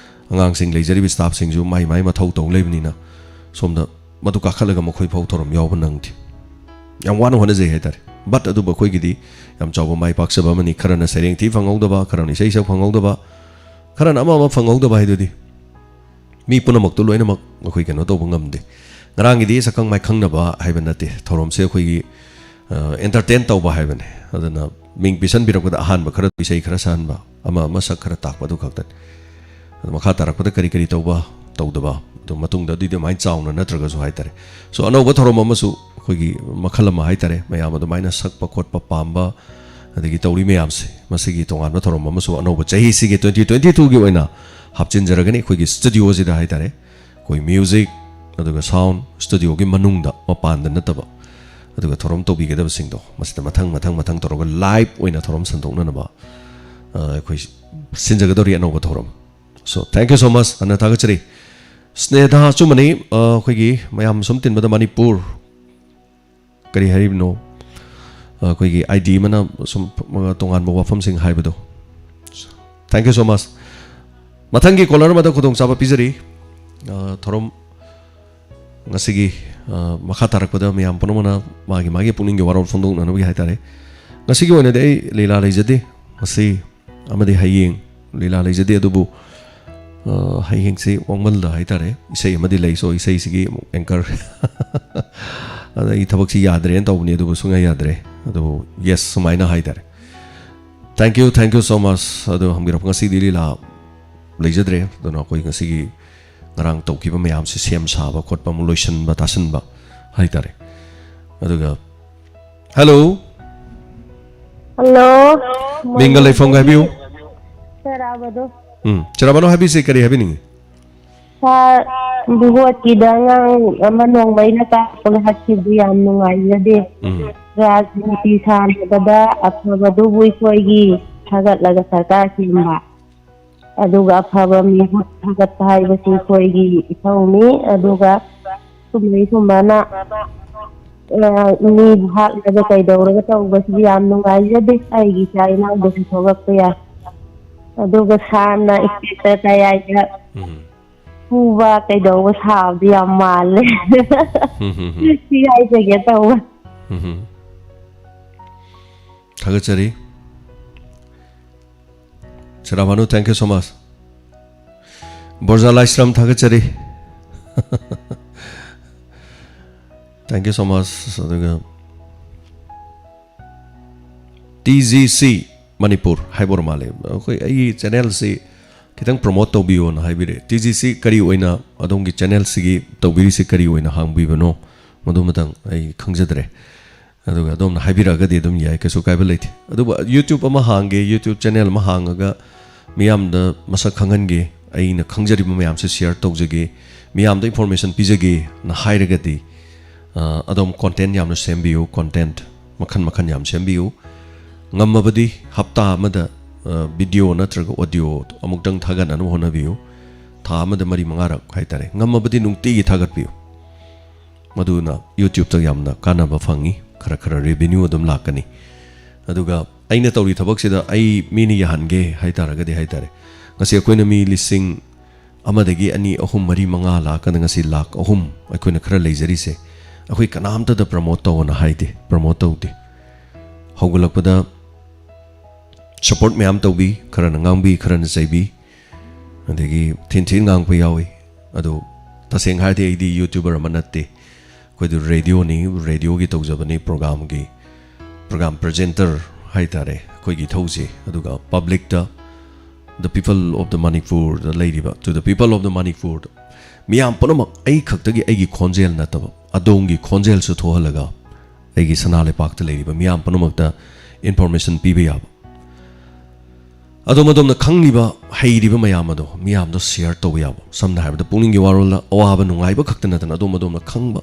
ꯑꯉꯥꯡꯁꯤꯡ ꯂꯩꯖꯔꯤꯕ staffꯁꯤꯡꯁꯨ ꯃꯥꯏ ꯃꯥꯏ ꯃꯊꯧ ꯇꯧ ꯂꯩꯕꯅꯤꯅ ꯁꯣꯝꯗ ꯃꯗꯨ ꯀꯥꯈꯠꯂꯒ ꯃꯈꯣꯏ ꯐꯥꯎ ꯊꯧꯔꯝ ꯌꯥꯎꯕ ꯅꯪꯗꯦ꯫ ꯌꯥꯝ ꯋꯥꯅ ꯍꯣꯠꯅꯖꯩ ꯍꯥꯏꯇꯥꯔꯦ꯫ But ꯑꯗꯨꯕꯨ ꯑꯩꯈꯣꯏꯒꯤꯗꯤ ꯌꯥꯝ ꯆꯥꯎꯕ ꯃꯥꯏ ꯄꯥꯛꯆꯕ ꯑꯃꯅꯤ꯫ ꯈꯔꯅ ꯁꯩꯔꯦꯡ ꯊꯤ ꯐꯪꯍꯧꯗꯕ, ꯈꯔꯅ ꯏꯁꯩ ꯁꯛ ꯐꯪꯍꯧꯗꯕ, ꯈꯔꯅ ꯑꯃ ꯑꯃ ꯐꯪꯍꯧꯗꯕ ꯍꯥꯏꯗꯨꯗꯤ꯫ ꯃꯤ ꯄꯨꯝꯅꯃꯛꯇꯨ ꯂꯣꯏꯅꯃꯛ ꯑꯩꯈꯣꯏ ꯀꯩꯅꯣ ꯇꯧꯕ ꯉꯝꯗꯦ꯫ ꯉꯔꯥꯡꯒꯤꯗꯤ ꯁꯛꯈꯪ ꯃꯥꯏꯈꯪ ꯅꯕ ꯍꯥꯏꯕ ꯅꯠꯇꯦ, ꯊꯧꯔꯝꯁꯦ ꯑꯩꯈꯣꯏꯒꯤ, ꯑ, entertain ꯇꯧꯕ ꯍꯥꯏꯕꯅꯦ꯫ ꯑꯗꯨꯅ ꯃꯤꯡ ꯄꯤꯁꯟꯕꯤꯔꯛꯄꯗ ꯑꯍꯥꯟꯕ ꯈꯔ ꯏꯁꯩ ꯈꯔ ꯁꯛꯍꯟꯕ, ꯑꯃ ꯑꯃ ꯁꯛ ꯈꯔ ꯇꯥꯛꯄ, ꯑꯗꯨ ꯈꯛꯇꯅꯤ꯫ ꯑꯗꯨ ꯃꯈꯥ ꯇꯥꯔꯛꯄꯗ ꯀꯔꯤ ꯀꯔꯤ ꯇꯧꯕ, ꯇꯧꯗꯕ, ꯑꯗꯨ ꯃꯇꯨꯡꯗ ꯑꯗꯨꯏꯗꯤ ꯑꯗꯨꯃꯥꯏꯅ ꯆꯥꯎꯅ ꯅꯠꯇ꯭ꯔꯒꯁꯨ ꯍꯥꯏꯇꯥꯔꯦ꯫ So, ꯑꯅꯧꯕ ꯊꯧꯔꯝ ꯑꯃꯁꯨ ꯑꯩꯈꯣꯏꯒꯤ ꯃꯈꯜ ꯑꯃ ꯍꯥꯏꯇꯥꯔꯦ, ꯃꯌꯥꯝ ꯑꯗꯨꯃꯥꯏꯅ ꯁꯛꯄ ꯈꯣꯠꯄ ꯄꯥꯝꯕ, ꯑꯗꯒꯤ ꯇꯧꯔꯤ ꯃꯌꯥꯝꯁꯦ, ꯃꯁꯤꯒꯤ ꯇꯣꯉꯥꯟꯕ ꯊꯧꯔꯝ ꯑꯃꯁꯨ ꯑꯅꯧꯕ ꯆꯍꯤꯁꯤꯒꯤ twenty twenty twoꯒꯤ ꯑꯣꯏꯅ ꯍꯥꯞꯆꯤꯟꯖꯔꯒꯅꯤ ꯑꯩꯈꯣꯏꯒꯤ studioꯁꯤꯗ ꯍꯥꯏꯇꯥꯔꯦ꯫ ꯑꯩꯈꯣꯏ music, ꯑꯗꯨꯒ sound studioꯒꯤ ꯃꯅꯨꯡꯗ, ꯃꯄꯥꯟꯗ ꯅꯠꯇꯕ, ꯑꯗꯨꯒ ꯊꯧꯔꯝ ꯇꯧꯕꯤꯒꯗꯕꯁꯤꯡꯗꯣ ꯃꯁꯤꯗ ꯃꯊꯪ, ꯃꯊꯪ, ꯃꯊꯪ ꯇꯧꯔꯒ live ꯑꯣꯏꯅ ꯊꯧꯔꯝ ꯁꯟꯗꯣꯛꯅꯅꯕ, ꯑ, ꯑꯩꯈꯣꯏ ꯁꯤꯟꯖꯒꯗꯧꯔꯤ ꯑꯅꯧꯕ ꯊꯧꯔꯝ꯫ So, thank you so much, ꯍꯥꯟꯅ ꯊꯥꯒꯠꯆꯔꯤ꯫ ꯁ꯭ꯅꯦꯍꯥ ꯑꯆꯨꯝꯕꯅꯤ, ꯑ, ꯑꯩꯈꯣꯏꯒꯤ ꯃꯌꯥꯝ ꯁꯨꯝ ꯇꯤꯟꯕꯗ ꯃꯅꯤꯄꯨꯔ ꯀꯔꯤ ꯍꯥꯏꯔꯤꯕꯅꯣ? ꯑ, ꯑꯩꯈꯣꯏꯒꯤ ID ꯑꯃꯅ ꯁꯨꯝ, ꯑ, ꯇꯣꯉꯥꯟꯕ ꯋꯥꯐꯝꯁꯤꯡ ꯍꯥꯏꯕꯗꯣ꯫ Thank you so much꯫ ꯃꯊꯪꯒꯤ caller ꯑꯃꯗ ꯈꯨꯗꯣꯡꯆꯥꯕ ꯄꯤꯖꯔꯤ꯫ ꯑ, ꯊꯧꯔꯝ ꯉꯁꯤꯒꯤ, ꯑ, ꯃꯈꯥ ꯇꯥꯔꯛꯄꯗ ꯃꯌꯥꯝ ꯄꯨꯝꯅꯃꯛꯅ ꯃꯥꯒꯤ ꯃꯥꯒꯤ ꯄꯨꯛꯅꯤꯡꯒꯤ ꯋꯥꯔꯣꯜ ꯐꯣꯡꯗꯣꯛꯅꯅꯕꯒꯤ ꯍꯥꯏꯇꯥꯔꯦ꯫ ꯉꯁꯤꯒꯤ ꯑꯣꯏꯅꯗꯤ ꯑꯩ ꯂꯤꯂꯥ ꯂꯩꯖꯗꯦ꯫ ꯉꯁꯤ ꯑꯃꯗꯤ ꯍꯌꯦꯡ ꯂꯤꯂꯥ ꯂꯩꯖꯗꯦ, ꯑꯗꯨꯕꯨ, ꯑ, ꯍꯌꯦꯡꯁꯤ ꯋꯥꯡꯃꯜꯗ ꯍꯥꯏꯇꯥꯔꯦ, ꯏꯁꯩ ꯑꯃꯗꯤ ꯂꯩ꯫ So, ꯏꯁꯩꯁꯤꯒꯤ ꯑꯃꯨꯛ anchor꯫ ꯑꯗ ꯑꯩ ꯊꯕꯛꯁꯤ ꯌꯥꯗ꯭ꯔꯦꯅ ꯇꯧꯕꯅꯤ, ꯑꯗꯨꯕꯨ ꯁꯨꯡꯌꯥ ꯌꯥꯗ꯭ꯔꯦ꯫ ꯑꯗꯨꯕꯨ yes, ꯁꯨꯃꯥꯏꯅ ꯍꯥꯏꯇꯥꯔꯦ꯫ Thank you, thank you so much꯫ ꯑꯗꯣ ꯍꯪꯕꯤꯔꯛꯄ, ꯉꯁꯤꯗꯤ ꯂꯤꯂꯥ ꯂꯩꯖꯗ꯭ꯔꯦ꯫ ꯑꯗꯨꯅ ꯑꯩꯈꯣꯏ ꯉꯁꯤꯒꯤ ꯉꯔꯥꯡ ꯇꯧꯈꯤꯕ ꯃꯌꯥꯝꯁꯤ ꯁꯦꯝ ꯁꯥꯕ ꯈꯣꯠꯄ, ꯑꯃꯨꯛ ꯂꯣꯏꯁꯤꯟꯕ ꯇꯥꯁꯤꯟꯕ ꯍꯥꯏꯇꯥꯔꯦ꯫ ꯑꯗꯨꯒ, hello꯫ Hello꯫ ꯃꯤꯡꯒ ꯂꯩꯐꯝꯒ ꯍꯥꯏꯕꯤꯌꯨ꯫ ꯆꯦꯔꯥꯕꯗꯣ꯫ ꯎꯝ, ꯆꯦꯔꯥꯕꯅꯣ ꯍꯥꯏꯕꯤꯁꯤ ꯀꯔꯤ ꯍꯥꯏꯕꯤꯅꯤꯡꯉꯤ? ꯁꯥꯔ, ꯚꯣꯠꯀꯤꯗ ꯑꯉꯥꯡ ꯑꯃ ꯅꯣꯡꯃꯩꯅ ꯀꯥꯞꯄꯒ ꯍꯥꯠꯈꯤꯕꯗꯨ ꯌꯥꯝ ꯅꯨꯡꯉꯥꯏꯖꯗꯦ꯫ ꯎꯝ꯫ ꯔꯥꯖꯅꯤꯇꯤ ꯁꯥꯟꯅꯕꯗ ꯑꯐꯕꯗꯨꯕꯨ ꯑꯩꯈꯣꯏꯒꯤ ꯊꯥꯒꯠꯂꯒ ꯁꯔꯀꯥꯔ ꯁꯦꯝꯕ, ꯑꯗꯨꯒ ꯑꯐꯕ ꯃꯤꯍꯨꯠ ꯊꯥꯒꯠꯄ ꯍꯥꯏꯕꯁꯤ ꯑꯩꯈꯣꯏꯒꯤ ꯏꯊꯧꯅꯤ꯫ ꯑꯗꯨꯒ ꯁꯨꯝꯕꯩ ꯁꯨꯝꯕꯅ, ꯑ, ꯃꯤꯕꯨ ꯍꯥꯠꯂꯒ ꯀꯩꯗꯧꯔꯒ ꯇꯧꯕꯁꯤꯗꯤ ꯌꯥꯝ ꯅꯨꯡꯉꯥꯏꯖꯗꯦ꯫ ꯑꯩꯒꯤ ꯏꯆꯥ ꯏꯅꯥꯎꯗꯁꯨ ꯊꯣꯛꯂꯛꯄ ꯌꯥꯏ꯫ ꯑꯗꯨꯒ ꯁꯥꯔꯅ ꯏꯁꯇꯦꯖꯇ ꯀꯌꯥꯏꯗ ꯎꯝ꯫ ꯐꯨꯕ ꯀꯩꯗꯧꯕ ꯁꯥꯕꯗꯤ ꯌꯥꯝ ꯃꯥꯜꯂꯦ꯫ ꯎꯝ, ꯎꯝ, ꯎꯝ꯫ ꯁꯤ ꯍꯥꯏꯖꯒꯦ ꯇꯧꯕ꯫ ꯎꯝ, ꯎꯝ꯫ ꯊꯥꯒꯠꯆꯔꯤ꯫ ꯁꯤꯔꯥꯚꯥꯅꯨ, thank you so much꯫ ꯕꯣꯔꯖꯥ ꯂꯥꯏꯁ꯭ꯔꯝ, ꯊꯥꯒꯠꯆꯔꯤ꯫ Thank you so much꯫ ꯑꯗꯨꯒ TGC ꯃꯅꯤꯄꯨꯔ ꯍꯥꯏꯕ ꯑꯣꯏꯔ ꯃꯥꯜꯂꯦ꯫ ꯑꯩꯈꯣꯏ, ꯑꯩꯒꯤ channelꯁꯤ ꯈꯤꯇꯪ ꯄ꯭ꯔꯣꯃꯣꯠ ꯇꯧꯕꯤꯌꯣꯅ ꯍꯥꯏꯕꯤꯔꯛꯑꯦ꯫ ꯇꯤ ꯖꯤꯁꯤ ꯀꯔꯤ ꯑꯣꯏꯅ, ꯑꯗꯣꯝꯒꯤ ꯆꯦꯅꯦꯜꯁꯤꯒꯤ ꯇꯧꯕꯤꯔꯤꯁꯤ ꯀꯔꯤ ꯑꯣꯏꯅ ꯍꯥꯡꯕꯤꯕꯅꯣ, ꯃꯗꯨꯃꯇꯪ ꯑꯩ ꯈꯪꯖꯗ꯭ꯔꯦ꯫ ꯑꯗꯨꯒ ꯑꯗꯣꯝꯅ ꯍꯥꯏꯕꯤꯔꯛꯑꯒꯗꯤ ꯑꯗꯨꯝ ꯌꯥꯏ, ꯀꯩꯁꯨ ꯀꯥꯏꯕ ꯂꯩꯇꯦ꯫ ꯑꯗꯨꯕꯨ YouTube ꯑꯃ ꯍꯥꯡꯒꯦ, YouTube ꯆꯦꯅꯦꯜ ꯑꯃ ꯍꯥꯡꯉꯒ ꯃꯤꯌꯥꯝꯗ ꯃꯁꯛ ꯈꯪꯍꯟꯒꯦ, ꯑꯩꯅ ꯈꯪꯖꯔꯤꯕ ꯃꯌꯥꯝꯁꯦ ꯁꯤꯌꯔ ꯇꯧꯖꯒꯦ, ꯃꯤꯌꯥꯝꯗ ꯏꯟꯐꯣꯔꯃꯦꯁꯟ ꯄꯤꯖꯒꯦꯅ ꯍꯥꯏꯔꯒꯗꯤ, ꯑ, ꯑꯗꯣꯝ ꯀꯣꯟꯇꯦꯟ ꯌꯥꯝꯅ ꯁꯦꯝꯕꯤꯌꯨ, ꯀꯣꯟꯇꯦꯟ ꯃꯈꯟ ꯃꯈꯟ ꯌꯥꯝ ꯁꯦꯝꯕꯤꯌꯨ꯫ ꯉꯝꯃꯕꯗꯤ ꯍꯞꯇꯥ ꯑꯃꯗ, ꯑ, ꯚꯤꯗꯤꯑꯣ ꯅꯠꯇ꯭ꯔꯒ ꯑꯣꯗꯤꯑꯣ ꯑꯃꯨꯛꯇꯪ ꯊꯥꯒꯠꯅꯅꯕ ꯍꯣꯠꯅꯕꯤꯌꯨ꯫ ꯊꯥ ꯑꯃꯗ ꯃꯔꯤ ꯃꯉꯥꯔꯛ ꯍꯥꯏꯇꯥꯔꯦ, ꯉꯝꯃꯕꯗꯤ ꯅꯨꯡꯇꯤꯒꯤ ꯊꯥꯒꯠꯄꯤꯌꯨ꯫ ꯃꯗꯨꯅ YouTubeꯇ ꯌꯥꯝꯅ ꯀꯥꯟꯅꯕ ꯐꯪꯉꯤ, ꯈꯔ ꯈꯔ ꯔꯦꯚꯤꯅ꯭ꯌꯨ ꯑꯗꯨꯝ ꯂꯥꯛꯀꯅꯤ꯫ ꯑꯗꯨꯒ ꯑꯩꯅ ꯇꯧꯔꯤ ꯊꯕꯛꯁꯤꯗ ꯑꯩ ꯃꯤꯅ ꯌꯥꯍꯟꯒꯦ ꯍꯥꯏꯇꯥꯔꯒꯗꯤ ꯍꯥꯏꯇꯥꯔꯦ, ꯉꯁꯤ ꯑꯩꯈꯣꯏꯅ ꯃꯤ ꯂꯤꯁꯤꯡ ꯑꯃꯗꯒꯤ ꯑꯅꯤ, ꯑꯍꯨꯝ, ꯃꯔꯤ, ꯃꯉꯥ ꯂꯥꯛꯀꯥꯟꯗ ꯉꯁꯤ ꯂꯥꯛ ꯑꯍꯨꯝ ꯑꯩꯈꯣꯏꯅ ꯈꯔ ꯂꯩꯖꯔꯤꯁꯦ, ꯑꯩꯈꯣꯏ ꯀꯅꯥꯝꯇꯗ ꯄ꯭ꯔꯃꯣꯠ ꯇꯧꯑꯣꯅ ꯍꯥꯏꯗꯦ, ꯄ꯭ꯔꯃꯣꯠ ꯇꯧꯗꯦ꯫ ꯍꯧꯒꯠꯂꯛꯄꯗ ꯁꯄꯣꯔꯠ ꯃꯌꯥꯝ ꯇꯧꯕꯤ, ꯈꯔꯅ ꯉꯥꯡꯕꯤ, ꯈꯔꯅ ꯆꯩꯕꯤ, ꯑꯗꯒꯤ ꯊꯤꯟ ꯊꯤꯟ ꯉꯥꯡꯕ ꯌꯥꯎꯏ꯫ ꯑꯗꯣ ꯇꯁꯦꯡꯅ ꯍꯥꯏꯔꯗꯤ ꯑꯩꯗꯤ YouTuber ꯑꯃ ꯅꯠꯇꯦ꯫ ꯑꯩꯈꯣꯏꯗꯤ ꯔꯦꯗꯤꯑꯣꯅꯤ, ꯔꯦꯗꯤꯑꯣꯒꯤ ꯇꯧꯖꯕꯅꯤ, ꯄ꯭ꯔꯣꯒꯥꯝꯒꯤ, ꯄ꯭ꯔꯣꯒꯥꯝ ꯄ꯭ꯔꯖꯦꯟꯇꯔ ꯍꯥꯏꯇꯥꯔꯦ ꯑꯩꯈꯣꯏꯒꯤ ꯏꯊꯧꯁꯦ꯫ ꯑꯗꯨꯒ ꯄꯕ꯭ꯂꯤꯛꯇ, the people of the Manipurꯗ ꯂꯩꯔꯤꯕ, to the people of the Manipurꯗ, ꯃꯤꯌꯥꯝ ꯄꯨꯝꯅꯃꯛ ꯑꯩ ꯈꯛꯇꯒꯤ ꯑꯩꯒꯤ ꯈꯣꯟꯖꯦꯜ ꯅꯠꯇꯕ, ꯑꯗꯣꯝꯒꯤ ꯈꯣꯟꯖꯦꯜꯁꯨ ꯊꯣꯛꯍꯜꯂꯒ ꯑꯩꯒꯤ ꯁꯅꯥ ꯂꯩꯄꯥꯛꯇ ꯂꯩꯔꯤꯕ ꯃꯤꯌꯥꯝ ꯄꯨꯝꯅꯃꯛꯇ ꯏꯟꯐꯣꯔꯃꯦꯁꯟ ꯄꯤꯕ ꯌꯥꯕ, ꯑꯗꯣꯝ ꯑꯗꯣꯝꯅ ꯈꯪꯂꯤꯕ, ꯍꯩꯔꯤꯕ ꯃꯌꯥꯝ ꯑꯗꯣ ꯃꯤꯌꯥꯝꯗ ꯁꯤꯌꯔ ꯇꯧꯕ ꯌꯥꯕ꯫ ꯁꯝꯅ ꯍꯥꯏꯔꯕꯗ ꯄꯨꯛꯅꯤꯡꯒꯤ ꯋꯥꯔꯣꯜꯗ ꯑꯋꯥꯕ ꯅꯨꯡꯉꯥꯏꯕ ꯈꯛꯇ ꯅꯠꯇꯅ ꯑꯗꯣꯝ ꯑꯗꯣꯝꯅ ꯈꯪꯕ,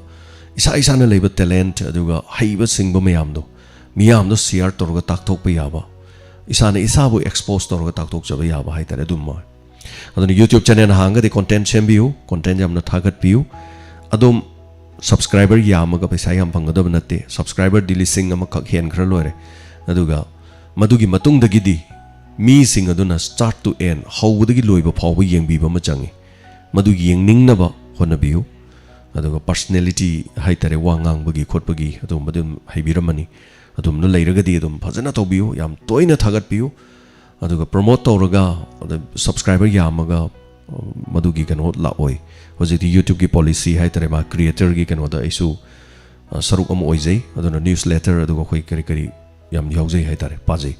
ꯏꯁꯥ ꯏꯁꯥꯅ ꯂꯩꯕ ꯇꯦꯂꯦꯟꯠ ꯑꯗꯨꯒ ꯍꯩꯕ ꯁꯤꯡꯕ ꯃꯌꯥꯝꯗꯣ ꯃꯤꯌꯥꯝꯗ ꯁꯤꯌꯔ ꯇꯧꯔꯒ ꯇꯥꯛꯊꯣꯛꯄ ꯌꯥꯕ, ꯏꯁꯥꯅ ꯏꯁꯥꯕꯨ ꯑꯦꯛꯁꯄꯣꯖ ꯇꯧꯔꯒ ꯇꯥꯛꯊꯣꯛꯆꯕ ꯌꯥꯕ ꯍꯥꯏꯇꯥꯔꯦ꯫ ꯑꯗꯨꯝꯕ, ꯑꯗꯨꯅ YouTube ꯆꯦꯅꯦꯜ ꯍꯥꯡꯉꯒꯗꯤ ꯀꯣꯟꯇꯦꯟꯠ ꯁꯦꯝꯕꯤꯌꯨ, ꯀꯣꯟꯇꯦꯟꯠ ꯌꯥꯝꯅ ꯊꯥꯒꯠꯄꯤꯌꯨ꯫ ꯑꯗꯨꯝ ꯁꯕꯁꯀ꯭ꯔꯥꯏꯕꯔ ꯌꯥꯝꯃꯒ ꯄꯩꯁꯥ ꯌꯥꯝ ꯐꯪꯒꯗꯕ ꯅꯠꯇꯦ꯫ ꯁꯕꯁꯀ꯭ꯔꯥꯏꯕꯔꯗꯤ ꯂꯤꯁꯤꯡ ꯑꯃꯈꯛ ꯍꯦꯟꯈ꯭ꯔ ꯂꯣꯏꯔꯦ꯫ ꯑꯗꯨꯒ ꯃꯗꯨꯒꯤ ꯃꯇꯨꯡꯗꯒꯤꯗꯤ ꯃꯤꯁꯤꯡ ꯑꯗꯨꯅ start to end, ꯍꯧꯕꯗꯒꯤ ꯂꯣꯏꯕ ꯐꯥꯎꯕ ꯌꯦꯡꯕꯤꯕ ꯑꯃ ꯆꯪꯉꯤ꯫ ꯃꯗꯨ ꯌꯦꯡꯅꯤꯡꯅꯕ ꯍꯣꯠꯅꯕꯤꯌꯨ꯫ ꯑꯗꯨꯒ ꯄꯔꯁꯅꯦꯂꯤꯇꯤ ꯍꯥꯏꯇꯥꯔꯦ, ꯋꯥ ꯉꯥꯡꯕꯒꯤ ꯈꯣꯠꯄꯒꯤ ꯑꯗꯨꯒꯨꯝꯕ ꯑꯗꯨꯝ ꯍꯩꯕꯤꯔꯝꯃꯅꯤ꯫ ꯑꯗꯨꯝꯅ ꯂꯩꯔꯒꯗꯤ ꯑꯗꯨꯝ ꯐꯖꯅ ꯇꯧꯕꯤꯌꯨ, ꯌꯥꯝ ꯇꯣꯏꯅ ꯊꯥꯒꯠꯄꯤꯌꯨ꯫ ꯑꯗꯨꯒ ꯄ꯭ꯔꯣꯃꯣꯠ ꯇꯧꯔꯒ, ꯑꯗ ꯁꯕꯁꯀ꯭ꯔꯥꯏꯕꯔ ꯌꯥꯝꯃꯒ, ꯑ, ꯃꯗꯨꯒꯤ ꯀꯩꯅꯣ ꯂꯥꯛꯑꯣꯏ꯫ ꯍꯧꯖꯤꯛꯇꯤ YouTubeꯀꯤ ꯄꯣꯂꯤꯁꯤ ꯍꯥꯏꯇꯥꯔꯦ, ꯃꯥ ꯀ꯭ꯔꯤꯌꯦꯇꯔꯒꯤ ꯀꯩꯅꯣꯗ ꯑꯩꯁꯨ, ꯑ, ꯁꯔꯨꯛ ꯑꯃ ꯑꯣꯏꯖꯩ꯫ ꯑꯗꯨꯅ ꯅ꯭ꯌꯨꯁ ꯂꯦꯇꯔ, ꯑꯗꯨꯒ ꯑꯩꯈꯣꯏ ꯀꯔꯤ ꯀꯔꯤ ꯌꯥꯝ ꯌꯥꯎꯖꯩ ꯍꯥꯏꯇꯥꯔꯦ, ꯄꯥꯖꯩ꯫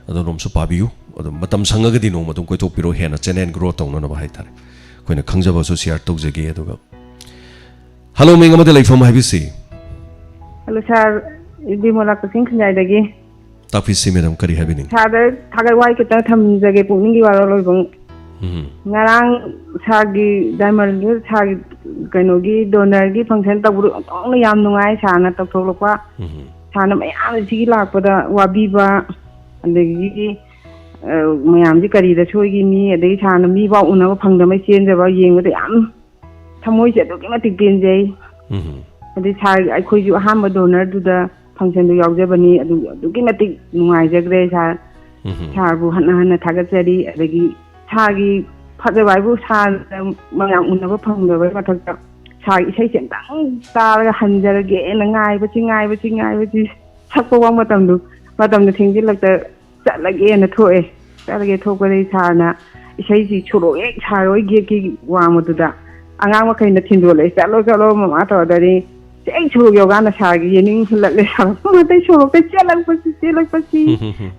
ꯑꯗꯣꯝꯁꯨ ꯄꯥꯕꯤꯌꯨ꯫ ꯑꯗꯨꯝ ꯃꯇꯝ ꯁꯪꯉꯒꯗꯤ ꯅꯣꯡꯃ ꯑꯗꯨꯝ ꯀꯣꯏꯊꯣꯛꯄꯤꯔꯣ, ꯍꯦꯟꯅ channel grow ꯇꯧꯅꯅꯕ ꯍꯥꯏꯇꯥꯔꯦ꯫ ꯑꯩꯈꯣꯏꯅ ꯈꯪꯖꯕꯁꯨ share ꯇꯧꯖꯒꯦ꯫ ꯑꯗꯨꯒ hello, ꯃꯤꯡ ꯑꯃꯗ ꯂꯩꯐꯝ ꯍꯥꯏꯕꯤꯁꯤ꯫ Hello sir, ꯏꯕꯦꯝꯃꯣꯂꯥ ꯀꯛꯆꯤꯡ ꯈꯨꯟꯌꯥꯏꯗꯒꯤ꯫ ꯇꯥꯛꯄꯤꯁꯤ madam, ꯀꯔꯤ ꯍꯥꯏꯕꯤꯅꯤꯡ? Sirꯗ ꯊꯥꯒꯠ ꯋꯥꯍꯩ ꯈꯤꯇꯪ ꯊꯝꯖꯒꯦ ꯄꯨꯛꯅꯤꯡꯒꯤ ꯋꯥꯔꯣꯜ ꯑꯣꯏꯕ꯫ ꯎꯝ꯫ ꯉꯔꯥꯡ sirꯒꯤ diamond sirꯒꯤ ꯀꯩꯅꯣꯒꯤ donorꯒꯤ function ꯇꯧꯕꯗꯣ ꯑꯣꯟꯊꯣꯛꯅ ꯌꯥꯝ ꯅꯨꯡꯉꯥꯏ꯫ Sirꯅ ꯇꯧꯊꯣꯛꯂꯛꯄ, ꯎꯝ꯫ Sirꯅ ꯃꯌꯥꯝ ꯁꯤꯒꯤ ꯂꯥꯛꯄꯗ ꯋꯥꯕꯤꯕ, ꯑꯗꯒꯤ ꯑ, ꯃꯌꯥꯝꯁꯤ ꯀꯔꯤꯗ ꯁꯣꯏꯈꯤꯅꯤ, ꯑꯗꯒꯤ Sirꯅ ꯃꯤꯐꯥꯎ ꯎꯅꯕ ꯐꯪꯗꯕꯩ ꯆꯦꯟꯖꯕ ꯌꯦꯡꯕꯗ ꯌꯥꯝ ꯊꯃꯣꯏꯁꯦ ꯑꯗꯨꯛꯀꯤ ꯃꯇꯤꯛ ꯄꯦꯟꯖꯩ꯫ ꯎꯝ꯫ ꯑꯗꯩ sir, ꯑꯩꯈꯣꯏꯁꯨ ꯑꯍꯥꯟꯕ donorꯗꯨꯗ functionꯗꯨ ꯌꯥꯎꯖꯕꯅꯤ꯫ ꯑꯗꯨ ꯑꯗꯨꯛꯀꯤ ꯃꯇꯤꯛ ꯅꯨꯡꯉꯥꯏꯖꯈ꯭ꯔꯦ sir꯫ ꯎꯝ꯫ Sirꯕꯨ ꯍꯟꯅ ꯍꯟꯅ ꯊꯥꯒꯠꯆꯔꯤ꯫ ꯑꯗꯒꯤ sirꯒꯤ ꯐꯖꯕ ꯍꯥꯏꯕꯨ sirꯅ ꯃꯌꯥꯝ ꯎꯅꯕ ꯐꯪꯗꯕꯒꯤ ꯃꯊꯛꯇ sirꯒꯤ ꯏꯁꯩꯁꯦ ꯑꯝꯇꯪ ꯇꯥꯔꯒ ꯍꯟꯖꯔꯒꯦꯅ ꯉꯥꯏꯕꯁꯤ, ꯉꯥꯏꯕꯁꯤ, ꯉꯥꯏꯕꯁꯤ ꯁꯛꯄ ꯋꯥ ꯃꯇꯝꯗꯨ, ꯃꯇꯝꯗꯨ ꯊꯦꯡꯖꯤꯜꯂꯛꯇ ꯆꯠꯂꯒꯦꯅ ꯊꯣꯛꯑꯦ꯫ ꯆꯠꯂꯒꯦ ꯊꯣꯛꯄꯗꯒꯤ sirꯅ ꯏꯁꯩꯁꯤ ꯁꯣꯔꯣꯛ ꯍꯦꯛ sir ꯍꯣꯏ gateꯀꯤ ꯋꯥꯡꯃꯗꯨꯗ ꯑꯉꯥꯡ ꯃꯈꯩꯅ ꯊꯤꯟꯗꯣꯛꯂꯛꯑꯦ, "ꯆꯠꯂꯣ, ꯆꯠꯂꯣ, ꯃꯃꯥ" ꯇꯧꯔꯗꯅꯤ꯫ ꯍꯦꯛ ꯁꯣꯔꯣꯛ ꯌꯧꯀꯥꯟꯗ sirꯒꯤ ꯌꯦꯅꯤꯡ ꯍꯨꯜꯂꯛꯂꯦ꯫ Sir ꯃꯇꯩ ꯁꯣꯔꯣꯛꯇ ꯆꯦꯜꯂꯛꯄꯁꯤ, ꯆꯦꯜꯂꯛꯄꯁꯤ꯫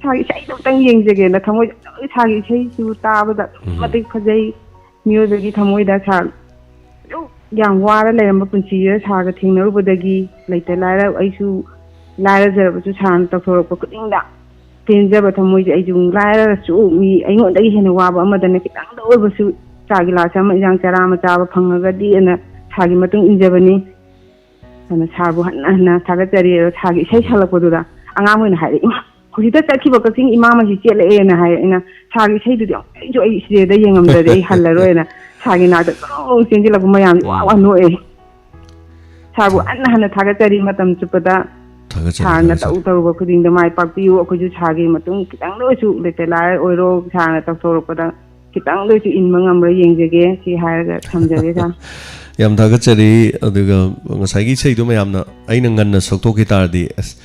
Sirꯒꯤ ꯏꯁꯩꯗꯣ ꯑꯝꯇꯪ ꯌꯦꯡꯖꯒꯦꯅ ꯊꯃꯣꯏ, sirꯒꯤ ꯏꯁꯩꯁꯨ ꯇꯥꯕꯗ ꯑꯗꯨꯛꯀꯤ ꯃꯇꯤꯛ ꯐꯖꯩ꯫ ꯃꯤꯑꯣꯏꯕꯒꯤ ꯊꯃꯣꯏꯗ sir ꯑꯗꯨꯛ ꯌꯥꯝ ꯋꯥꯔ ꯂꯩꯔꯝꯕ ꯄꯨꯟꯁꯤꯁꯤꯗ sirꯒ ꯊꯦꯡꯅꯔꯨꯕꯗꯒꯤ ꯂꯩꯇ ꯂꯥꯏꯔ, ꯑꯩꯁꯨ ꯂꯥꯏꯔꯖꯔꯕꯁꯨ sirꯅ ꯇꯧꯊꯣꯔꯛꯄ ꯈꯨꯗꯤꯡꯗ ꯄꯦꯟꯖꯕ ꯊꯃꯣꯏꯁꯦ꯫ ꯑꯩꯁꯨ ꯂꯥꯏꯔꯔꯁꯨ ꯃꯤ ꯑꯩꯉꯣꯟꯗꯒꯤ ꯍꯦꯟꯅ ꯋꯥꯕ ꯑꯃꯗꯅ ꯈꯤꯇꯪꯗ ꯑꯣꯏꯔꯕꯁꯨ ꯆꯥ ꯒꯤꯂꯥꯁ ꯑꯃ, ꯏꯟꯖꯥꯡ ꯆꯔꯥ ꯑꯃ ꯆꯥꯕ ꯐꯪꯉꯒꯗꯤ ꯑꯅ sirꯒꯤ ꯃꯇꯨꯡ ꯏꯟꯖꯕꯅꯤ꯫ ꯑꯗꯨꯅ sirꯕꯨ ꯍꯟꯅ ꯍꯟꯅ ꯊꯥꯒꯠꯆꯔꯤ꯫ ꯑꯗꯣ sirꯒꯤ ꯏꯁꯩ ꯁꯛꯂꯛꯄꯗꯨꯗ ꯑꯉꯥꯡ ꯑꯣꯏꯅ ꯍꯥꯏꯔꯦ, "ꯏꯃꯥ, ꯍꯧꯖꯤꯛꯇ ꯆꯠꯈꯤꯕ ꯀꯛꯆꯤꯡ ꯏꯃꯥ ꯃꯍꯤ ꯆꯦꯜꯂꯛꯑꯦꯅ" ꯍꯥꯏꯔꯦ꯫ ꯑꯩꯅ, "Sirꯒꯤ ꯏꯁꯩꯗꯨꯗꯤ ꯑꯃꯨꯛꯇꯪꯁꯨ ꯑꯩ ꯁꯤꯗꯩꯗ ꯌꯦꯡꯉꯝꯗ꯭ꯔꯗꯤ ꯑꯩ ꯍꯜꯂꯔꯣꯏꯅ" sirꯒꯤ ꯅꯥꯛꯇ ꯆꯣꯡ ꯆꯦꯟꯁꯤꯜꯂꯛꯄ ꯃꯌꯥꯝꯁꯦ ꯋꯥ ꯋꯥ ꯅꯣꯛꯑꯦ꯫ Sirꯕꯨ ꯍꯟꯅ ꯍꯟꯅ ꯊꯥꯒꯠꯆꯔꯤ꯫ ꯃꯇꯝ ꯆꯨꯞꯄꯗ ꯊꯥꯒꯠꯆꯔꯤ, sirꯅ ꯊꯥꯒꯠꯆꯔꯤ꯫ ꯇꯧ ꯇꯧꯔꯨꯕ ꯈꯨꯗꯤꯡꯗ ꯃꯥꯏ ꯄꯥꯛꯄꯤꯌꯨ꯫ ꯑꯩꯈꯣꯏꯁꯨ sirꯒꯤ ꯃꯇꯨꯡ ꯈꯤꯇꯪꯗ ꯑꯣꯏꯁꯨ ꯂꯩꯇ ꯂꯥꯏꯔ ꯑꯣꯏꯔꯣ, sirꯅ ꯇꯧꯊꯣꯔꯛꯄꯗ ꯈꯤꯇꯪꯗ ꯑꯣꯏꯁꯨ ꯏꯟꯕ ꯉꯝꯕ꯭ꯔꯥ ꯌꯦꯡꯖꯒꯦ꯫ ꯁꯤ ꯍꯥꯏꯔꯒ ꯊꯝꯖꯒꯦ sir꯫ ꯌꯥꯝ ꯊꯥꯒꯠꯆꯔꯤ꯫ ꯑꯗꯨꯒ ꯉꯁꯥꯏꯒꯤ ꯏꯁꯩꯗꯣ ꯃꯌꯥꯝꯅ ꯑꯩꯅ ꯉꯟꯅ ꯁꯛꯇꯣꯛꯈꯤ ꯇꯥꯔꯗꯤ, "ꯑꯁ,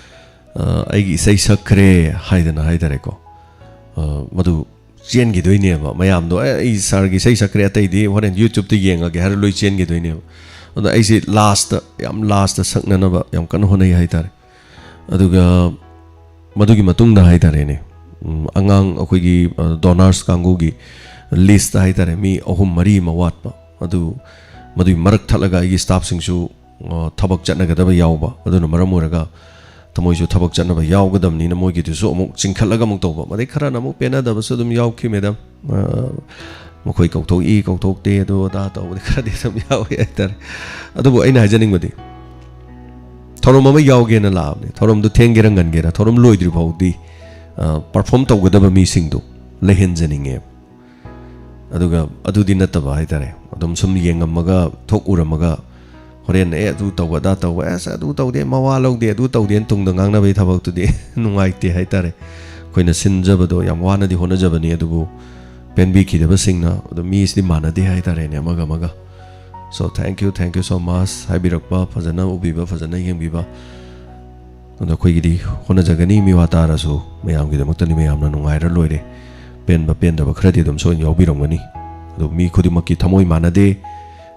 ꯑ, ꯑꯩꯒꯤ ꯏꯁꯩ ꯁꯛꯈ꯭ꯔꯦ" ꯍꯥꯏꯗꯅ ꯍꯥꯏꯇꯥꯔꯦꯀꯣ, ꯑ, ꯃꯗꯨ ꯆꯦꯟꯈꯤꯗꯣꯏꯅꯦꯕ ꯃꯌꯥꯝꯗꯣ꯫ "ꯑꯦ, ꯑꯩ sirꯒꯤ ꯏꯁꯩ ꯁꯛꯈ꯭ꯔꯦ, ꯑꯇꯩꯗꯤ ꯍꯣꯔꯦꯟ YouTubeꯇ ꯌꯦꯡꯉꯒꯦ" ꯍꯥꯏꯔ ꯂꯣꯏ ꯆꯦꯟꯈꯤꯗꯣꯏꯅꯦꯕ꯫ ꯑꯗꯣ ꯑꯩꯁꯦ lastꯇ, ꯌꯥꯝ lastꯇ ꯁꯛꯅꯅꯕ ꯌꯥꯝ ꯀꯟꯅ ꯍꯣꯠꯅꯩ ꯍꯥꯏꯇꯥꯔꯦ꯫ ꯑꯗꯨꯒ ꯃꯗꯨꯒꯤ ꯃꯇꯨꯡꯗ ꯍꯥꯏꯇꯥꯔꯦꯅꯦ, ꯎꯝ, ꯑꯉꯥꯡ ꯑꯩꯈꯣꯏꯒꯤ ꯗꯣꯅꯔꯁ ꯀꯥꯡꯕꯨꯒꯤ ꯂꯤꯁꯇ ꯍꯥꯏꯇꯥꯔꯦ, ꯃꯤ ꯑꯍꯨꯝ ꯃꯔꯤ ꯑꯃ ꯋꯥꯠꯄ꯫ ꯑꯗꯨ ꯃꯗꯨꯒꯤ ꯃꯔꯛ ꯊꯠꯂꯒ ꯑꯩꯒꯤ ꯁ꯭ꯇꯥꯐꯁꯤꯡꯁꯨ ꯑ, ꯊꯕꯛ ꯆꯠꯅꯒꯗꯕ ꯌꯥꯎꯕ꯫ ꯑꯗꯨꯅ ꯃꯔꯝ ꯑꯣꯏꯔꯒ ꯃꯣꯏꯁꯨ ꯊꯕꯛ ꯆꯠꯅꯕ ꯌꯥꯎꯒꯗꯕꯅꯤꯅ ꯃꯣꯏꯒꯤꯗꯨꯁꯨ ꯑꯃꯨꯛ ꯆꯤꯡꯈꯠꯂꯒ ꯑꯃꯨꯛ ꯇꯧꯕ꯫ ꯑꯗꯩ ꯈꯔꯅ ꯑꯃꯨꯛ ꯄꯦꯟꯅꯗꯕꯁꯨ ꯑꯗꯨꯝ ꯌꯥꯎꯈꯤ, ꯃꯦꯗꯥꯝ꯫ ꯑ, ꯃꯈꯣꯏ ꯀꯧꯊꯣꯛꯏ, ꯀꯧꯊꯣꯛꯇꯦ, ꯑꯗꯨ ꯑꯗꯥ ꯇꯧꯕꯗꯤ ꯈꯔꯗꯤ ꯑꯗꯨꯝ ꯌꯥꯎꯏ ꯍꯥꯏꯇꯥꯔꯦ꯫ ꯑꯗꯨꯕꯨ ꯑꯩꯅ ꯍꯥꯏꯖꯅꯤꯡꯕꯗꯤ, ꯊꯧꯔꯝ ꯑꯃ ꯌꯥꯎꯒꯦꯅ ꯂꯥꯛꯑꯕꯅꯤ, ꯊꯧꯔꯝꯗꯨ ꯊꯦꯡꯒꯦꯔꯥ ꯉꯟꯒꯦꯔꯥ, ꯊꯧꯔꯝ ꯂꯣꯏꯗ꯭ꯔꯤ ꯐꯥꯎꯗꯤ, ꯑ, ꯄꯔꯐꯣꯔꯝ ꯇꯧꯒꯗꯕ ꯃꯤꯁꯤꯡꯗꯨ ꯂꯩꯍꯟꯖꯅꯤꯡꯉꯦꯕ꯫ ꯑꯗꯨꯒ ꯑꯗꯨꯗꯤ ꯅꯠꯇꯕ ꯍꯥꯏꯇꯥꯔꯦ, ꯑꯗꯨꯝ ꯁꯨꯝ ꯌꯦꯡꯉꯝꯃꯒ, ꯊꯣꯛ ꯎꯔꯝꯃꯒ, ꯍꯣꯔꯦꯟ "ꯑꯦ, ꯑꯗꯨ ꯇꯧꯕ, ꯑꯗꯥ ꯇꯧꯕ, ꯑꯁ, ꯑꯗꯨ ꯇꯧꯗꯦ, ꯃꯋꯥ ꯂꯧꯗꯦ, ꯑꯗꯨ ꯇꯧꯗꯦꯅ" ꯇꯨꯡꯗ ꯉꯥꯡꯅꯕꯒꯤ ꯊꯕꯛꯇꯨꯗꯤ ꯅꯨꯡꯉꯥꯏꯇꯦ ꯍꯥꯏꯇꯥꯔꯦ꯫ ꯑꯩꯈꯣꯏꯅ ꯁꯤꯟꯖꯕꯗꯣ ꯌꯥꯝ ꯋꯥꯅꯗꯤ ꯍꯣꯠꯅꯖꯕꯅꯤ, ꯑꯗꯨꯕꯨ ꯄꯦꯟꯕꯤꯈꯤꯗꯕꯁꯤꯡꯅ, ꯑꯗꯨꯝ ꯃꯤꯁꯤꯗꯤ ꯃꯥꯟꯅꯗꯦ ꯍꯥꯏꯇꯥꯔꯦꯅꯦ, ꯑꯃꯒ ꯑꯃꯒ꯫ So, thank you, thank you so much ꯍꯥꯏꯕꯤꯔꯛꯄ, ꯐꯖꯅ ꯎꯕꯤꯕ, ꯐꯖꯅ ꯌꯦꯡꯕꯤꯕ꯫ ꯑꯗꯣ ꯑꯩꯈꯣꯏꯒꯤꯗꯤ ꯍꯣꯠꯅꯖꯒꯅꯤ, ꯃꯤꯋꯥ ꯇꯥꯔꯁꯨ ꯃꯌꯥꯝꯒꯤꯗꯃꯛꯇꯗꯤ ꯃꯌꯥꯝꯅ ꯅꯨꯡꯉꯥꯏꯔ ꯂꯣꯏꯔꯦ꯫ ꯄꯦꯟꯕ ꯄꯦꯟꯗꯕ ꯈꯔꯗꯤ ꯑꯗꯨꯝ ꯁꯣꯏꯅ ꯌꯥꯎꯕꯤꯔꯝꯒꯅꯤ꯫ ꯑꯗꯣ ꯃꯤ ꯈꯨꯗꯤꯡꯃꯛꯀꯤ ꯊꯃꯣꯏ ꯃꯥꯟꯅꯗꯦ꯫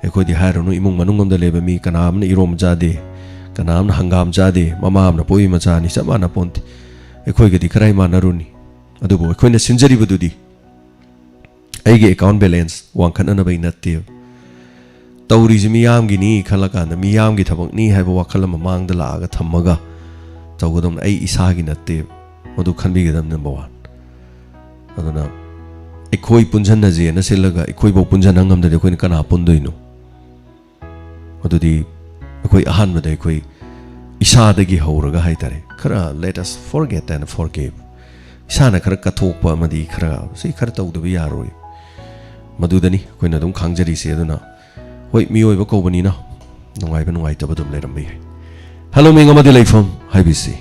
ꯑꯩꯈꯣꯏꯗꯤ ꯍꯥꯏꯔꯨꯅꯨ, ꯏꯃꯨꯡ ꯃꯅꯨꯡ ꯑꯃꯗ ꯂꯩꯕ ꯃꯤ ꯀꯅꯥ ꯑꯃꯅ ꯏꯔꯣꯝꯕ ꯆꯥꯗꯦ, ꯀꯅꯥ ꯑꯃꯅ ꯍꯪꯒꯥꯝ ꯆꯥꯗꯦ, ꯃꯃꯥ ꯑꯃꯅ ꯄꯣꯛꯏ ꯃꯆꯥꯅꯤ, ꯆꯞ ꯃꯥꯟꯅ ꯄꯣꯟꯇꯦ꯫ ꯑꯩꯈꯣꯏꯒꯗꯤ ꯀꯔꯥꯏ ꯃꯥꯟꯅꯔꯨꯅꯤ? ꯑꯗꯨꯕꯨ ꯑꯩꯈꯣꯏꯅ ꯁꯤꯟꯖꯔꯤꯕꯗꯨꯗꯤ ꯑꯩꯒꯤ ꯑꯦꯀꯥꯎꯟ ꯕꯦꯂꯦꯟꯁ ꯋꯥꯡꯈꯠꯅꯅꯕꯒꯤ ꯅꯠꯇꯦꯕ꯫ ꯇꯧꯔꯤꯁꯤ ꯃꯤꯌꯥꯝꯒꯤꯅꯤ ꯈꯜꯂꯀꯥꯟꯗ, ꯃꯤꯌꯥꯝꯒꯤ ꯊꯕꯛꯅꯤ ꯍꯥꯏꯕ ꯋꯥꯈꯜ ꯑꯃ ꯃꯥꯡꯗ ꯂꯥꯛꯑꯒ ꯊꯝꯃꯒ ꯇꯧꯒꯗꯕꯅꯤ꯫ ꯑꯩ ꯏꯁꯥꯒꯤ ꯅꯠꯇꯦꯕ꯫ ꯃꯗꯨ ꯈꯟꯕꯤꯒꯗꯕꯅꯤ, ꯅꯝꯕꯔ ꯋꯥꯟ꯫ ꯑꯗꯨꯅ ꯑꯩꯈꯣꯏ ꯄꯨꯟꯁꯤꯟꯅꯁꯦꯅ ꯁꯤꯜꯂꯒ ꯑꯩꯈꯣꯏꯐꯧ ꯄꯨꯟꯁꯤꯟꯅ ꯉꯝꯗ꯭ꯔꯗꯤ ꯑꯩꯈꯣꯏꯅ ꯀꯅꯥ ꯄꯨꯟꯗꯣꯏꯅꯣ? ꯑꯗꯨꯗꯤ ꯑꯩꯈꯣꯏ ꯑꯍꯥꯟꯕꯗ ꯑꯩꯈꯣꯏ ꯏꯁꯥꯗꯒꯤ ꯍꯧꯔꯒ ꯍꯥꯏꯇꯥꯔꯦ, ꯈꯔ let us forget and forgive, ꯏꯁꯥꯅ ꯈꯔ ꯀꯠꯊꯣꯛꯄ ꯑꯃꯗꯤ ꯈꯔ, ꯁꯤ ꯈꯔ ꯇꯧꯗꯕ ꯌꯥꯔꯣꯏ꯫ ꯃꯗꯨꯗꯅꯤ ꯑꯩꯈꯣꯏꯅ ꯑꯗꯨꯝ ꯈꯥꯡꯖꯔꯤꯁꯦ꯫ ꯑꯗꯨꯅ ꯍꯣꯏ, ꯃꯤꯑꯣꯏꯕ ꯀꯧꯕꯅꯤꯅ ꯅꯨꯡꯉꯥꯏꯕ ꯅꯨꯡꯉꯥꯏꯇꯕ ꯑꯗꯨꯝ ꯂꯩꯔꯝꯕ ꯌꯥꯏ꯫ ꯍꯜꯂꯣ, ꯃꯤꯡ ꯑꯃꯗꯤ ꯂꯩꯐꯝ ꯍꯥꯏꯕꯤꯁꯤ꯫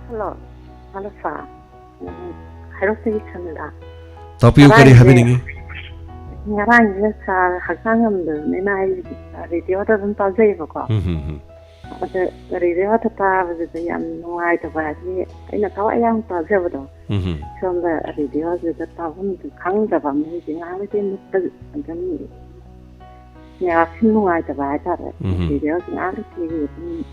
ꯍꯜꯂꯣ, ꯍꯜꯂꯣ ꯁꯥꯔ꯫ ꯎꯝ, ꯍꯩꯔꯣꯛꯇꯒꯤ ꯁꯟꯗ꯫ ꯇꯥꯛꯄꯤꯌꯨ, ꯀꯔꯤ ꯉꯔꯥꯡꯁꯦ ꯍꯥꯏꯕꯤꯅꯤꯡꯉꯤ? ꯉꯔꯥꯡꯁꯦ ꯁꯥꯔ ꯍꯛꯆꯥꯡ ꯉꯝꯗꯕꯅꯤꯅ ꯑꯩ ꯔꯦꯗꯤꯑꯣꯗ ꯑꯗꯨꯝ ꯇꯥꯖꯩꯕꯀꯣ꯫ ꯎꯝ, ꯍꯝ, ꯍꯝ꯫ ꯑꯗ ꯔꯦꯗꯤꯑꯣꯗ ꯇꯥꯕꯁꯤꯗ ꯌꯥꯝ ꯅꯨꯡꯉꯥꯏꯇꯕ ꯍꯥꯏꯗꯤ, ꯑꯩꯅ ꯊꯋꯥꯏ ꯌꯥꯝ ꯇꯥꯖꯕꯗꯣ꯫ ꯎꯝ, ꯍꯝ꯫ ꯁꯣꯝꯗ ꯔꯦꯗꯤꯑꯣꯁꯤꯗ ꯇꯥꯐꯝꯁꯨ ꯈꯪꯗꯕ, ꯃꯣꯏꯁꯦ ꯉꯥꯡꯂꯗꯤ ꯃꯨꯠꯄ ꯑꯗꯨꯝ ꯅꯦꯠꯋꯥꯛꯁꯤ ꯅꯨꯡꯉꯥꯏꯇꯕ ꯍꯥꯏꯇꯥꯔꯦ꯫ ꯎꯝ꯫ ꯔꯦꯗꯤꯑꯣꯁꯤ ꯉꯥꯡꯂꯗꯤ ꯑꯗꯨꯝ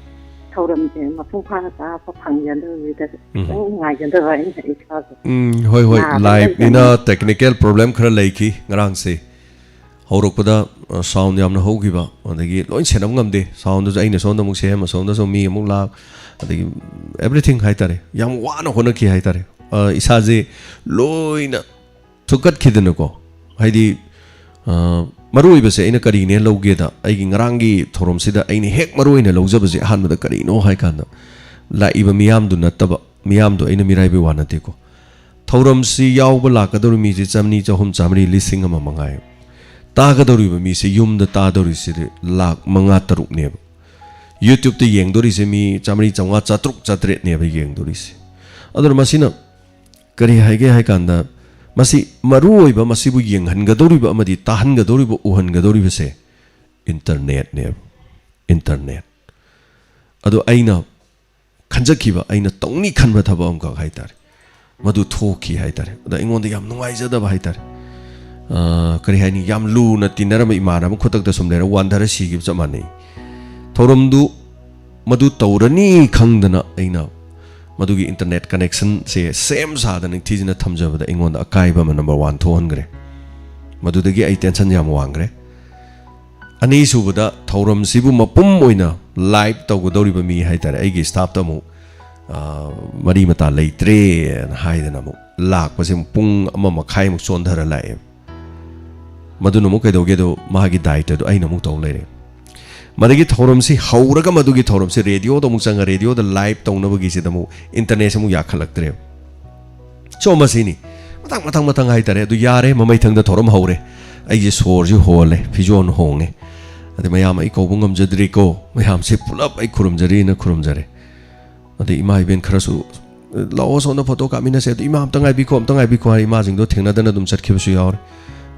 ꯊꯧꯔꯝꯁꯦ ꯃꯄꯨꯡ ꯐꯥꯅ ꯆꯥꯕ ꯐꯪꯖꯗꯕꯁꯤꯗ ꯎꯝ꯫ ꯈꯤꯇꯪ ꯅꯨꯡꯉꯥꯏꯖꯗꯕ ꯑꯩꯅ ꯏꯁꯥꯁꯦ꯫ ꯎꯝ, ꯍꯣꯏ ꯍꯣꯏ, ꯅꯥꯗꯅ ꯂꯥꯏꯞꯅꯤꯅ ꯂꯩꯗꯅ꯫ ꯇꯦꯛꯅꯤꯀꯦꯜ ꯄ꯭ꯔꯣꯕ꯭ꯂꯦꯝ ꯈꯔ ꯂꯩꯈꯤ ꯉꯔꯥꯡꯁꯦ꯫ ꯍꯧꯔꯛꯄꯗ ꯑ, ꯁꯥꯎꯟ ꯌꯥꯝꯅ ꯍꯧꯈꯤꯕ, ꯑꯗꯒꯤ ꯂꯣꯏ ꯁꯦꯟꯅꯕ ꯉꯝꯗꯦ꯫ ꯁꯥꯎꯟꯗꯨꯁꯨ ꯑꯩꯅ ꯁꯣꯝꯗ ꯑꯃꯨꯛ ꯁꯦꯝ, ꯑꯁꯣꯝꯗꯁꯨ ꯃꯤ ꯑꯃꯨꯛ ꯂꯥꯛ, ꯑꯗꯒꯤ ꯑꯦꯕ꯭ꯔꯤꯊꯤꯡ ꯍꯥꯏꯇꯥꯔꯦ, ꯌꯥꯝ ꯋꯥꯅ ꯍꯣꯠꯅꯈꯤ ꯍꯥꯏꯇꯥꯔꯦ꯫ ꯑ, ꯏꯁꯥꯁꯦ ꯂꯣꯏꯅ ꯊꯨꯛꯀꯠꯈꯤꯗꯅꯀꯣ꯫ ꯍꯥꯏꯗꯤ ꯑ, ꯃꯔꯨ ꯑꯣꯏꯕꯁꯦ ꯑꯩꯅ ꯀꯔꯤꯅꯦ ꯂꯧꯒꯦꯗ, ꯑꯩꯒꯤ ꯉꯔꯥꯡꯒꯤ ꯊꯧꯔꯝꯁꯤꯗ ꯑꯩꯅ ꯍꯦꯛ ꯃꯔꯨ ꯑꯣꯏꯅ ꯂꯧꯖꯕꯁꯦ ꯑꯍꯥꯟꯕꯗ ꯀꯔꯤꯅꯣ ꯍꯥꯏ ꯀꯥꯟꯗ, ꯂꯥꯛꯏꯕ ꯃꯤꯌꯥꯝꯗꯨ ꯅꯠꯇꯕ, ꯃꯤꯌꯥꯝꯗꯣ ꯑꯩꯅ ꯃꯤꯔꯥꯏꯕꯩ ꯋꯥ ꯅꯠꯇꯦꯀꯣ꯫ ꯊꯧꯔꯝꯁꯤ ꯌꯥꯎꯕ ꯂꯥꯛꯀꯗꯧꯔꯤꯕ ꯃꯤꯁꯦ ꯆꯥꯝꯃꯔꯤ, ꯆꯍꯨꯝ, ꯆꯥꯝꯃꯔꯤ, ꯂꯤꯁꯤꯡ ꯑꯃ ꯃꯉꯥꯏ꯫ ꯇꯥꯒꯗꯧꯔꯤꯕ ꯃꯤꯁꯦ ꯌꯨꯝꯗ ꯇꯥꯗꯧꯔꯤꯁꯤꯗꯤ ꯂꯥꯛ ꯃꯉꯥ, ꯇꯔꯨꯛꯅꯦꯕ꯫ ꯌꯨꯇ꯭ꯌꯨꯕꯇ ꯌꯦꯡꯗꯧꯔꯤꯁꯦ ꯃꯤ ꯆꯥꯝꯃꯔꯤ, ꯆꯥꯝꯃꯉꯥ, ꯆꯥꯇ꯭ꯔꯨꯛ, ꯆꯥꯇ꯭ꯔꯦꯠꯅꯦꯕ ꯌꯦꯡꯗꯧꯔꯤꯁꯦ꯫ ꯑꯗꯨꯅ ꯃꯁꯤꯅ ꯀꯔꯤ ꯍꯥꯏꯒꯦ ꯍꯥꯏ ꯀꯥꯟꯗ, ꯃꯁꯤ ꯃꯔꯨ ꯑꯣꯏꯕ, ꯃꯁꯤꯕꯨ ꯌꯦꯡꯍꯟꯒꯗꯧꯔꯤꯕ ꯑꯃꯗꯤ ꯇꯥꯍꯟꯒꯗꯧꯔꯤꯕ, ꯎꯍꯟꯒꯗꯧꯔꯤꯕꯁꯦ ꯏꯟꯇꯔꯅꯦꯠꯅꯦꯕ, ꯏꯟꯇꯔꯅꯦꯠ꯫ ꯑꯗꯣ ꯑꯩꯅ ꯈꯟꯖꯈꯤꯕ, ꯑꯩꯅ ꯇꯧꯅꯤ ꯈꯟꯕ ꯊꯕꯛ ꯑꯃꯈꯛ ꯍꯥꯏꯇꯥꯔꯦ, ꯃꯗꯨ ꯊꯣꯛꯈꯤ ꯍꯥꯏꯇꯥꯔꯦ꯫ ꯑꯗ ꯑꯩꯉꯣꯟꯗ ꯌꯥꯝ ꯅꯨꯡꯉꯥꯏꯖꯗꯕ ꯍꯥꯏꯇꯥꯔꯦ꯫ ꯑ, ꯀꯔꯤ ꯍꯥꯏꯅꯤ, ꯌꯥꯝ ꯂꯨꯅ ꯇꯤꯟꯅꯔꯝꯕ ꯏꯃꯥꯟꯅꯕ ꯈꯨꯗꯛꯇ ꯁꯨꯝ ꯂꯩꯔ ꯋꯥꯟꯊꯔ ꯁꯤꯈꯤꯕ ꯆꯞ ꯃꯥꯟꯅꯩ꯫ ꯊꯧꯔꯝꯗꯨ ꯃꯗꯨ ꯇꯧꯔꯅꯤ ꯈꯪꯗꯅ ꯑꯩꯅ ꯃꯗꯨꯒꯤ ꯏꯟꯇꯔꯅꯦꯠ ꯀꯅꯦꯛꯁꯟꯁꯦ ꯁꯦꯝ ꯁꯥꯗꯅ ꯅꯤꯡꯊꯤꯖꯅ ꯊꯝꯖꯕꯗ ꯑꯩꯉꯣꯟꯗ ꯑꯀꯥꯏꯕ ꯑꯃ ꯅꯝꯕꯔ ꯋꯥꯟ ꯊꯣꯛꯍꯟꯈ꯭ꯔꯦ꯫ ꯃꯗꯨꯗꯒꯤ ꯑꯩ ꯇꯦꯟꯁꯟ ꯌꯥꯝ ꯋꯥꯡꯈ꯭ꯔꯦ꯫ ꯑꯅꯤꯁꯨꯕꯗ, ꯊꯧꯔꯝꯁꯤꯕꯨ ꯃꯄꯨꯝ ꯑꯣꯏꯅ ꯂꯥꯏꯚ ꯇꯧꯒꯗꯧꯔꯤꯕ ꯃꯤ ꯍꯥꯏꯇꯥꯔꯦ, ꯑꯩꯒꯤ ꯁ꯭ꯇꯥꯐꯇ ꯑꯃꯨꯛ, ꯑ, ꯃꯔꯤ ꯃꯇꯥ ꯂꯩꯇ꯭ꯔꯦꯅ ꯍꯥꯏꯗꯅ ꯑꯃꯨꯛ ꯂꯥꯛꯄꯁꯦ ꯑꯃꯨꯛ ꯄꯨꯡ ꯑꯃ ꯃꯈꯥꯏꯃꯨꯛ ꯆꯣꯟꯊꯔ ꯂꯥꯛꯑꯦ꯫ ꯃꯗꯨꯅ ꯑꯃꯨꯛ ꯀꯩꯗꯧꯒꯦꯗꯣ, ꯃꯥꯒꯤ ꯗꯥꯏꯇꯗꯣ ꯑꯩꯅ ꯑꯃꯨꯛ ꯇꯧ ꯂꯩꯔꯦ꯫ ꯃꯗꯒꯤ ꯊꯧꯔꯝꯁꯤ ꯍꯧꯔꯒ ꯃꯗꯨꯒꯤ ꯊꯧꯔꯝꯁꯤ ꯔꯦꯗꯤꯑꯣꯗ ꯑꯃꯨꯛ ꯆꯪꯉ, ꯔꯦꯗꯤꯑꯣꯗ ꯂꯥꯏꯚ ꯇꯧꯅꯕꯒꯤꯁꯤꯗ ꯑꯃꯨꯛ ꯏꯟꯇꯔꯅꯦꯠꯁꯦ ꯑꯃꯨꯛ ꯌꯥꯈꯠꯂꯛꯇ꯭ꯔꯦꯕ꯫ ꯁꯣ ꯃꯁꯤꯅꯤ꯫ ꯃꯊꯪ, ꯃꯊꯪ, ꯃꯊꯪ ꯍꯥꯏꯇꯥꯔꯦ꯫ ꯑꯗꯨ ꯌꯥꯔꯦ, ꯃꯃꯩꯊꯪꯗ ꯊꯧꯔꯝ ꯍꯧꯔꯦ꯫ ꯑꯩꯁꯦ ꯁꯣꯔꯁꯤ ꯍꯣꯜꯂꯦ, ꯐꯤꯖꯣꯜ ꯍꯣꯡꯉꯦ꯫ ꯑꯗꯩ ꯃꯌꯥꯝ ꯑꯩ ꯀꯧꯕ ꯉꯝꯖꯗ꯭ꯔꯤꯀꯣ, ꯃꯌꯥꯝꯁꯦ ꯄꯨꯂꯞ ꯑꯩ ꯈꯨꯔꯨꯝꯖꯔꯤꯅ ꯈꯨꯔꯨꯝꯖꯔꯦ꯫ ꯑꯗꯩ ꯏꯃꯥ ꯏꯕꯦꯟ ꯈꯔꯁꯨ, "ꯂꯥꯛꯑꯣ, ꯁꯣꯝꯗ ꯐꯣꯇꯣ ꯀꯥꯞꯃꯤꯟꯅꯁꯦ", ꯑꯗꯨ "ꯏꯃꯥ, ꯑꯝꯇ ꯉꯥꯏꯕꯤꯈꯣ, ꯑꯝꯇ ꯉꯥꯏꯕꯤꯈꯣ" ꯍꯥꯏ, ꯏꯃꯥꯁꯤꯡꯗꯣ ꯊꯦꯡꯅꯗꯅ ꯑꯗꯨꯝ ꯆꯠꯈꯤꯕꯁꯨ ꯌꯥꯎꯔꯦ꯫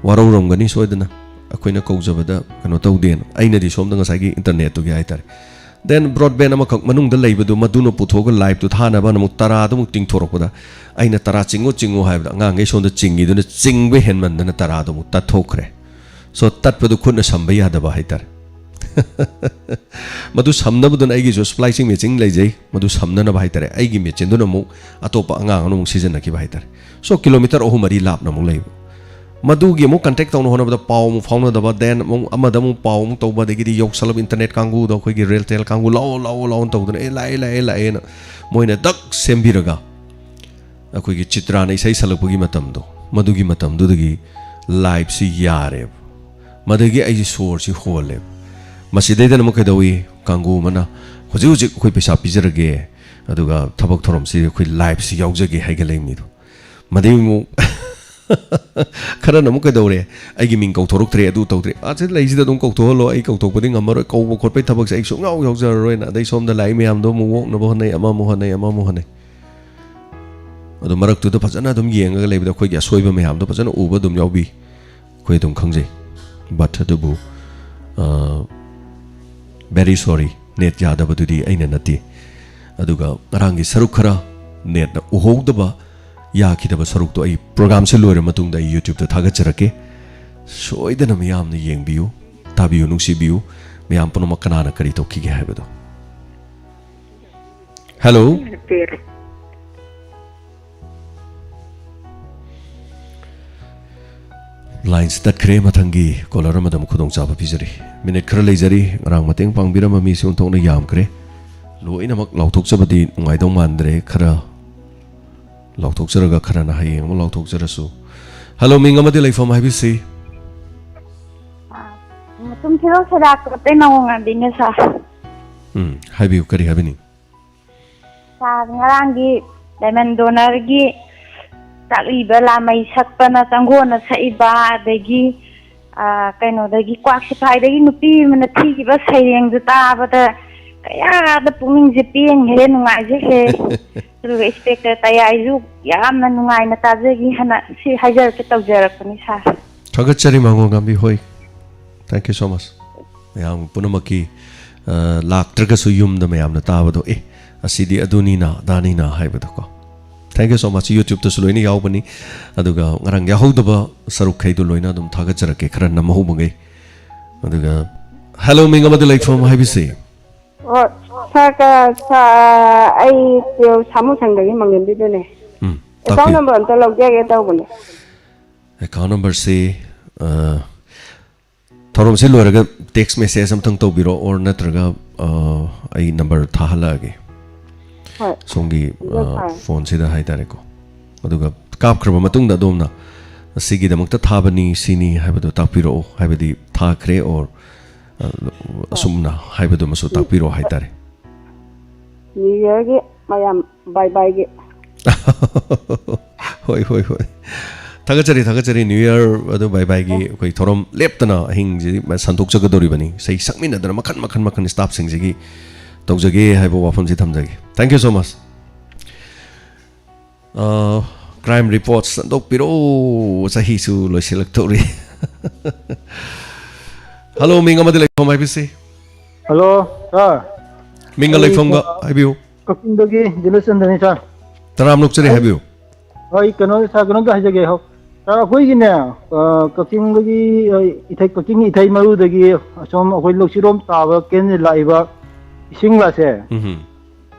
ꯋꯥꯔꯧꯔꯝꯒꯅꯤ ꯁꯣꯏꯗꯅ, ꯑꯩꯈꯣꯏꯅ ꯀꯧꯖꯕꯗ ꯀꯩꯅꯣ ꯇꯧꯗꯦꯅ꯫ ꯑꯩꯅꯗꯤ ꯁꯣꯝꯗ ꯉꯁꯥꯏꯒꯤ ꯏꯟꯇꯔꯅꯦꯠꯇꯨꯒꯤ ꯍꯥꯏꯇꯥꯔꯦ꯫ ꯗꯦꯟ ꯕ꯭ꯔꯣꯗꯕꯦꯟ ꯑꯃꯈꯛ ꯃꯅꯨꯡꯗ ꯂꯩꯕꯗꯨ, ꯃꯗꯨꯅ ꯄꯨꯊꯣꯛꯑꯒ ꯂꯥꯏꯚꯇꯨ ꯊꯥꯅꯕꯅ ꯑꯃꯨꯛ ꯇꯔꯥꯗ ꯑꯃꯨꯛ ꯇꯤꯡꯊꯣꯔꯛꯄꯗ, ꯑꯩꯅ "ꯇꯔꯥ ꯆꯤꯡꯉꯨ, ꯆꯤꯡꯉꯨ" ꯍꯥꯏꯕꯗ, ꯑꯉꯥꯡꯈꯩ ꯁꯣꯝꯗ ꯆꯤꯡꯉꯤꯗꯨꯅ ꯆꯤꯡꯕ ꯍꯦꯟꯃꯟꯗꯅ ꯇꯔꯥꯗꯣ ꯑꯃꯨꯛ ꯇꯠꯊꯣꯛꯈ꯭ꯔꯦ꯫ ꯁꯣ ꯇꯠꯄꯗꯨ ꯈꯨꯠꯅ ꯁꯝꯕ ꯌꯥꯗꯕ ꯍꯥꯏꯇꯥꯔꯦ꯫ ꯃꯗꯨ ꯁꯝꯅꯕꯗꯨꯅ ꯑꯩꯒꯤꯁꯨ splicing machine ꯂꯩꯖꯩ꯫ ꯃꯗꯨ ꯁꯝꯅꯅꯕ ꯍꯥꯏꯇꯥꯔꯦ, ꯑꯩꯒꯤ machineꯗꯨꯅ ꯑꯃꯨꯛ ꯑꯇꯣꯞꯄ ꯑꯉꯥꯡ ꯑꯃꯅ ꯑꯃꯨꯛ ꯁꯤꯖꯤꯟꯅꯈꯤꯕ ꯍꯥꯏꯇꯥꯔꯦ꯫ So, kilometre ꯑꯍꯨꯝ ꯃꯔꯤ ꯂꯥꯞꯅ ꯑꯃꯨꯛ ꯂꯩꯕ꯫ ꯃꯗꯨꯒꯤ ꯑꯃꯨꯛ contact ꯇꯧꯅ ꯍꯣꯠꯅꯕꯗ ꯄꯥꯎ ꯑꯃꯨꯛ ꯐꯥꯎꯅꯗꯕ, then ꯑꯃꯨꯛ ꯑꯃꯗ ꯑꯃꯨꯛ ꯄꯥꯎ ꯑꯃꯨꯛ ꯇꯧꯕ, ꯑꯗꯒꯤꯗꯤ ꯌꯧꯁꯜꯂꯕ internet ꯀꯥꯡꯕꯨꯗꯣ, ꯑꯩꯈꯣꯏꯒꯤ RailTel ꯀꯥꯡꯕꯨ, "ꯂꯥꯛꯑꯣ, ꯂꯥꯛꯑꯣ, ꯂꯥꯛꯑꯣꯅ" ꯇꯧꯗꯅ, "ꯑꯦ, ꯂꯥꯛꯑꯦ, ꯂꯥꯛꯑꯦ, ꯂꯥꯛꯑꯦꯅ" ꯃꯣꯏꯅ ꯗꯛ ꯁꯦꯝꯕꯤꯔꯒ, ꯑꯩꯈꯣꯏꯒꯤ ꯆꯤꯇ꯭ꯔꯥꯅ ꯏꯁꯩ ꯁꯛꯂꯛꯄꯒꯤ ꯃꯇꯝꯗꯣ, ꯃꯗꯨꯒꯤ ꯃꯇꯝꯗꯨꯗꯒꯤ liveꯁꯤ ꯌꯥꯔꯦꯕ꯫ ꯃꯗꯒꯤ ꯑꯩꯁꯦ ꯁꯣꯔꯁꯤ ꯍꯣꯜꯂꯦꯕ꯫ ꯃꯁꯤꯗꯩꯗꯅ ꯑꯃꯨꯛ ꯀꯩꯗꯧꯏ? ꯀꯥꯡꯕꯨ ꯑꯃꯅ, "ꯍꯧꯖꯤꯛ ꯍꯧꯖꯤꯛ ꯑꯩꯈꯣꯏ ꯄꯩꯁꯥ ꯄꯤꯖꯔꯒꯦ, ꯑꯗꯨꯒ ꯊꯕꯛ ꯊꯧꯔꯝꯁꯤ ꯑꯩꯈꯣꯏ liveꯁꯤ ꯌꯥꯎꯖꯒꯦ" ꯍꯥꯏꯒꯠꯂꯛꯏ ꯃꯤꯗꯣ꯫ ꯃꯗꯩ ꯑꯃꯨꯛ ꯈꯔꯅ ꯑꯃꯨꯛ ꯀꯩꯗꯧꯔꯦ? "ꯑꯩꯒꯤ ꯃꯤꯡ ꯀꯧꯊꯣꯔꯛꯇ꯭ꯔꯦ, ꯑꯗꯨ ꯇꯧꯗ꯭ꯔꯦ"꯫ ꯑꯥ, ꯁꯤ ꯂꯩꯁꯤꯗ ꯑꯗꯨꯝ ꯀꯧꯊꯣꯛꯍꯜꯂꯣ, ꯑꯩ ꯀꯧꯊꯣꯛꯄꯗꯤ ꯉꯝꯃꯔꯣꯏ, ꯀꯧꯕ ꯈꯣꯠꯄꯒꯤ ꯊꯕꯛꯁꯦ ꯑꯩ ꯁꯨꯡꯌꯥꯎ ꯌꯥꯎꯖꯔꯔꯣꯏꯅ꯫ ꯑꯗꯩ ꯁꯣꯝꯗ ꯂꯥꯛꯏ ꯃꯌꯥꯝꯗꯣ ꯑꯃꯨꯛ ꯑꯣꯛꯅꯕ ꯍꯣꯠꯅꯩ, ꯑꯃ ꯑꯃꯨꯛ ꯍꯣꯠꯅꯩ, ꯑꯃ ꯑꯃꯨꯛ ꯍꯣꯠꯅꯩ꯫ ꯑꯗꯣ ꯃꯔꯛꯇꯨꯗ ꯐꯖꯅ ꯑꯗꯨꯝ ꯌꯦꯡꯉꯒ ꯂꯩꯕꯗ ꯑꯩꯈꯣꯏꯒꯤ ꯑꯁꯣꯏꯕ ꯃꯌꯥꯝꯗꯣ ꯐꯖꯅ ꯎꯕ ꯑꯗꯨꯝ ꯌꯥꯎꯕꯤ, ꯑꯩꯈꯣꯏ ꯑꯗꯨꯝ ꯈꯪꯖꯩ꯫ But ꯑꯗꯨꯕꯨ, ꯑ, very sorry, net ꯌꯥꯗꯕꯗꯨꯗꯤ ꯑꯩꯅ ꯅꯠꯇꯦ꯫ ꯑꯗꯨꯒ ꯉꯔꯥꯡꯒꯤ ꯁꯔꯨꯛ ꯈꯔ netꯅ ꯎꯍꯧꯗꯕ, ꯌꯥꯈꯤꯗꯕ ꯁꯔꯨꯛꯇꯣ ꯑꯩ programꯁꯦ ꯂꯣꯏꯔ ꯃꯇꯨꯡꯗ ꯑꯩ YouTubeꯇ ꯊꯥꯒꯠꯆꯔꯛꯀꯦ꯫ ꯁꯣꯏꯗꯅ ꯃꯤꯌꯥꯝꯅ ꯌꯦꯡꯕꯤꯌꯨ, ꯇꯥꯕꯤꯌꯨ, ꯅꯨꯡꯁꯤꯕꯤꯌꯨ꯫ ꯃꯌꯥꯝ ꯄꯨꯝꯅꯃꯛ ꯀꯅꯥꯅ ꯀꯔꯤ ꯇꯧꯈꯤꯒꯦ ꯍꯥꯏꯕꯗꯣ꯫ Hello? Lines ꯇꯠꯈ꯭ꯔꯦ꯫ ꯃꯊꯪꯒꯤ caller ꯑꯃꯗ ꯑꯃꯨꯛ ꯈꯨꯗꯣꯡꯆꯥꯕ ꯄꯤꯖꯔꯤ꯫ Minute ꯈꯔ ꯂꯩꯖꯔꯤ꯫ ꯉꯔꯥꯡ ꯃꯇꯦꯡ ꯄꯥꯡꯕꯤꯔꯝꯕ ꯃꯤꯁꯤ ꯑꯣꯟꯊꯣꯛꯅ ꯌꯥꯝꯈ꯭ꯔꯦ꯫ ꯂꯣꯏꯅꯃꯛ ꯂꯥꯎꯊꯣꯛꯆꯕꯗꯤ ꯅꯨꯡꯉꯥꯏꯗꯧ ꯃꯥꯟꯗ꯭ꯔꯦ꯫ ꯈꯔ ꯂꯥꯎꯊꯣꯛꯆꯔꯒ ꯈꯔꯅ ꯍꯌꯦꯡ ꯑꯃꯨꯛ ꯂꯥꯎꯊꯣꯛꯆꯔꯁꯨ꯫ Hello, ꯃꯤꯡ ꯑꯃꯗꯤ ꯂꯩꯐꯝ ꯍꯥꯏꯕꯤꯁꯤ꯫ ꯑꯥ, ꯃꯇꯨꯝ ꯊꯤꯔꯣ ꯁꯦꯔꯥꯛ ꯀꯣꯠꯇꯩ ꯃꯉꯣꯟ ꯉꯥꯟꯕꯤꯅꯦ, sir꯫ ꯎꯝ, ꯍꯥꯏꯕꯤꯌꯨ, ꯀꯔꯤ ꯍꯥꯏꯕꯤꯅꯤꯡ? Sir, ꯉꯔꯥꯡꯒꯤ diamond donorꯒꯤ ꯇꯥꯛꯂꯤꯕ ꯂꯥꯃꯩ ꯁꯛꯄꯅ ꯆꯪꯒꯣꯟꯅ ꯁꯛꯏꯕ, ꯑꯗꯒꯤ, ꯑꯥ, ꯀꯩꯅꯣꯗꯒꯤ, ꯀ꯭ꯋꯥꯛ ꯁꯤꯐꯥꯏꯗꯒꯤ ꯅꯨꯄꯤ ꯑꯃꯅ ꯊꯤꯈꯤꯕ ꯁꯩꯔꯦꯡꯗꯨ ꯇꯥꯕꯗ ꯀꯌꯥꯗ ꯄꯨꯛꯅꯤꯡꯁꯦ ꯄꯦꯟꯈ꯭ꯔꯦ, ꯅꯨꯡꯉꯥꯏꯖꯈ꯭ꯔꯦ꯫ ꯑꯗꯨꯒ Inspector ꯇꯌꯥꯏꯁꯨ ꯌꯥꯝꯅ ꯅꯨꯡꯉꯥꯏꯅ ꯇꯥꯖꯈꯤ ꯍꯥꯏꯅ ꯁꯤ ꯍꯥꯏꯖꯔꯛꯀꯦ ꯇꯧꯖꯔꯛꯄꯅꯤ, sir꯫ ꯊꯥꯒꯠꯆꯔꯤ, ꯃꯉꯣꯟ ꯉꯥꯝꯕꯤ꯫ ꯍꯣꯏ, thank you so much꯫ ꯃꯌꯥꯝ ꯄꯨꯝꯅꯃꯛꯀꯤ, ꯑ, ꯂꯥꯛꯇ꯭ꯔꯒꯁꯨ ꯌꯨꯝꯗ ꯃꯌꯥꯝꯅ ꯇꯥꯕꯗꯣ, "ꯑꯦ, ꯑꯁꯤꯗꯤ ꯑꯗꯨꯅꯤꯅ, ꯑꯗꯥꯅꯤꯅ" ꯍꯥꯏꯕꯗꯣꯀꯣ꯫ Thank you so much꯫ YouTubeꯇꯁꯨ ꯂꯣꯏꯅ ꯌꯥꯎꯕꯅꯤ꯫ ꯑꯗꯨꯒ ꯉꯔꯥꯡ ꯌꯥꯎꯍꯧꯗꯕ ꯁꯔꯨꯛꯈꯩꯗꯣ ꯂꯣꯏꯅ ꯑꯗꯨꯝ ꯊꯥꯒꯠꯆꯔꯛꯀꯦ, ꯈꯔ ꯅꯝꯍꯧꯕꯉꯩ꯫ ꯑꯗꯨꯒ ꯍꯜꯂꯣ, ꯃꯤꯡ ꯑꯃꯗꯤ ꯂꯩꯐꯝ ꯍꯥꯏꯕꯤꯁꯤ꯫ ꯑꯣ, ꯁꯥꯔ, ꯀ-, ꯁꯥ-, ꯑꯩ ꯁꯥꯃꯨꯁꯪꯗꯒꯤ ꯃꯪꯂꯦꯝꯕꯤꯗꯨꯅꯦ꯫ ꯎꯝ, ꯑꯦꯀꯥꯎꯟ ꯇꯥꯛꯄꯤꯌꯨ꯫ ꯅꯝꯕꯔ ꯑꯝꯇ ꯂꯧꯖꯒꯦ ꯇꯧꯕꯅꯦ꯫ ꯑꯦꯀꯥꯎꯟ ꯅꯝꯕꯔꯁꯤ, ꯑ, ꯊꯧꯔꯝꯁꯤ ꯂꯣꯏꯔꯒ ꯇꯦꯛꯁ ꯃꯦꯁꯦꯖ ꯑꯝꯇꯪ ꯇꯧꯕꯤꯔꯣ, ꯑꯣꯔ ꯅꯠꯇ꯭ꯔꯒ, ꯑ, ꯑꯩ ꯅꯝꯕꯔ ꯊꯥꯍꯜꯂꯛꯑꯒꯦ꯫ ꯍꯣꯏ꯫ ꯁꯣꯝꯒꯤ, ꯑꯗꯨꯒ ꯑ, ꯁꯥꯔ꯫ ꯐꯣꯟꯁꯤꯗ ꯍꯥꯏꯇꯥꯔꯦꯀꯣ꯫ ꯑꯗꯨꯒ ꯀꯥꯞꯈ꯭ꯔꯕ ꯃꯇꯨꯡꯗ ꯑꯗꯣꯝꯅ ꯑꯁꯤꯒꯤꯗꯃꯛꯇ ꯊꯥꯕꯅꯤ, ꯁꯤꯅꯤ ꯍꯥꯏꯕꯗꯣ ꯇꯥꯛꯄꯤꯔꯛꯑꯣ, ꯍꯥꯏꯕꯗꯤ ꯊꯥꯈ꯭ꯔꯦ ꯑꯣꯔ, ꯑ, ꯑꯁꯨꯝꯅ ꯍꯥꯏꯕꯗꯨꯃꯁꯨ ꯇꯥꯛꯄꯤꯔꯛꯑꯣ ꯍꯥꯏꯇꯥꯔꯦ꯫ ꯅ꯭ꯌꯨ ꯌꯔꯒꯤ ꯃꯌꯥꯝ ꯕꯥꯏ ꯕꯥꯏꯒꯤ꯫ ꯍꯣꯏ, ꯍꯣꯏ, ꯍꯣꯏ꯫ ꯊꯥꯒꯠꯆꯔꯤ, ꯊꯥꯒꯠꯆꯔꯤ꯫ ꯅ꯭ꯌꯨ ꯌꯔ ꯑꯗꯨ ꯕꯥꯏ ꯕꯥꯏꯒꯤ ꯑꯩꯈꯣꯏ ꯊꯧꯔꯝ ꯂꯦꯞꯇꯅ ꯑꯍꯤꯡꯁꯤ ꯁꯟꯗꯣꯛꯆꯒꯗꯧꯔꯤꯕꯅꯤ꯫ ꯏꯁꯩ ꯁꯛꯃꯤꯟꯅꯗꯅ ꯃꯈꯟ, ꯃꯈꯟ, ꯃꯈꯟ ꯁ꯭ꯇꯥꯐꯁꯤꯡꯁꯤꯒꯤ ꯇꯧꯖꯒꯦ ꯍꯥꯏꯕ ꯋꯥꯐꯝꯁꯤ ꯊꯝꯖꯒꯦ꯫ Thank you so much꯫ ꯑ, ꯀ꯭ꯔꯥꯏꯝ ꯔꯤꯄꯣꯔꯠ ꯁꯟꯗꯣꯛꯄꯤꯔꯛꯑꯣ, ꯆꯍꯤꯁꯨ ꯂꯣꯏꯁꯤꯜꯂꯛꯇꯧꯔꯤ꯫ ꯍꯜꯂꯣ, ꯃꯤꯡ ꯑꯃꯗꯤ ꯂꯩꯐꯝ ꯍꯥꯏꯕꯤꯁꯤ꯫ ꯍꯜꯂꯣ, ꯁꯥꯔ꯫ ꯃꯤꯡꯒ ꯑꯩ ꯂꯩꯐꯝꯒ ꯀ-, ꯍꯥꯏꯕꯤꯌꯨ꯫ ꯀꯛꯆꯤꯡꯗꯒꯤ ꯖꯤꯂꯁꯆꯟꯗ꯭ꯔꯅꯤ, ꯁꯥꯔ꯫ ꯇꯔꯥꯝ ꯅꯣꯛꯆꯔꯤ, ꯑꯩ ꯍꯥꯏꯕꯤꯌꯨ꯫ ꯍꯣꯏ, ꯀꯩꯅꯣ, ꯁꯥꯔ, ꯀꯩꯅꯣꯝꯇ ꯍꯥꯏꯖꯒꯦ꯫ ꯍꯣ, ꯁꯥꯔ, ꯑꯩꯈꯣꯏꯒꯤꯅꯦ, ꯑ, ꯀꯛꯆꯤꯡꯗꯒꯤ, ꯑ, ꯏꯊꯩ, ꯀꯛꯆꯤꯡꯒꯤ ꯏꯊꯩ ꯃꯔꯨꯗꯒꯤ ꯑꯁꯣꯝ ꯑꯩꯈꯣꯏ ꯂꯧꯁꯤꯔꯣꯝ ꯇꯥꯕ ꯀꯦꯟꯁꯤꯜ ꯂꯥꯛꯏꯕ ꯏꯁꯤꯡ ꯂꯥꯁꯦ, ꯎꯝ꯫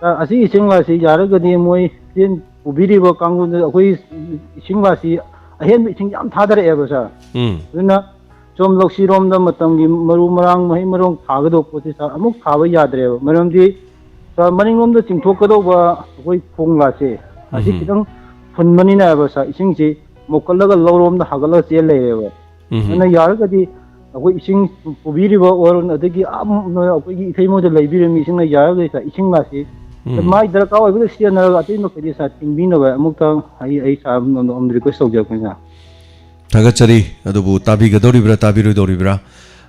ꯁꯥꯔ, ꯑꯁꯤ ꯏꯁꯤꯡ ꯂꯥꯁꯤ ꯌꯥꯔꯒꯗꯤ ꯃꯣꯏ ꯆꯦꯟ ꯄꯨꯕꯤꯔꯤꯕ ꯀꯥꯡꯕꯨꯗ ꯑꯩꯈꯣꯏ ꯏꯁꯤꯡ ꯂꯥꯁꯤ ꯑꯍꯦꯟꯕ ꯏꯁꯤꯡ ꯌꯥꯝ ꯊꯥꯗꯔꯛꯑꯦꯕ, ꯁꯥꯔ꯫ ꯎꯝ꯫ ꯑꯗꯨꯅ ꯁꯣꯝ ꯂꯧꯁꯤꯔꯣꯝꯗ ꯃꯇꯝꯒꯤ ꯃꯔꯨ ꯃꯔꯥꯡ, ꯃꯍꯩ ꯃꯔꯣꯡ ꯊꯥꯒꯗꯧꯕ ꯄꯣꯠꯁꯤ, ꯁꯥꯔ, ꯑꯃꯨꯛ ꯊꯥꯕ ꯌꯥꯗ꯭ꯔꯦꯕ꯫ ꯃꯔꯝꯗꯤ, ꯁꯥꯔ, ꯃꯅꯤꯡꯂꯣꯝꯗ ꯆꯤꯡꯊꯣꯛꯀꯗꯧꯕ ꯑꯩꯈꯣꯏ ꯈꯣꯡꯂꯥꯁꯦ, ꯑꯁꯤ ꯎꯝ꯫ ꯈꯤꯇꯪ ꯐꯨꯟꯕꯅꯤꯅꯕ, ꯁꯥꯔ, ꯏꯁꯤꯡꯁꯤ ꯃꯣꯠꯀꯠꯂꯒ ꯂꯧꯔꯣꯝꯗ ꯍꯥꯒꯠꯂꯒ ꯆꯦꯜ ꯂꯩꯔꯦꯕ꯫ ꯎꯝ꯫ ꯑꯗꯨꯅ ꯌꯥꯔꯒꯗꯤ ꯑꯩꯈꯣꯏ ꯏꯁꯤꯡ ꯄꯨꯕꯤꯔꯤꯕ ꯑꯣꯔ ꯑꯗꯒꯤ ꯑꯥ ꯃ-, ꯑꯩꯈꯣꯏꯒꯤ ꯏꯊꯩ ꯃꯣꯏꯗ ꯂꯩꯕꯤꯔꯤꯕ ꯃꯤꯁꯤꯡꯅ ꯌꯥꯔꯒꯗꯤ, ꯁꯥꯔ, ꯏꯁꯤꯡ ꯂꯥꯁꯤ ꯎꯝ꯫ ꯃꯥꯏ ꯗꯔꯀꯥꯔ ꯑꯣꯏꯕꯗ ꯁꯤꯖꯤꯟꯅꯔꯒ ꯑꯇꯩ ꯃꯈꯩꯗꯤ, ꯁꯥꯔ, ꯊꯤꯡꯕꯤꯅꯕ ꯑꯃꯨꯛꯇꯪ ꯑꯩ, ꯑꯩ, ꯁꯥꯔ, ꯑꯗꯨꯝ request ꯇꯧꯖꯔꯛꯄꯅꯤ, ꯁꯥꯔ꯫ ꯊꯥꯒꯠꯆꯔꯤ꯫ ꯑꯗꯨꯕꯨ ꯇꯥꯕꯤꯒꯗꯧꯔꯤꯕ꯭ꯔꯥ, ꯇꯥꯕꯤꯔꯣꯏꯗꯧꯔꯤꯕ꯭ꯔꯥ?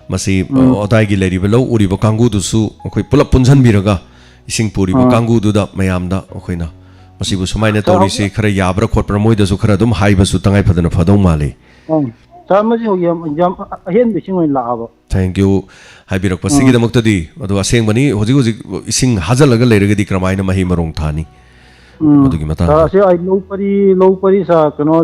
ꯃꯁꯤ, ꯎꯝ꯫ ꯑ, ꯑꯗꯥꯏꯒꯤ ꯂꯩꯔꯤꯕ ꯂꯧ ꯎꯔꯤꯕ ꯀꯥꯡꯕꯨꯗꯨꯁꯨ ꯑꯩꯈꯣꯏ ꯄꯨꯂꯞ ꯄꯨꯟꯁꯤꯟꯕꯤꯔꯒ, ꯏꯁꯤꯡ ꯄꯨꯔꯤꯕ ꯑꯥ꯫ ꯀꯥꯡꯕꯨꯗꯨꯗ ꯃꯌꯥꯝꯗ ꯑꯩꯈꯣꯏꯅ ꯃꯁꯤꯕꯨ ꯁꯨꯃꯥꯏꯅ ꯁꯥꯔ, ꯇꯧꯔꯤꯁꯤ ꯈꯔ ꯌꯥꯕ꯭ꯔꯥ ꯈꯣꯠꯄ꯭ꯔꯥ, ꯃꯣꯏꯗꯁꯨ ꯈꯔ ꯑꯗꯨꯝ ꯍꯥꯏꯕꯁꯨ ꯇꯉꯥꯏ ꯐꯗꯅ ꯐꯗꯧ ꯃꯥꯜꯂꯤ꯫ ꯎꯝ꯫ ꯁꯥꯔ, ꯃꯁꯤ ꯍꯧꯖꯤꯛ ꯌꯥꯝ, ꯌꯥꯝ ꯑꯍꯦꯟꯕ ꯏꯁꯤꯡ ꯑꯣꯏꯅ ꯂꯥꯛꯑꯕ꯫ Thank you꯫ ꯍꯥꯏꯕꯤꯔꯛꯄ ꯎꯝ꯫ ꯁꯤꯒꯤꯗꯃꯛꯇꯗꯤ, ꯑꯗꯣ ꯑꯁꯦꯡꯕꯅꯤ, ꯍꯧꯖꯤꯛ ꯍꯧꯖꯤꯛ ꯏꯁꯤꯡ ꯍꯥꯖꯜꯂꯒ ꯂꯩꯔꯒꯗꯤ ꯀꯔꯝꯍꯥꯏꯅ ꯃꯍꯩ ꯃꯔꯣꯡ ꯊꯥꯅꯤ? ꯎꯝ꯫ ꯃꯗꯨꯒꯤ ꯃꯇꯥꯡꯗ꯫ ꯁꯥꯔ, ꯑꯁꯤ ꯑꯩ ꯂꯧ ꯄꯔꯤ, ꯂꯧ ꯄꯔꯤ, ꯁꯥꯔ, ꯀꯩꯅꯣ,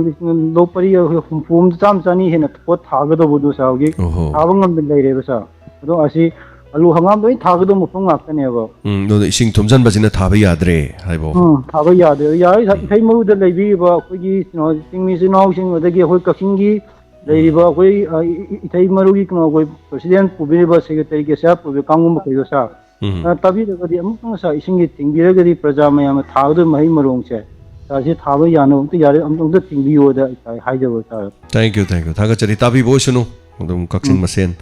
ꯂꯧ ꯄꯔꯤ ꯍꯨꯝꯐꯨ ꯑꯃ, ꯆꯥꯝꯃ ꯆꯅꯤ ꯍꯦꯟꯅ ꯄꯣꯠ ꯊꯥꯒꯗꯧꯕꯗꯨ, ꯁꯥꯔ, ꯍꯧꯖꯤꯛ ꯑꯣꯍꯣ꯫ ꯊꯥꯕ ꯉꯝꯗꯅ ꯂꯩꯔꯦꯕ, ꯁꯥꯔ꯫ ꯑꯗꯣ ꯑꯁꯤ ꯑꯂꯨ ꯍꯪꯒꯥꯝ ꯂꯣꯏ ꯊꯥꯒꯗꯕ ꯃꯐꯝ ꯉꯥꯛꯇꯅꯦꯕ꯫ ꯎꯝ, ꯑꯗꯨꯗ ꯏꯁꯤꯡ ꯊꯨꯝꯖꯤꯟꯕꯁꯤꯅ ꯊꯥꯕ ꯌꯥꯗ꯭ꯔꯦ ꯍꯥꯏꯕ꯫ ꯎꯝ, ꯊꯥꯕ ꯌꯥꯗ꯭ꯔꯦ꯫ ꯌꯥꯔꯤ ꯏꯊꯩ ꯃꯔꯨꯗ ꯂꯩꯕꯤꯔꯤꯕ ꯑꯩꯈꯣꯏꯒꯤ ꯀꯩꯅꯣ ꯆꯤꯡꯃꯤ ꯏꯆꯤꯜ ꯏꯅꯥꯎꯁꯤꯡ, ꯑꯗꯒꯤ ꯑꯩꯈꯣꯏ ꯀꯛꯆꯤꯡꯒꯤ ꯂꯩꯔꯤꯕ ꯑꯩꯈꯣꯏ, ꯑ, ꯏ- ꯏ- ꯏꯊꯩ ꯃꯔꯨꯒꯤ ꯀꯩꯅꯣ ꯑꯩꯈꯣꯏ president ꯄꯨꯕꯤꯔꯤꯕ, secretary ꯀꯦꯁꯤꯌꯥ ꯄꯨꯕꯤꯔꯤꯕ ꯀꯥꯡꯕꯨ ꯃꯈꯩꯗꯣ ꯁꯥꯔ, ꯎꯝ꯫ ꯑ, ꯇꯥꯕꯤꯔꯒꯗꯤ ꯑꯃꯨꯛꯇꯪ ꯁꯥꯔ ꯏꯁꯤꯡꯒꯤ ꯊꯤꯡꯕꯤꯔꯒꯗꯤ ꯄ꯭ꯔꯖꯥ ꯃꯌꯥꯝꯅ ꯊꯥꯒꯗꯕ ꯃꯍꯩ ꯃꯔꯣꯡꯁꯦ ꯁꯥꯔꯁꯤ ꯊꯥꯕ ꯌꯥꯅꯕ ꯑꯝꯇ ꯌꯥꯔꯦ, ꯑꯃꯨꯛꯇꯪ ꯊꯤꯡꯕꯤꯌꯣꯗ ꯑꯩ ꯍꯥꯏꯖꯕ ꯁꯥꯔ꯫ Thank you, thank you. ꯊꯥꯒꯠꯆꯔꯤ꯫ ꯇꯥꯕꯤꯕ ꯑꯣꯏꯁꯅꯨ꯫ ꯑꯗꯨꯝ ꯀꯛꯆꯤꯡ ꯃꯁꯦꯟ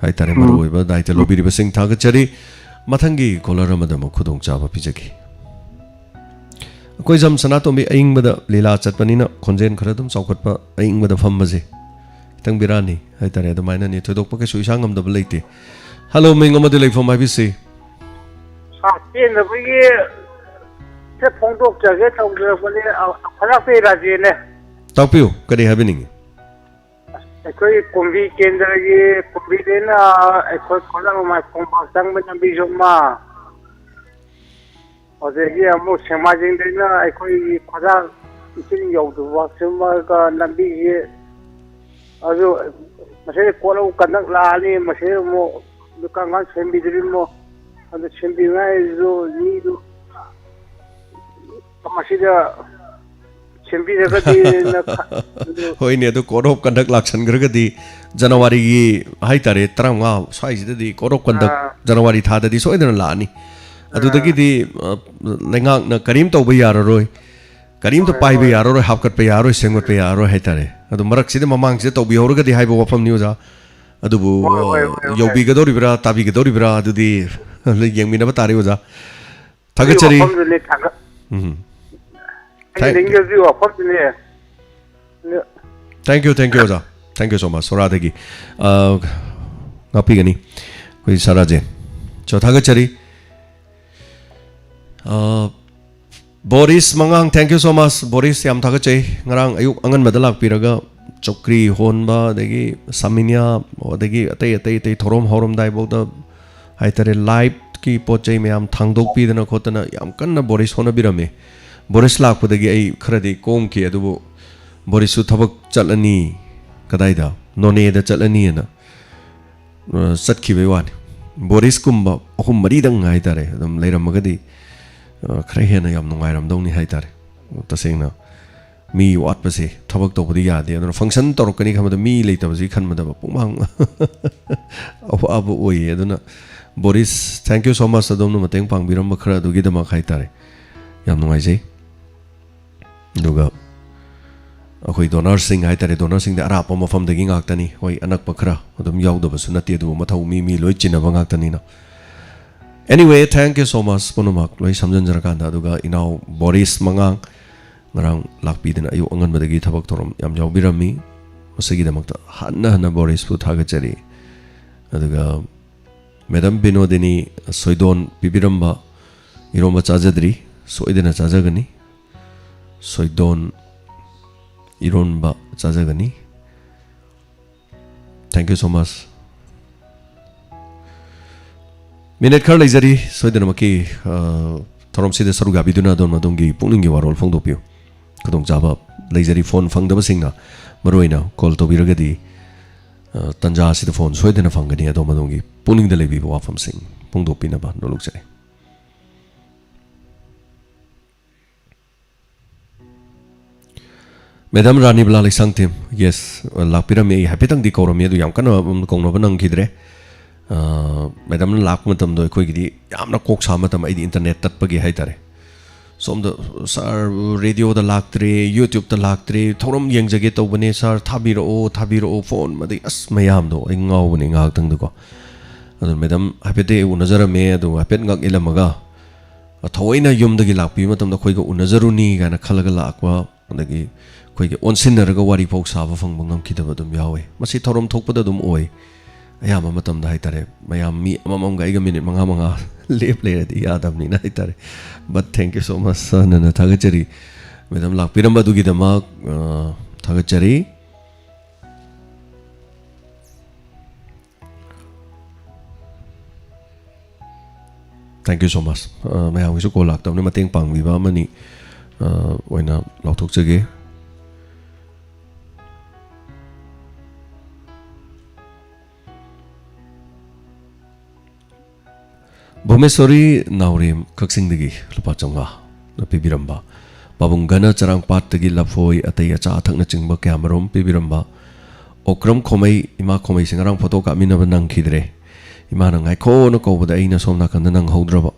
ꯍꯥꯏꯇꯥꯔꯦ, ꯃꯔꯨꯑꯣꯏꯕ ꯗꯥꯏꯇ ꯂꯧꯕꯤꯔꯤꯕꯁꯤꯡ ꯊꯥꯒꯠꯆꯔꯤ꯫ ꯃꯊꯪꯒꯤ caller ꯑꯃꯗ ꯑꯃꯨꯛ ꯈꯨꯗꯣꯡꯆꯥꯕ ꯄꯤꯖꯒꯦ꯫ ꯑꯩꯈꯣꯏ ꯖꯝ ꯁꯅꯥꯇꯣꯝꯕꯤ ꯑꯏꯪꯕꯗ ꯂꯤꯂꯥ ꯆꯠꯄꯅꯤꯅ ꯈꯣꯟꯖꯦꯜ ꯈꯔ ꯑꯗꯨꯝ ꯆꯥꯎꯈꯠꯄ, ꯑꯏꯪꯕꯗ ꯐꯝꯕꯁꯦ ꯈꯤꯇꯪ ꯕꯤꯔꯥꯅꯤ ꯍꯥꯏꯇꯥꯔꯦ꯫ ꯑꯗꯨꯃꯥꯏꯅꯅꯤ, ꯊꯣꯏꯗꯣꯛꯄ ꯀꯩꯁꯨ ꯏꯁꯥ ꯉꯝꯗꯕ ꯂꯩꯇꯦ꯫ ꯍꯜꯂꯣ, ꯃꯤꯡ ꯑꯃꯗꯤ ꯂꯩꯐꯝ ꯍꯥꯏꯕꯤꯁꯤ꯫ ꯁꯥ ꯆꯦꯟꯗꯕꯒꯤ ꯁꯦ ꯐꯣꯡꯗꯣꯛꯆꯒꯦ ꯇꯧꯖꯔꯛꯄꯅꯦ꯫ ꯈꯣꯏꯔꯥꯛꯄꯤ ꯔꯥꯖꯦꯅꯦ꯫ ꯇꯥꯛꯄꯤꯌꯨ, ꯀꯔꯤ ꯍꯥꯏꯕꯤꯅꯤꯡꯉꯤ? ꯑꯩꯈꯣꯏ ꯀꯨꯝꯕꯤ ꯀꯦꯟꯗ꯭ꯔꯒꯤ ꯀꯨꯝꯕꯤꯗꯩꯅ ꯑꯩꯈꯣꯏ ꯈꯣꯏꯔꯥꯛ ꯃꯥꯏꯈꯣꯡ ꯐꯥꯎ ꯆꯪꯕ ꯂꯝꯕꯤꯁꯨ ꯑꯃ, ꯑꯗꯒꯤ ꯑꯃꯨꯛ ꯁꯦꯛꯃꯥꯏꯖꯤꯡꯗꯩꯅ ꯑꯩꯈꯣꯏꯒꯤ ꯈꯣꯏꯔꯥꯛ ꯏꯁꯤꯡ ꯌꯧꯗꯕ ꯁꯤꯃꯒ ꯂꯝꯕꯤꯁꯤ ꯑꯗꯨ ꯃꯁꯤꯗ ꯀꯣꯠꯂꯧ ꯀꯟꯗꯛ ꯂꯥꯛꯑꯅꯤ꯫ ꯃꯁꯤ ꯑꯃꯨꯛ ꯀꯔꯝ ꯀꯥꯟ ꯁꯦꯝꯕꯤꯗꯣꯔꯤꯃꯣ? ꯑꯗꯨ ꯁꯦꯝꯕꯤꯉꯥꯏꯁꯨ ꯃꯤꯗꯨ ꯃꯁꯤꯗ ꯁꯦꯝꯕꯤꯔꯒꯗꯤꯅ ꯈ- ꯑꯗꯨ ꯍꯣꯏꯅꯦ, ꯑꯗꯨ code of conduct ꯂꯥꯛꯁꯟꯈ꯭ꯔꯒꯗꯤ ꯖꯅꯋꯥꯔꯤꯒꯤ ꯍꯥꯏꯇꯥꯔꯦ, ꯇꯔꯥꯃꯉꯥ ꯁ꯭ꯋꯥꯏꯁꯤꯗꯗꯤ code of conduct ꯑꯥ. ꯖꯅꯋꯥꯔꯤ ꯊꯥꯗꯗꯤ ꯁꯣꯏꯗꯅ ꯂꯥꯛꯑꯅꯤ꯫ ꯑꯗꯨꯗꯒꯤꯗꯤ ꯑ, ꯂꯩꯉꯥꯛꯅ ꯀꯔꯤꯝ ꯇꯧꯕ ꯌꯥꯔꯔꯣꯏ, ꯀꯔꯤꯝꯇ ꯄꯥꯏꯕ ꯌꯥꯔꯔꯣꯏ, ꯍꯥꯞꯀꯠꯄ ꯌꯥꯔꯔꯣꯏ, ꯁꯦꯝꯒꯠꯄ ꯌꯥꯔꯔꯣꯏ ꯍꯥꯏꯇꯥꯔꯦ꯫ ꯑꯗꯨ ꯃꯔꯛꯁꯤꯗ, ꯃꯃꯥꯡꯁꯤꯗ ꯇꯧꯕꯤꯍꯧꯔꯒꯗꯤ ꯍꯥꯏꯕ ꯋꯥꯐꯝꯅꯤ, ꯑꯣꯖꯥ꯫ ꯑꯗꯨꯕꯨ ꯍꯣꯏ, ꯍꯣꯏ, ꯑ, ꯍꯣꯏ, ꯍꯣꯏ꯫ ꯌꯧꯕꯤꯒꯗꯧꯔꯤꯕ꯭ꯔꯥ, ꯇꯥꯕꯤꯒꯗꯧꯔꯤꯕ꯭ꯔꯥ, ꯑꯗꯨꯗꯤ ꯌꯦꯡꯃꯤꯟꯅꯕ ꯇꯥꯔꯦ, ꯑꯣꯖꯥ꯫ ꯑꯗꯨꯒꯤ ꯊꯥꯒꯠꯆꯔꯤ꯫ ꯋꯥꯐꯝꯗꯨꯅꯤ ꯊꯥꯡꯒꯠ ꯎꯝ꯫ ꯑꯩꯅ ꯅꯤꯡꯖꯕꯒꯤ ꯋꯥꯐꯝꯗꯨꯅꯤ꯫ Thank you, thank you, ꯑꯣꯖꯥ꯫ Thank you so much. ꯁꯣꯔꯥꯗꯒꯤ, ꯑ, ꯉꯥꯛꯄꯤꯒꯅꯤ ꯑꯩꯈꯣꯏ ꯁꯥꯔꯥꯁꯦ꯫ ꯆꯣ, ꯊꯥꯒꯠꯆꯔꯤ꯫ ꯑ, ꯕꯣꯔꯤꯁ ꯃꯉꯥꯡ, thank you so much꯫ ꯕꯣꯔꯤꯁ, ꯌꯥꯝ ꯊꯥꯒꯠꯆꯩ꯫ ꯉꯔꯥꯡ ꯑꯌꯨꯛ ꯑꯉꯟꯕꯗ ꯂꯥꯛꯄꯤꯔꯒ ꯆꯧꯀ꯭ꯔꯤ ꯍꯣꯟꯕ, ꯑꯗꯒꯤ ꯁꯥꯃꯤꯅꯤꯌꯥ, ꯑꯗꯒꯤ ꯑꯇꯩ ꯑꯇꯩ ꯑꯇꯩ ꯊꯧꯔꯝ ꯍꯧꯔꯝꯗꯥꯏꯐꯥꯎꯗ ꯍꯥꯏꯇꯥꯔꯦ, liveꯀꯤ ꯄꯣꯠ ꯆꯩ ꯃꯌꯥꯝ ꯊꯥꯡꯗꯣꯛꯄꯤꯗꯅ ꯈꯣꯠꯇꯅ ꯌꯥꯝ ꯀꯟꯅ ꯕꯣꯔꯤꯁ ꯍꯣꯠꯅꯕꯤꯔꯝꯃꯤ꯫ ꯕꯣꯔꯤꯁ ꯂꯥꯛꯄꯗꯒꯤ ꯑꯩ ꯈꯔꯗꯤ ꯀꯣꯝꯈꯤ, ꯑꯗꯨꯕꯨ ꯕꯣꯔꯤꯁꯁꯨ ꯊꯕꯛ ꯆꯠꯂꯅꯤ, ꯀꯗꯥꯏꯗ, ꯅꯣꯅꯦꯗ ꯆꯠꯂꯅꯤꯅ꯫ ꯑ, ꯆꯠꯈꯤꯕꯩ ꯋꯥꯅꯤ꯫ ꯕꯣꯔꯤꯁꯀꯨꯝꯕ ꯑꯍꯨꯝ ꯃꯔꯤꯗꯪ ꯍꯥꯏꯇꯥꯔꯦ, ꯑꯗꯨꯝ ꯂꯩꯔꯝꯃꯒꯗꯤ, ꯑ, ꯈꯔ ꯍꯦꯟꯅ ꯌꯥꯝ ꯅꯨꯡꯉꯥꯏꯔꯝꯗꯧꯅꯤ ꯍꯥꯏꯇꯥꯔꯦ꯫ ꯇꯁꯦꯡꯅ ꯃꯤ ꯋꯥꯠꯄꯁꯦ ꯊꯕꯛ ꯇꯧꯕꯗꯤ ꯌꯥꯗꯦ꯫ ꯑꯗꯨꯅ function ꯇꯧꯔꯛꯀꯅꯤ ꯈꯟꯕꯗ ꯃꯤ ꯂꯩꯇꯕꯁꯤ ꯈꯟꯕꯗ ꯄꯨꯡꯃꯥꯡ ꯑꯋꯥꯕ ꯑꯣꯏꯌꯦ꯫ ꯑꯗꯨꯅ ꯕꯣꯔꯤꯁ, thank you so much, ꯑꯗꯣꯝꯅ ꯃꯇꯦꯡ ꯄꯥꯡꯕꯤꯔꯝꯕ ꯈꯔ ꯑꯗꯨꯒꯤꯗꯃꯛ ꯍꯥꯏꯇꯥꯔꯦ꯫ ꯌꯥꯝ ꯅꯨꯡꯉꯥꯏꯖꯩ꯫ ꯑꯗꯨꯒ ꯑꯩꯈꯣꯏ donorꯁꯤꯡ ꯍꯥꯏꯇꯥꯔꯦ, donorꯁꯤꯡꯗꯤ ꯑꯔꯥꯞꯄ ꯃꯐꯝꯗꯒꯤ ꯉꯥꯛꯇꯅꯤ꯫ ꯍꯣꯏ, ꯑꯅꯛꯄ ꯈꯔ ꯑꯗꯨꯝ ꯌꯥꯎꯗꯕꯁꯨ ꯅꯠꯇꯦ, ꯑꯗꯨꯕꯨ ꯃꯊꯧ ꯃꯤ, ꯃꯤ ꯂꯣꯏ ꯆꯤꯟꯅꯕ ꯉꯥꯛꯇꯅꯤꯅ꯫ Anyway, thank you so much ꯄꯨꯝꯅꯃꯛ ꯂꯣꯏ ꯁꯝꯖꯤꯟꯖꯔꯀꯥꯟꯗ꯫ ꯑꯗꯨꯒ ꯏꯅꯥꯎ ꯕꯣꯔꯤꯁ ꯃꯉꯥꯡ ꯉꯔꯥꯡ ꯂꯥꯛꯄꯤꯗꯅ ꯑꯌꯨꯛ ꯑꯉꯟꯕꯗꯒꯤ ꯊꯕꯛ ꯊꯧꯔꯝ ꯌꯥꯝ ꯌꯥꯎꯕꯤꯔꯝꯃꯤ꯫ ꯃꯁꯤꯒꯤꯗꯃꯛꯇ ꯍꯟꯅ ꯍꯟꯅ ꯕꯣꯔꯤꯁꯄꯨ ꯊꯥꯒꯠꯆꯔꯤ꯫ ꯑꯗꯨꯒ Madam ꯕꯤꯅꯣꯗꯤꯅꯤ ꯁꯣꯏꯗꯣꯟ ꯄꯤꯕꯤꯔꯝꯕ ꯏꯔꯣꯝꯕ ꯆꯥꯖꯗ꯭ꯔꯤ, ꯁꯣꯏꯗꯅ ꯆꯥꯖꯒꯅꯤ꯫ ꯁꯣꯏꯗꯣꯟ ꯏꯔꯣꯟꯕ ꯆꯥꯖꯒꯅꯤ꯫ Thank you so much. Minute ꯈꯔ ꯂꯩꯖꯔꯤ, ꯁꯣꯏꯗꯅꯃꯛꯀꯤ, ꯑ, ꯊꯧꯔꯝꯁꯤꯗ ꯁꯔꯨꯛ ꯌꯥꯕꯤꯗꯨꯅ ꯑꯗꯣꯝ ꯑꯗꯣꯝꯒꯤ ꯄꯨꯛꯅꯤꯡꯒꯤ ꯋꯥꯔꯣꯜ ꯐꯣꯡꯗꯣꯛꯄꯤꯌꯨ꯫ ꯈꯨꯗꯣꯡꯆꯥꯕ ꯂꯩꯖꯔꯤ꯫ Phone ꯐꯪꯗꯕꯁꯤꯡꯅ ꯃꯔꯨꯑꯣꯏꯅ call ꯇꯧꯕꯤꯔꯒꯗꯤ, ꯑ, ꯇꯟꯖꯥ ꯑꯁꯤꯗ phone ꯁꯣꯏꯗꯅ ꯐꯪꯒꯅꯤ꯫ ꯑꯗꯣꯝ ꯑꯗꯣꯝꯒꯤ ꯄꯨꯛꯅꯤꯡꯗ ꯂꯩꯕꯤꯕ ꯋꯥꯐꯝꯁꯤꯡ ꯐꯣꯡꯗꯣꯛꯄꯤꯅꯕ ꯅꯣꯂꯨꯛꯆꯔꯤ꯫ Madam ꯔꯥꯅꯤꯕꯂꯥ ꯂꯩꯁꯥꯡꯊꯦꯝ, yes, ꯂꯥꯛꯄꯤꯔꯝꯃꯤ꯫ ꯑꯩ ꯍꯥꯏꯐꯦꯠꯇꯪꯗꯤ ꯀꯧꯔꯝꯃꯤ, ꯑꯗꯨ ꯌꯥꯝ ꯀꯟꯅ ꯀꯧꯅꯕ ꯅꯪꯈꯤꯗ꯭ꯔꯦ꯫ ꯑ, Madamꯅ ꯂꯥꯛꯄ ꯃꯇꯝꯗꯣ ꯑꯩꯈꯣꯏꯒꯤꯗꯤ ꯌꯥꯝꯅ ꯀꯣꯛ ꯁꯥꯕ ꯃꯇꯝ, ꯑꯩꯗꯤ internet ꯇꯠꯄꯒꯤ ꯍꯥꯏꯇꯥꯔꯦ꯫ ꯁꯣꯝꯗ, "Sir, radioꯗ ꯂꯥꯛꯇ꯭ꯔꯦ, YouTubeꯇ ꯂꯥꯛꯇ꯭ꯔꯦ, ꯊꯧꯔꯝ ꯌꯦꯡꯖꯒꯦ ꯇꯧꯕꯅꯦ sir, ꯊꯥꯕꯤꯔꯛꯑꯣ, ꯊꯥꯕꯤꯔꯛꯑꯣ", phone ꯃꯗꯩ ꯑꯁ ꯃꯌꯥꯝꯗꯣ ꯑꯩ ꯉꯥꯎꯕꯅꯦ ꯉꯥꯏꯍꯥꯛꯇꯪꯗꯀꯣ꯫ ꯑꯗꯨ Madam ꯍꯥꯏꯐꯦꯠꯇꯤ ꯑꯩ ꯎꯅꯖꯔꯝꯃꯦ, ꯑꯗꯨꯒ ꯍꯥꯏꯐꯦꯠ ꯉꯛ ꯏꯜꯂꯝꯃꯒ, ꯊꯑꯣꯏꯅ ꯌꯨꯝꯗꯒꯤ ꯂꯥꯛꯄꯤꯕ ꯃꯇꯝꯗ ꯑꯩꯈꯣꯏꯒ ꯎꯅꯖꯔꯨꯅꯤ ꯀꯥꯏꯅ ꯈꯜꯂꯒ ꯂꯥꯛꯄ, ꯑꯗꯒꯤ ꯑꯩꯈꯣꯏꯒꯤ ꯑꯣꯟꯁꯤꯟꯅꯔꯒ ꯋꯥꯔꯤ ꯐꯥꯎ ꯁꯥꯕ ꯐꯪꯕ ꯉꯝꯈꯤꯗꯕ ꯑꯗꯨꯝ ꯌꯥꯎꯋꯦ꯫ ꯃꯁꯤ ꯊꯧꯔꯝ ꯊꯣꯛꯄꯗ ꯑꯗꯨꯝ ꯑꯣꯏ꯫ ꯑꯌꯥꯝꯕ ꯃꯇꯝꯗ ꯍꯥꯏꯇꯥꯔꯦ, ꯃꯌꯥꯝ ꯃꯤ ꯑꯃꯃꯝꯒ ꯑꯩꯒ minute ꯃꯉꯥ ꯃꯉꯥ ꯂꯦꯞ ꯂꯩꯔꯗꯤ ꯌꯥꯗꯕꯅꯤꯅ ꯍꯥꯏꯇꯥꯔꯦ꯫ But thank you so much, sir, ꯅꯅ ꯊꯥꯒꯠꯆꯔꯤ꯫ Madam ꯂꯥꯛꯄꯤꯔꯝꯕ ꯑꯗꯨꯒꯤꯗꯃꯛ, ꯑ, ꯊꯥꯒꯠꯆꯔꯤ꯫ Thank you so much. ꯑ, ꯃꯌꯥꯝꯒꯤꯁꯨ call ꯂꯥꯛꯇꯕꯅꯤ, ꯃꯇꯦꯡ ꯄꯥꯡꯕꯤꯕ ꯑꯃꯅꯤ, ꯑ, ꯑꯣꯏꯅ ꯂꯥꯎꯊꯣꯛꯆꯒꯦ꯫ ꯄ꯭ꯔꯣꯃꯦꯁꯣꯔꯤ ꯅꯥꯎꯔꯦꯝ ꯀꯛꯆꯤꯡꯗꯒꯤ ꯂꯨꯄꯥ ꯆꯥꯝꯃꯉꯥ ꯄꯤꯕꯤꯔꯝꯕ, ꯄꯥꯕꯨꯡ ꯘꯅ ꯆꯔꯥꯡꯄꯥꯠꯇꯒꯤ ꯂꯐꯣꯏ, ꯑꯇꯩ ꯑꯆꯥ ꯑꯊꯛꯅꯆꯤꯡꯕ ꯀꯌꯥꯃꯔꯨꯝ ꯄꯤꯕꯤꯔꯝꯕ, ꯑꯣꯀ꯭ꯔꯝ ꯈꯣꯃꯩ, ꯏꯃꯥ ꯈꯣꯃꯩꯁꯦ ꯉꯔꯥꯡ ꯐꯣꯇꯣ ꯀꯥꯞꯃꯤꯟꯅꯕ ꯅꯪꯈꯤꯗ꯭ꯔꯦ, ꯏꯃꯥꯅ ꯉꯥꯏꯈꯣꯅ ꯀꯧꯕꯗ ꯑꯩꯅ ꯁꯣꯝ ꯅꯥꯀꯟꯗ ꯅꯪꯍꯧꯗ꯭ꯔꯕ,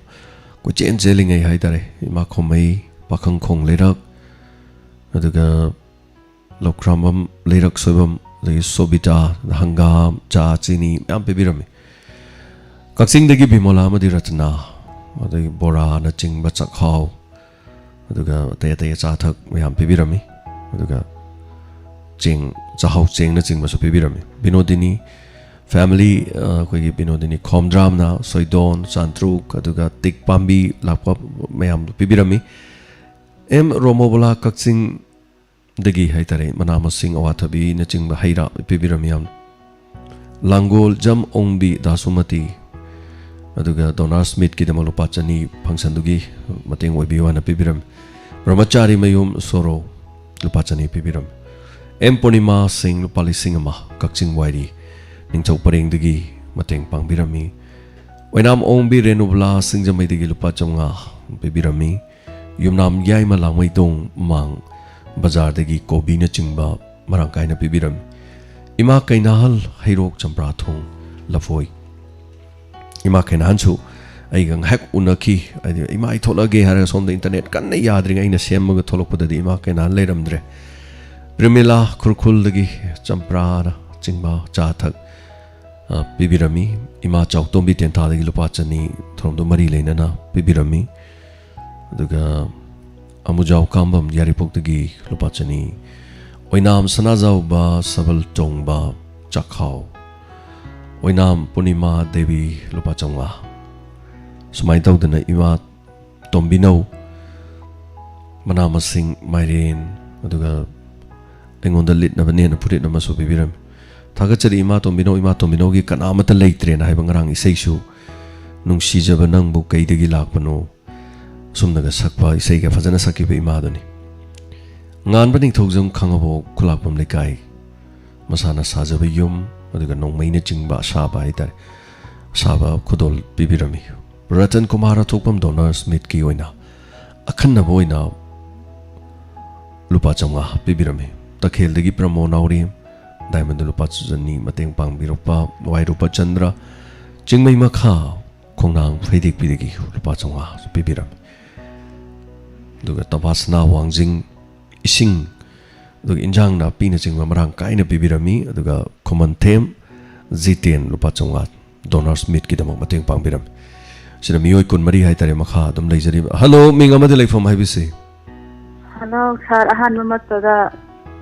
ꯀꯣꯏꯆꯦꯟ ꯆꯦꯜꯂꯤꯉꯩ ꯍꯥꯏꯇꯥꯔꯦ, ꯏꯃꯥ ꯈꯣꯃꯩ, ꯄꯥꯈꯪ ꯈꯣꯡ ꯂꯩꯔꯛ, ꯑꯗꯨꯒ ꯂꯧꯈ꯭ꯔꯥꯝꯕꯝ ꯂꯩꯔꯛ ꯁꯣꯏꯕꯝ, ꯑꯗꯒꯤ ꯁꯣꯕꯤꯇꯥ, ꯍꯪꯒꯥꯝ, ꯆꯥ, ꯆꯤꯅꯤ ꯃꯌꯥꯝ ꯄꯤꯕꯤꯔꯝꯃꯤ꯫ ꯀꯛꯆꯤꯡꯗꯒꯤ ꯕꯤꯃꯣꯂꯥ ꯑꯃꯗꯤ ꯔꯇꯅꯥ, ꯑꯗꯒꯤ ꯕꯣꯔꯥꯅꯆꯤꯡꯕ, ꯆꯥꯛꯍꯥꯎ, ꯑꯗꯨꯒ ꯑꯇꯩ ꯑꯇꯩ ꯑꯆꯥ ꯑꯊꯛ ꯃꯌꯥꯝ ꯄꯤꯕꯤꯔꯝꯃꯤ꯫ ꯑꯗꯨꯒ ꯆꯦꯡ, ꯆꯥꯛꯍꯥꯎ ꯆꯦꯡꯅꯆꯤꯡꯕꯁꯨ ꯄꯤꯕꯤꯔꯝꯃꯤ꯫ ꯕꯤꯅꯣꯗꯤꯅꯤ ꯐꯦꯃꯤꯂꯤ, ꯑ, ꯑꯩꯈꯣꯏꯒꯤ ꯕꯤꯅꯣꯗꯤꯅꯤ ꯈꯣꯝꯗ꯭ꯔꯥꯝꯅ ꯁꯣꯏꯗꯣꯟ, ꯆꯥꯟꯇ꯭ꯔꯨꯛ, ꯑꯗꯨꯒ ꯇꯤꯛ ꯄꯥꯝꯕꯤ ꯂꯥꯛꯄ ꯃꯌꯥꯝꯗꯨ ꯄꯤꯕꯤꯔꯝꯃꯤ꯫ ꯑꯦꯝ ꯔꯣꯃꯣꯕꯣꯂꯥ ꯀꯛꯆꯤꯡꯗꯒꯤ ꯍꯥꯏꯇꯥꯔꯦ, ꯃꯅꯥ ꯃꯁꯤꯡ, ꯑꯋꯥꯊꯕꯤꯅꯆꯤꯡꯕ ꯍꯩ ꯔꯥ ꯄꯤꯕꯤꯔꯝꯃꯤ ꯌꯥꯝꯅ꯫ ꯂꯥꯡꯒꯣꯜ ꯖꯝ ꯑꯣꯡꯕꯤ ꯗꯥꯁꯨꯃꯇꯤ, ꯑꯗꯨꯒ ꯗꯣꯅꯥꯔ ꯁ꯭ꯃꯤꯠꯀꯤꯗꯃꯛ ꯂꯨꯄꯥ ꯆꯅꯤ ꯐꯪꯁꯟꯗꯨꯒꯤ ꯃꯇꯦꯡ ꯑꯣꯏꯕꯤꯌꯨ ꯍꯥꯏꯅ ꯄꯤꯕꯤꯔꯝꯃꯤ꯫ ꯕ꯭ꯔꯍ꯭ꯃꯆꯥꯔꯤ ꯃꯌꯨꯝ ꯁꯣꯔꯣ ꯂꯨꯄꯥ ꯆꯅꯤ ꯄꯤꯕꯤꯔꯝꯃꯤ꯫ ꯑꯦꯝ ꯄꯨꯔꯅꯤꯃꯥ ꯁꯤꯡ ꯂꯨꯄꯥ ꯂꯤꯁꯤꯡ ꯑꯃ ꯀꯛꯆꯤꯡ ꯋꯥꯏꯔꯤ ꯅꯤꯡꯊꯧ ꯄꯔꯦꯡꯗꯒꯤ ꯃꯇꯦꯡ ꯄꯥꯡꯕꯤꯔꯝꯃꯤ꯫ ꯑꯣꯏꯅꯥꯝ ꯑꯣꯡꯕꯤ ꯔꯦꯅꯨꯕꯂꯥ ꯁꯤꯡꯖꯃꯩꯗꯒꯤ ꯂꯨꯄꯥ ꯆꯥꯝꯃꯉꯥ ꯄꯤꯕꯤꯔꯝꯃꯤ꯫ ꯌꯨꯝꯅꯥꯝ ꯌꯥꯏꯃ ꯂꯥꯡꯃꯩꯗꯣꯡ ꯃꯥꯡ ꯕꯖꯥꯔꯗꯒꯤ ꯀꯣꯕꯤꯅꯆꯤꯡꯕ ꯃꯔꯥꯡ ꯀꯥꯏꯅ ꯄꯤꯕꯤꯔꯝꯃꯤ꯫ ꯏꯃꯥ ꯀꯩꯅꯥꯍꯜ ꯍꯩꯔꯣꯛ ꯆꯝꯄ꯭ꯔꯥꯊꯣꯡ ꯂꯐꯣꯏ꯫ ꯏꯃꯥ ꯀꯩꯅꯥꯍꯟꯁꯨ ꯑꯩꯒ ꯉꯥꯏꯍꯥꯛ ꯎꯅꯈꯤ꯫ ꯍꯥꯏꯗꯤ, "ꯏꯃꯥ, ꯑꯩ ꯊꯣꯛꯂꯛꯑꯒꯦ" ꯍꯥꯏꯔꯒ ꯁꯣꯝꯗ ꯏꯟꯇꯔꯅꯦꯠ ꯀꯟꯅ ꯌꯥꯗ꯭ꯔꯤꯉꯩ ꯑꯩꯅ ꯁꯦꯝꯃꯒ ꯊꯣꯛꯂꯛꯄꯗꯗꯤ ꯏꯃꯥ ꯀꯩꯅꯥꯍꯟ ꯂꯩꯔꯝꯗ꯭ꯔꯦ꯫ ꯄ꯭ꯔꯦꯃꯤꯂꯥ ꯈꯨꯔꯈꯨꯜꯗꯒꯤ ꯆꯝꯄ꯭ꯔꯥꯅꯆꯤꯡꯕ ꯆꯥ ꯊꯛ, ꯑ, ꯄꯤꯕꯤꯔꯝꯃꯤ꯫ ꯏꯃꯥ ꯆꯥꯎꯇꯣꯝꯕꯤ ꯇꯦꯟꯊꯥꯗꯒꯤ ꯂꯨꯄꯥ ꯆꯅꯤ ꯊꯧꯔꯝꯗꯨ ꯃꯔꯤ ꯂꯩꯅꯅ ꯄꯤꯕꯤꯔꯝꯃꯤ꯫ ꯑꯗꯨꯒ ꯑꯃꯨꯖꯥꯎ ꯀꯥꯝꯕꯝ ꯌꯥꯏꯔꯤꯄꯣꯛꯇꯒꯤ ꯂꯨꯄꯥ ꯆꯅꯤ, ꯑꯣꯏꯅꯥꯝ ꯁꯅꯥꯖꯥꯎꯕ ꯁꯕꯜ ꯇꯣꯡꯕ ꯆꯥꯛꯈꯥꯎ, ꯑꯣꯏꯅꯥꯝ ꯄꯨꯔꯅꯤꯃꯥ ꯗꯦꯕꯤ ꯂꯨꯄꯥ ꯆꯥꯝꯃꯉꯥ꯫ ꯁꯨꯃꯥꯏꯅ ꯇꯧꯗꯅ ꯏꯃꯥ ꯇꯣꯝꯕꯤꯅꯧ ꯃꯅꯥ ꯃꯁꯤꯡ, ꯃꯥꯏꯔꯦꯟ, ꯑꯗꯨꯒ ꯑꯩꯉꯣꯟꯗ ꯂꯤꯠꯅꯕꯅꯦꯅ ꯐꯨꯔꯤꯠ ꯑꯃꯁꯨ ꯄꯤꯕꯤꯔꯝꯃꯤ꯫ "ꯊꯥꯒꯠꯆꯔꯤ ꯏꯃꯥ ꯇꯣꯝꯕꯤꯅꯧ, ꯏꯃꯥ ꯇꯣꯝꯕꯤꯅꯧꯒꯤ ꯀꯅꯥ ꯑꯃꯠꯇ ꯂꯩꯇ꯭ꯔꯦꯅ" ꯍꯥꯏꯕ ꯉꯔꯥꯡ ꯏꯁꯩꯁꯨ, "ꯅꯨꯡꯁꯤꯖꯕ ꯅꯪꯕꯨ ꯀꯩꯗꯒꯤ ꯂꯥꯛꯄꯅꯣ?" ꯑꯁꯨꯝꯅꯒ ꯁꯛꯄ, ꯏꯁꯩꯒ ꯐꯖꯅ ꯁꯛꯈꯤꯕ ꯏꯃꯥꯗꯨꯅꯤ꯫ ꯉꯥꯟꯕ ꯅꯤꯡꯊꯧꯖꯝ ꯈꯥꯉꯕꯣꯛ ꯈꯨꯂꯥꯛꯄꯝ ꯂꯩꯀꯥꯏ, ꯃꯁꯥꯅ ꯁꯥꯖꯕ ꯌꯨꯝ, ꯑꯗꯨꯒ ꯅꯣꯡꯃꯩꯅꯆꯤꯡꯕ ꯑꯁꯥꯕ ꯍꯥꯏꯇꯥꯔꯦ, ꯑꯁꯥꯕ ꯈꯨꯗꯣꯜ ꯄꯤꯕꯤꯔꯝꯃꯤ꯫ ꯔꯇꯟ ꯀꯨꯃꯥꯔ ꯑꯊꯣꯛꯄꯝ ꯗꯣꯅꯔꯁ ꯃꯤꯠꯀꯤ ꯑꯣꯏꯅ ꯑꯈꯟꯅꯕ ꯑꯣꯏꯅ ꯂꯨꯄꯥ ꯆꯥꯝꯃꯉꯥ ꯄꯤꯕꯤꯔꯝꯃꯤ꯫ ꯇꯈꯦꯜꯗꯒꯤ ꯄ꯭ꯔꯃꯣ ꯅꯥꯎꯔꯦꯝ ꯗꯥꯏꯃꯟꯗ ꯂꯨꯄꯥ ꯆꯅꯤ ꯃꯇꯦꯡ ꯄꯥꯡꯕꯤꯔꯛꯄ ꯋꯥꯏ ꯔꯨꯄꯆꯟꯗ꯭ꯔ ꯆꯤꯡꯃꯩ ꯃꯈꯥ ꯈꯣꯡꯅꯥꯡ ꯐꯩꯗꯦꯛꯄꯤꯗꯒꯤ ꯂꯨꯄꯥ ꯆꯥꯝꯃꯉꯥ ꯄꯤꯕꯤꯔꯝꯃꯤ꯫ ꯑꯗꯨꯒ ꯇꯕꯥꯁꯅꯥ ꯋꯥꯡꯖꯤꯡ ꯏꯁꯤꯡ ꯑꯗꯨꯒ ꯏꯟꯖꯥꯡ ꯅꯥꯄꯤꯅꯆꯤꯡꯕ ꯃꯔꯥꯡ ꯀꯥꯏꯅ ꯄꯤꯕꯤꯔꯝꯃꯤ꯫ ꯑꯗꯨꯒ ꯈꯨꯃꯟꯊꯦꯝ ꯖꯤꯇꯦꯟ ꯂꯨꯄꯥ ꯆꯥꯝꯃꯉꯥ ꯗꯣꯅꯔꯁ ꯃꯤꯠꯀꯤꯗꯃꯛ ꯃꯇꯦꯡ ꯄꯥꯡꯕꯤꯔꯝꯃꯤ꯫ ꯁꯤꯅ ꯃꯤꯑꯣꯏ ꯀꯨꯟꯃꯔꯤ ꯍꯥꯏꯇꯥꯔꯦ ꯃꯈꯥ ꯑꯗꯨꯝ ꯂꯩꯖꯔꯤꯕ꯫ ꯍꯜꯂꯣ, ꯃꯤꯡ ꯑꯃꯗꯤ ꯂꯩꯐꯝ ꯍꯥꯏꯕꯤꯁꯤ꯫ ꯍꯜꯂꯣ ꯁꯥꯔ, ꯑꯍꯥꯟꯕ ꯃꯛꯇꯗ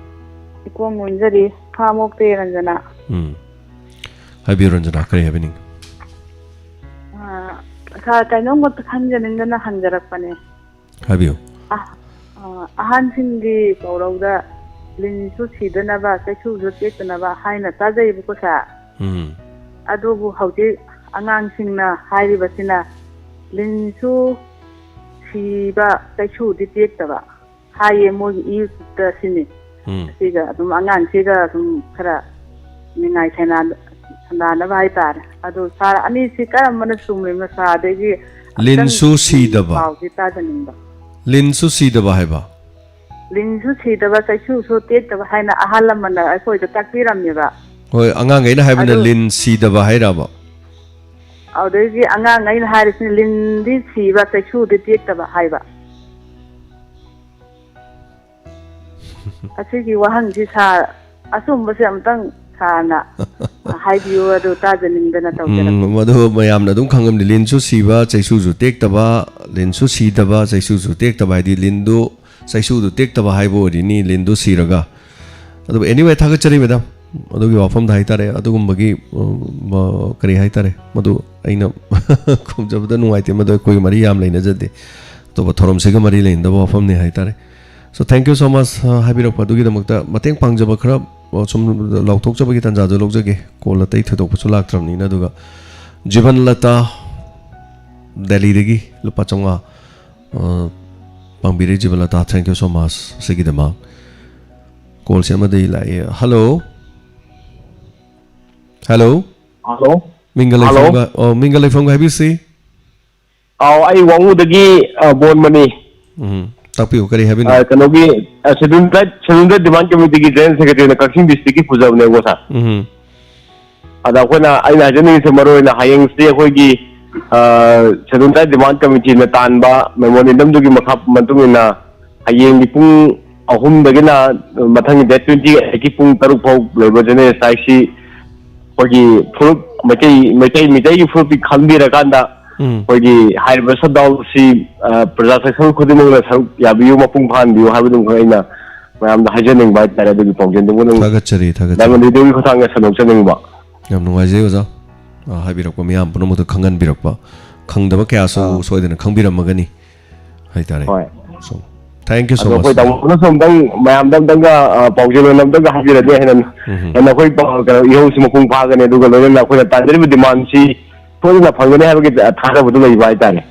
ꯏꯀꯣꯡ ꯅꯣꯝꯖꯔꯤ, ꯈꯥꯃꯣꯛꯇꯩ ꯔꯟꯖꯅꯥ꯫ ꯎꯝ꯫ ꯍꯥꯏꯕꯤꯌꯨ ꯔꯟꯖꯅꯥ, ꯀꯔꯤ ꯍꯥꯏꯕꯤꯅꯤꯡ? ꯑꯥ, ꯁꯥꯔ, ꯀꯩꯅꯣꯝꯈꯛꯇ ꯈꯪꯖꯅꯤꯡꯗꯅ ꯍꯪꯖꯔꯛꯄꯅꯦ꯫ ꯍꯥꯏꯕꯤꯌꯨ꯫ ꯑ-, ꯑ, ꯑꯍꯟꯁꯤꯡꯒꯤ ꯄꯥꯎꯔꯧꯗ "ꯂꯤꯟꯁꯨ ꯁꯤꯗꯅꯕ, ꯆꯩꯁꯨꯁꯨ ꯇꯦꯛꯇꯅꯕ" ꯍꯥꯏꯅ ꯇꯥꯖꯩꯕꯀꯣ ꯁꯥꯔ꯫ ꯎꯝ꯫ ꯑꯗꯨꯕꯨ ꯍꯧꯖꯤꯛ ꯑꯉꯥꯡꯁꯤꯡꯅ ꯍꯥꯏꯔꯤꯕꯁꯤꯅ "ꯂꯤꯟꯁꯨ ꯁꯤꯕ, ꯆꯩꯁꯨꯗꯤ ꯇꯦꯛꯇꯕ" ꯍꯥꯏꯌꯦ ꯃꯣꯏꯒꯤ ꯏ ꯁꯤꯅꯤ꯫ ꯎꯝ꯫ ꯑꯁꯤꯒ ꯑꯗꯨꯝ ꯑꯉꯥꯡꯁꯤꯒ ꯑꯗꯨꯝ ꯈꯔ ꯅꯤꯡꯉꯥꯏ ꯁꯩꯅꯥ-, ꯁꯟꯗꯥꯅꯕ ꯍꯥꯏꯇꯥꯔꯦ꯫ ꯑꯗꯣ ꯁꯥꯔ, ꯑꯅꯤꯁꯤ ꯀꯔꯝꯕꯅ ꯆꯨꯝꯃꯤꯕꯅꯣ ꯁꯥꯔ? ꯑꯗꯒꯤ ꯑꯃꯨꯛꯇꯪ ꯂꯤꯟꯁꯨ ꯁꯤꯗꯕ꯫ ꯄꯥꯎꯁꯤ ꯇꯥꯖꯅꯤꯡꯕ꯫ ꯂꯤꯟꯁꯨ ꯁꯤꯗꯕ ꯍꯥꯏꯕ? ꯂꯤꯟꯁꯨ ꯁꯤꯗꯕ, ꯆꯩꯁꯨꯁꯨ ꯇꯦꯛꯇꯕ ꯍꯥꯏꯅ ꯑꯍꯜ ꯂꯃꯟꯅ ꯑꯩꯈꯣꯏꯗ ꯇꯥꯛꯄꯤꯔꯝꯃꯦꯕ꯫ ꯍꯣꯏ, ꯑꯉꯥꯡꯈꯩꯅ ꯍꯥꯏꯕꯅ ꯑꯗꯨ ꯂꯤꯟ ꯁꯤꯗꯕ ꯍꯥꯏꯔꯕ? ꯑꯗꯨꯗꯒꯤ ꯑꯉꯥꯡꯈꯩꯅ ꯍꯥꯏꯔꯤꯁꯤꯅ "ꯂꯤꯟꯗꯤ ꯁꯤꯕ, ꯆꯩꯁꯨꯗꯤ ꯇꯦꯛꯇꯕ" ꯍꯥꯏꯕ꯫ ꯑꯁꯤꯒꯤ ꯋꯥꯍꯪꯁꯤ ꯁꯥꯔ, ꯑꯆꯨꯝꯕꯁꯦ ꯑꯝꯇꯪ ꯁꯥꯔꯅ ꯍꯥꯏꯕꯤꯌꯨ, ꯑꯗꯨ ꯇꯥꯖꯅꯤꯡꯗꯅ ꯇꯧꯖꯔꯛꯄꯅꯤ꯫ ꯎꯝ, ꯃꯗꯨ ꯃꯌꯥꯝꯅ ꯑꯗꯨꯝ ꯈꯪꯉꯝꯅꯤ꯫ "ꯂꯤꯟꯁꯨ ꯁꯤꯕ, ꯆꯩꯁꯨꯁꯨ ꯇꯦꯛꯇꯕ", ꯂꯤꯟꯁꯨ ꯁꯤꯗꯕ, ꯆꯩꯁꯨꯁꯨ ꯇꯦꯛꯇꯕ ꯍꯥꯏꯗꯤ ꯂꯤꯟꯗꯨ ꯆꯩꯁꯨꯗꯨ ꯇꯦꯛꯇꯕ ꯍꯥꯏꯕ ꯑꯣꯏꯔꯤꯅꯤ, ꯂꯤꯟꯗꯨ ꯁꯤꯔꯒ꯫ ꯑꯗꯨꯕꯨ anyway, ꯊꯥꯒꯠꯆꯔꯤ ꯃꯦꯗꯥꯝ꯫ ꯑꯗꯨꯒꯤ ꯋꯥꯐꯝꯗ ꯍꯥꯏꯇꯥꯔꯦ, ꯑꯗꯨꯒꯨꯝꯕꯒꯤ, ꯎꯝ, ꯃ-, ꯀꯔꯤ ꯍꯥꯏꯇꯥꯔꯦ, ꯃꯗꯨ ꯑꯩꯅ ꯈꯨꯝꯖꯕꯗ ꯅꯨꯡꯉꯥꯏꯇꯦ, ꯃꯗꯨ ꯑꯩꯈꯣꯏꯒ ꯃꯔꯤ ꯌꯥꯝ ꯂꯩꯅꯖꯗꯦ꯫ ꯑꯇꯣꯞꯄ ꯊꯧꯔꯝꯁꯤꯒ ꯃꯔꯤ ꯂꯩꯅꯗꯕ ꯋꯥꯐꯝꯅꯤ ꯍꯥꯏꯇꯥꯔꯦ꯫ So, thank you so much, ꯑ, ꯍꯥꯏꯕꯤꯔꯛꯄ ꯑꯗꯨꯒꯤꯗꯃꯛꯇ꯫ ꯃꯇꯦꯡ ꯄꯥꯡꯖꯕ ꯈꯔ, ꯑ, ꯁꯨꯝ ꯂꯥꯎꯊꯣꯛꯆꯕꯒꯤ ꯇꯥꯟꯖꯥꯗꯨ ꯂꯧꯖꯒꯦ꯫ Call ꯑꯇꯩ ꯊꯣꯏꯗꯣꯛꯄꯁꯨ ꯂꯥꯛꯇ꯭ꯔꯕꯅꯤꯅ꯫ ꯑꯗꯨꯒ ꯖꯤꯕꯟ ꯂꯇꯥ, ꯗꯦꯜꯂꯤꯗꯒꯤ ꯂꯨꯄꯥ ꯆꯥꯝꯃꯉꯥ, ꯑ, ꯄꯥꯡꯕꯤꯔꯦ ꯖꯤꯕꯟ Lata, thank you so much꯫ ꯑꯁꯤꯒꯤꯗꯃꯛ callꯁꯦ ꯑꯃꯗꯒꯤ ꯂꯥꯛꯑꯦ꯫ Hello? Hello? Hello? ꯃꯤꯡꯒ ꯍꯜꯂꯣ? ꯂꯩꯐꯝꯒ, ꯑꯣ, ꯃꯤꯡꯒ ꯂꯩꯐꯝꯒ ꯍꯥꯏꯕꯤꯁꯤ꯫ ꯑꯥꯎ, ꯑꯩ ꯋꯥꯉꯨꯗꯒꯤ, ꯑ, ꯕꯣꯟꯃꯅꯤ꯫ ꯎꯝ, ꯇꯥꯛꯄꯤꯌꯨ, ꯀꯔꯤ ꯍꯥꯏꯕꯤꯅꯣ? ꯑ, ꯀꯩꯅꯣꯒꯤ, ꯑ, Scheduled Tribe, Scheduled Tribe Demand Committeeꯒꯤ General Secretaryꯅ ꯀꯛꯆꯤꯡ districtꯀꯤ ꯄꯨꯖꯕꯅꯦꯕꯀꯣ, sir꯫ ꯎꯝ, ꯑꯗ ꯑꯩꯈꯣꯏꯅ, ꯑꯩꯅ ꯍꯥꯏꯖꯅꯤꯡꯉꯤꯁꯦ, ꯃꯔꯨ ꯑꯣꯏꯅ ꯍꯌꯦꯡꯁꯤ ꯑꯩꯈꯣꯏꯒꯤ, ꯑ, Scheduled Tribe Demand Committeeꯅ ꯇꯥꯟꯕ memorandumꯗꯨꯒꯤ ꯃꯈꯥ ꯃꯇꯨꯡ ꯏꯟꯅ ꯍꯌꯦꯡꯒꯤ ꯄꯨꯡ ꯑꯍꯨꯝꯗꯒꯤꯅ ꯃꯊꯪꯒꯤ date twenty eightꯀꯤ ꯄꯨꯡ ꯇꯔꯨꯛ ꯐꯥꯎ ꯂꯩꯕ General Strikeꯁꯤ ꯑꯩꯈꯣꯏꯒꯤ ꯐꯨꯔꯨꯞ, ꯃꯩꯇꯩ, ꯃꯩꯇꯩ, ꯃꯩꯇꯩꯒꯤ ꯐꯨꯔꯨꯞꯀꯤ ꯈꯟꯕꯤꯔꯀꯥꯟꯗ ꯎꯝ, ꯑꯩꯈꯣꯏꯒꯤ ꯍꯥꯏꯔꯤꯕ shutdownꯁꯤ, ꯑ, ꯄ꯭ꯔꯖꯥ ꯁꯛꯁꯪ ꯈꯨꯗꯤꯡꯃꯛꯅ ꯁꯔꯨꯛ ꯌꯥꯕꯤꯌꯨ, ꯃꯄꯨꯡ ꯐꯥꯍꯟꯕꯤꯌꯨ ꯍꯥꯏꯕꯗꯨꯃꯈꯛ ꯑꯩꯅ ꯃꯌꯥꯝꯗ ꯍꯥꯏꯖꯅꯤꯡꯕ ꯍꯥꯏꯇꯥꯔꯦ꯫ ꯑꯗꯨꯒꯤ ꯄꯥꯎꯖꯦꯜꯗꯨꯃ ꯑꯗꯨꯝ ꯊꯥꯒꯠꯆꯔꯤ, ꯊꯥꯒꯠꯆꯔꯤ꯫ ꯗꯥꯏꯃꯟ ꯔꯦꯗꯤꯑꯣꯒꯤ ꯈꯨꯠꯊꯥꯡꯗ ꯁꯟꯗꯣꯛꯆꯅꯤꯡꯕ꯫ ꯌꯥꯝ ꯅꯨꯡꯉꯥꯏꯖꯩ, ꯑꯣꯖꯥ꯫ ꯑ, ꯍꯥꯏꯕꯤꯔꯛꯄ ꯃꯤꯌꯥꯝ ꯄꯨꯝꯅꯃꯛꯇ ꯈꯪꯍꯟꯕꯤꯔꯛꯄ, ꯈꯪꯗꯕ ꯀꯌꯥꯁꯨ ꯑꯥ꯫ ꯁꯣꯏꯗꯅ ꯈꯪꯕꯤꯔꯝꯃꯒꯅꯤ ꯍꯥꯏꯇꯥꯔꯦ꯫ ꯍꯣꯏ꯫ So, thank you so ꯑꯗꯣ much, ꯑꯩꯈꯣꯏ sir. ꯇꯥꯃꯣꯅꯁꯨ ꯑꯝꯇꯪ ꯃꯌꯥꯝꯗ ꯑꯝꯇꯪꯒ, ꯑ, ꯄꯥꯎꯖꯦꯜ ꯑꯣꯏꯅ ꯑꯝꯇꯪꯒ ꯍꯥꯏꯕꯤꯔꯗꯤ ꯍꯦꯟꯅ, ꯎꯝ꯫ ꯍꯦꯟꯅ ꯑꯩꯈꯣꯏ ꯄꯥꯎ-, ꯀꯩꯅꯣ, ꯏꯍꯧꯁꯤ ꯃꯄꯨꯡ ꯐꯥꯒꯅꯤ, ꯑꯗꯨꯒ ꯂꯣꯏꯅꯅ ꯑꯩꯈꯣꯏꯅ ꯇꯥꯟꯖꯔꯤꯕ demandꯁꯤ ꯁꯣꯏꯗꯅ ꯐꯪꯒꯅꯤ ꯍꯥꯏꯕꯒꯤ ꯊꯥꯖꯕꯗꯨ ꯂꯩꯕ ꯍꯥꯏꯇꯥꯔꯦ꯫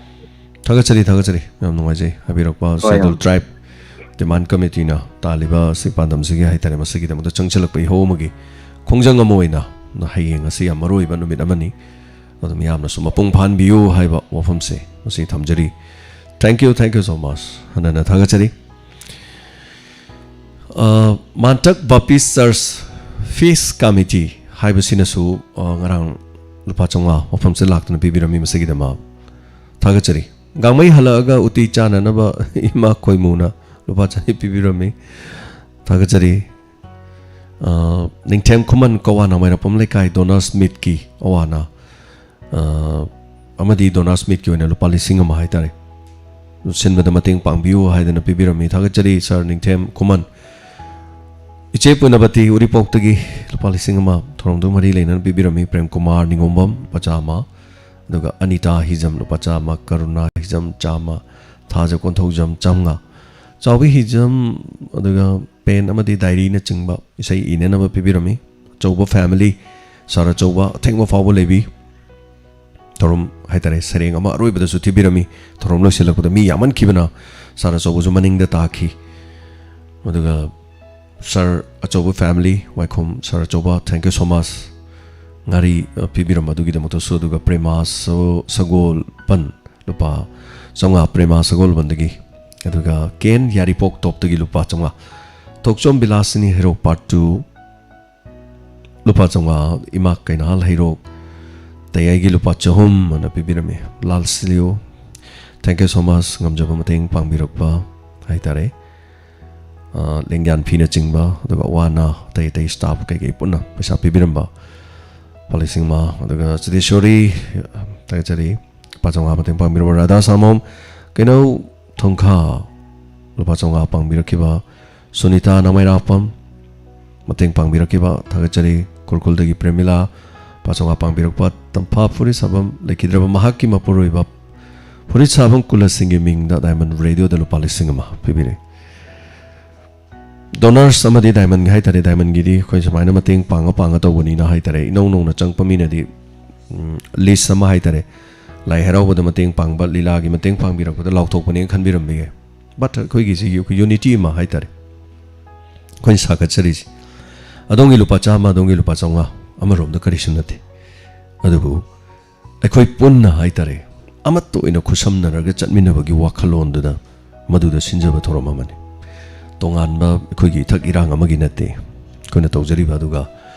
ꯊꯥꯒꯠꯆꯔꯤ, ꯊꯥꯒꯠꯆꯔꯤ꯫ ꯌꯥꯝ ꯅꯨꯡꯉꯥꯏꯖꯩ꯫ ꯍꯥꯏꯕꯤꯔꯛꯄ ꯍꯣꯏ, Scheduled ꯌꯥꯝ Tribe Demand Committeeꯅ ꯇꯥꯜꯂꯤꯕ ꯁꯤ ꯄꯥꯟꯗꯝꯁꯤꯒꯤ ꯍꯥꯏꯇꯥꯔꯦ, ꯃꯁꯤꯒꯤꯗꯃꯛꯇ ꯆꯪꯁꯤꯜꯂꯛꯄ ꯏꯍꯧ ꯑꯃꯒꯤ ꯈꯣꯡꯖꯪ ꯑꯃ ꯑꯣꯏꯅ ꯍꯌꯦꯡ ꯑꯁꯤ ꯌꯥꯝ ꯃꯔꯨ ꯑꯣꯏꯕ ꯅꯨꯃꯤꯠ ꯑꯃꯅꯤ꯫ ꯑꯗꯨ ꯃꯤꯌꯥꯝꯅꯁꯨ ꯃꯄꯨꯡ ꯐꯥꯍꯟꯕꯤꯌꯨ ꯍꯥꯏꯕ ꯋꯥꯐꯝꯁꯦ ꯃꯁꯤ ꯊꯝꯖꯔꯤ꯫ Thank you, thank you so much꯫ ꯍꯟꯅ ꯍꯟꯅ ꯊꯥꯒꯠꯆꯔꯤ꯫ ꯑ, ꯃꯥꯟꯇꯛ Baptist Church Feast Committee ꯍꯥꯏꯕꯁꯤꯅꯁꯨ, ꯑ, ꯉꯔꯥꯡ ꯂꯨꯄꯥ ꯆꯥꯝꯃꯉꯥ ꯋꯥꯐꯝꯁꯤꯗ ꯂꯥꯛꯇꯨꯅ ꯄꯤꯕꯤꯔꯝꯃꯤ, ꯃꯁꯤꯒꯤꯗꯃꯛ ꯊꯥꯒꯠꯆꯔꯤ꯫ ꯒꯥꯡꯃꯩ ꯍꯜꯂꯛꯑꯒ ꯎꯇꯤ ꯆꯥꯅꯅꯕ ꯏꯃꯥ ꯈꯣꯏꯃꯨꯅ ꯂꯨꯄꯥ ꯆꯅꯤ ꯄꯤꯕꯤꯔꯝꯃꯤ, ꯊꯥꯒꯠꯆꯔꯤ꯫ ꯑ, ꯅꯤꯡꯊꯦꯝ ꯈꯨꯃꯟ ꯀꯋꯥꯅ ꯃꯩꯔꯥꯄꯝ ꯂꯩꯀꯥꯏ Donor Smithꯀꯤ ꯑꯋꯥꯅ, ꯑ, ꯑꯃꯗꯤ Donor Smithꯀꯤ ꯑꯣꯏꯅ ꯂꯨꯄꯥ ꯂꯤꯁꯤꯡ ꯑꯃ ꯍꯥꯏꯇꯥꯔꯦ, ꯁꯤꯟꯕꯗ ꯃꯇꯦꯡ ꯄꯥꯡꯕꯤꯌꯨ ꯍꯥꯏꯗꯅ ꯄꯤꯕꯤꯔꯝꯃꯤ꯫ ꯊꯥꯒꯠꯆꯔꯤ, sir ꯅꯤꯡꯊꯦꯝ ꯈꯨꯃꯟ꯫ ꯏꯆꯦ ꯄꯨꯅꯕꯇꯤ ꯎꯔꯤꯄꯣꯛꯇꯒꯤ ꯂꯨꯄꯥ ꯂꯤꯁꯤꯡ ꯑꯃ ꯊꯧꯔꯝꯗꯨ ꯃꯔꯤ ꯂꯩꯅꯅ ꯄꯤꯕꯤꯔꯝꯃꯤ꯫ ꯄ꯭ꯔꯦꯝ ꯀꯨꯃꯥꯔ ꯅꯤꯉꯣꯝꯕꯝ ꯂꯨꯄꯥ ꯆꯥꯝꯃ, ꯑꯗꯨꯒ ꯑꯅꯤꯇꯥ ꯍꯤꯖꯝ ꯂꯨꯄꯥ ꯆꯥꯝꯃ, ꯀꯔꯨꯅꯥ ꯍꯤꯖꯝ ꯆꯥꯝꯃ, ꯊꯥꯖ ꯀꯣꯟꯊꯧꯖꯝ ꯆꯥꯝꯃꯉꯥ, ꯆꯥꯎꯕꯤ ꯍꯤꯖꯝ, ꯑꯗꯨꯒ ꯄꯦꯟ ꯑꯃꯗꯤ ꯗꯥꯏꯔꯤꯅꯆꯤꯡꯕ ꯏꯁꯩ ꯏꯅꯅꯕ ꯄꯤꯕꯤꯔꯝꯃꯤ꯫ ꯑꯆꯧꯕ family, sir ꯑꯆꯧꯕ ꯑꯊꯦꯡꯕ ꯐꯥꯎꯕ ꯂꯩꯕꯤ꯫ ꯊꯧꯔꯝ ꯍꯥꯏꯇꯥꯔꯦ, ꯁꯩꯔꯦꯡ ꯑꯃ ꯑꯔꯣꯏꯕꯗꯁꯨ ꯊꯤꯕꯤꯔꯝꯃꯤ꯫ ꯊꯧꯔꯝ ꯂꯣꯏꯁꯤꯜꯂꯛꯄꯗ ꯃꯤ ꯌꯥꯝꯃꯟꯈꯤꯕꯅ sir ꯑꯆꯧꯕꯁꯨ ꯃꯅꯤꯡꯗ ꯇꯥꯈꯤ꯫ ꯑꯗꯨꯒ sir ꯑꯆꯧꯕ family, ꯋꯥꯏꯈꯣꯝ sir ꯑꯆꯧꯕ, thank you so much꯫ ꯉꯥꯔꯤ, ꯑ, ꯄꯤꯕꯤꯔꯝꯕ ꯑꯗꯨꯒꯤꯗꯃꯛꯇꯁꯨ, ꯑꯗꯨꯒ ꯄ꯭ꯔꯦꯃꯥ ꯁ-, ꯁꯒꯣꯜꯕꯟ ꯂꯨꯄꯥ ꯆꯥꯝꯃꯉꯥ ꯄ꯭ꯔꯦꯃꯥ ꯁꯒꯣꯜꯕꯟꯗꯒꯤ, ꯑꯗꯨꯒ ꯀꯦꯟ ꯌꯥꯔꯤꯄꯣꯛ ꯇꯣꯞꯇꯒꯤ ꯂꯨꯄꯥ ꯆꯥꯝꯃꯉꯥ, ꯊꯣꯛꯆꯣꯝ ꯕꯤꯂꯥꯁꯤꯅꯤ ꯍꯩꯔꯣꯛ ꯄꯥꯔꯠ ꯇꯨ ꯂꯨꯄꯥ ꯆꯥꯝꯃꯉꯥ, ꯏꯃꯥ ꯀꯩꯅꯥꯍꯜ ꯍꯩꯔꯣꯛ ꯇꯌꯥꯏꯒꯤ ꯂꯨꯄꯥ ꯆꯍꯨꯝ ꯑꯅ ꯄꯤꯕꯤꯔꯝꯃꯤ꯫ ꯂꯥꯜꯁꯤꯂꯤꯌꯣ, thank you so much, ꯉꯝꯖꯕ ꯃꯇꯦꯡ ꯄꯥꯡꯕꯤꯔꯛꯄ ꯍꯥꯏꯇꯥꯔꯦ꯫ ꯑ, ꯂꯦꯡꯌꯥꯟ ꯐꯤꯅꯆꯤꯡꯕ, ꯑꯗꯨꯒ ꯑꯋꯥ ꯑꯅꯥ ꯑꯇꯩ ꯑꯇꯩ ꯁ꯭ꯇꯥꯐ ꯀꯩꯀꯩ ꯄꯨꯟꯅ ꯄꯩꯁꯥ ꯄꯤꯕꯤꯔꯝꯕ ꯂꯨꯄꯥ ꯂꯤꯁꯤꯡ ꯑꯃ, ꯑꯗꯨꯒ ꯁꯤꯗꯦꯁꯣꯔꯤ, ꯊꯥꯒꯠꯆꯔꯤ, ꯂꯨꯄꯥ ꯆꯥꯝꯃꯉꯥ ꯃꯇꯦꯡ ꯄꯥꯡꯕꯤꯔꯕ ꯔꯥꯙꯥ ꯁꯥꯃꯣꯝ, ꯀꯩꯅꯧ ꯊꯣꯡꯈꯥ, ꯂꯨꯄꯥ ꯆꯥꯝꯃꯉꯥ ꯄꯥꯡꯕꯤꯔꯛꯈꯤꯕ ꯁꯨꯅꯤꯇꯥ ꯅꯃꯩꯔꯥꯄꯝ, ꯃꯇꯦꯡ ꯄꯥꯡꯕꯤꯔꯛꯈꯤꯕ ꯊꯥꯒꯠꯆꯔꯤ꯫ ꯈꯨꯔꯈꯨꯜꯗꯒꯤ ꯄ꯭ꯔꯦꯃꯤꯂꯥ, ꯂꯨꯄꯥ ꯆꯥꯝꯃꯉꯥ ꯄꯥꯡꯕꯤꯔꯛꯄ꯫ ꯇꯝꯐꯥ ꯐꯨꯔꯤꯠ ꯁꯥꯐꯝ ꯂꯩꯈꯤꯗ꯭ꯔꯕ ꯃꯍꯥꯛꯀꯤ ꯃꯄꯨꯔꯣꯏꯕ ꯐꯨꯔꯤꯠ ꯁꯥꯐꯝ ꯀꯨꯂꯁꯤꯡꯒꯤ ꯃꯤꯡꯗ ꯗꯥꯏꯃꯟ ꯔꯦꯗꯤꯑꯣꯗ ꯂꯨꯄꯥ ꯂꯤꯁꯤꯡ ꯑꯃ ꯄꯤꯕꯤꯔꯦ꯫ ꯗꯣꯅꯔꯁ ꯑꯃꯗꯤ ꯗꯥꯏꯃꯟꯒꯤ ꯍꯥꯏꯇꯥꯔꯦ, ꯗꯥꯏꯃꯟꯒꯤꯗꯤ ꯑꯩꯈꯣꯏ ꯁꯨꯃꯥꯏꯅ ꯃꯇꯦꯡ ꯄꯥꯡꯉ ꯄꯥꯡꯉ ꯇꯧꯕꯅꯤꯅ ꯍꯥꯏꯇꯥꯔꯦ, ꯏꯅꯧ ꯅꯧꯅ ꯆꯪꯉꯛꯄ ꯃꯤꯅꯗꯤ, ꯎꯝ, ꯂꯤꯁ ꯑꯃ ꯍꯥꯏꯇꯥꯔꯦ, ꯂꯥꯏ ꯍꯔꯥꯎꯕꯗ ꯃꯇꯦꯡ ꯄꯥꯡꯕ, ꯂꯤꯂꯥꯒꯤ ꯃꯇꯦꯡ ꯄꯥꯡꯕꯤꯔꯛꯄꯗ ꯂꯥꯎꯊꯣꯛꯄꯅꯦꯅ ꯈꯟꯕꯤꯔꯝꯕ ꯌꯥꯏ꯫ ꯕꯠ ꯑꯩꯈꯣꯏꯒꯤꯁꯤ ꯌꯨꯅꯤꯇꯤ ꯑꯃ ꯍꯥꯏꯇꯥꯔꯦ, ꯑꯩꯈꯣꯏꯅ ꯁꯥꯒꯠꯆꯔꯤꯁꯤ꯫ ꯑꯗꯣꯝꯒꯤ ꯂꯨꯄꯥ ꯆꯥꯝꯃ, ꯑꯗꯣꯝꯒꯤ ꯂꯨꯄꯥ ꯆꯥꯝꯃꯉꯥ, ꯑꯃꯔꯣꯝꯗ ꯀꯔꯤꯁꯨ ꯅꯠꯇꯦ꯫ ꯑꯗꯨꯕꯨ ꯑꯩꯈꯣꯏ ꯄꯨꯟꯅ ꯍꯥꯏꯇꯥꯔꯦ, ꯑꯃꯠꯇ ꯑꯣꯏꯅ ꯈꯨꯠꯁꯝꯅꯔꯒ ꯆꯠꯃꯤꯟꯅꯕꯒꯤ ꯋꯥꯈꯜꯂꯣꯟꯗꯨꯗ ꯃꯗꯨꯗ ꯁꯤꯟꯖꯕ ꯊꯧꯔꯝ ꯑꯃꯅꯤ꯫ ꯇꯣꯉꯥꯟꯕ ꯑꯩꯈꯣꯏꯒꯤ ꯏꯊꯛ ꯏꯔꯥꯡ ꯑꯃꯒꯤ ꯅꯠꯇꯦ ꯑꯩꯈꯣꯏꯅ ꯇꯧꯖꯔꯤꯕ꯫ ꯑꯗꯨꯒ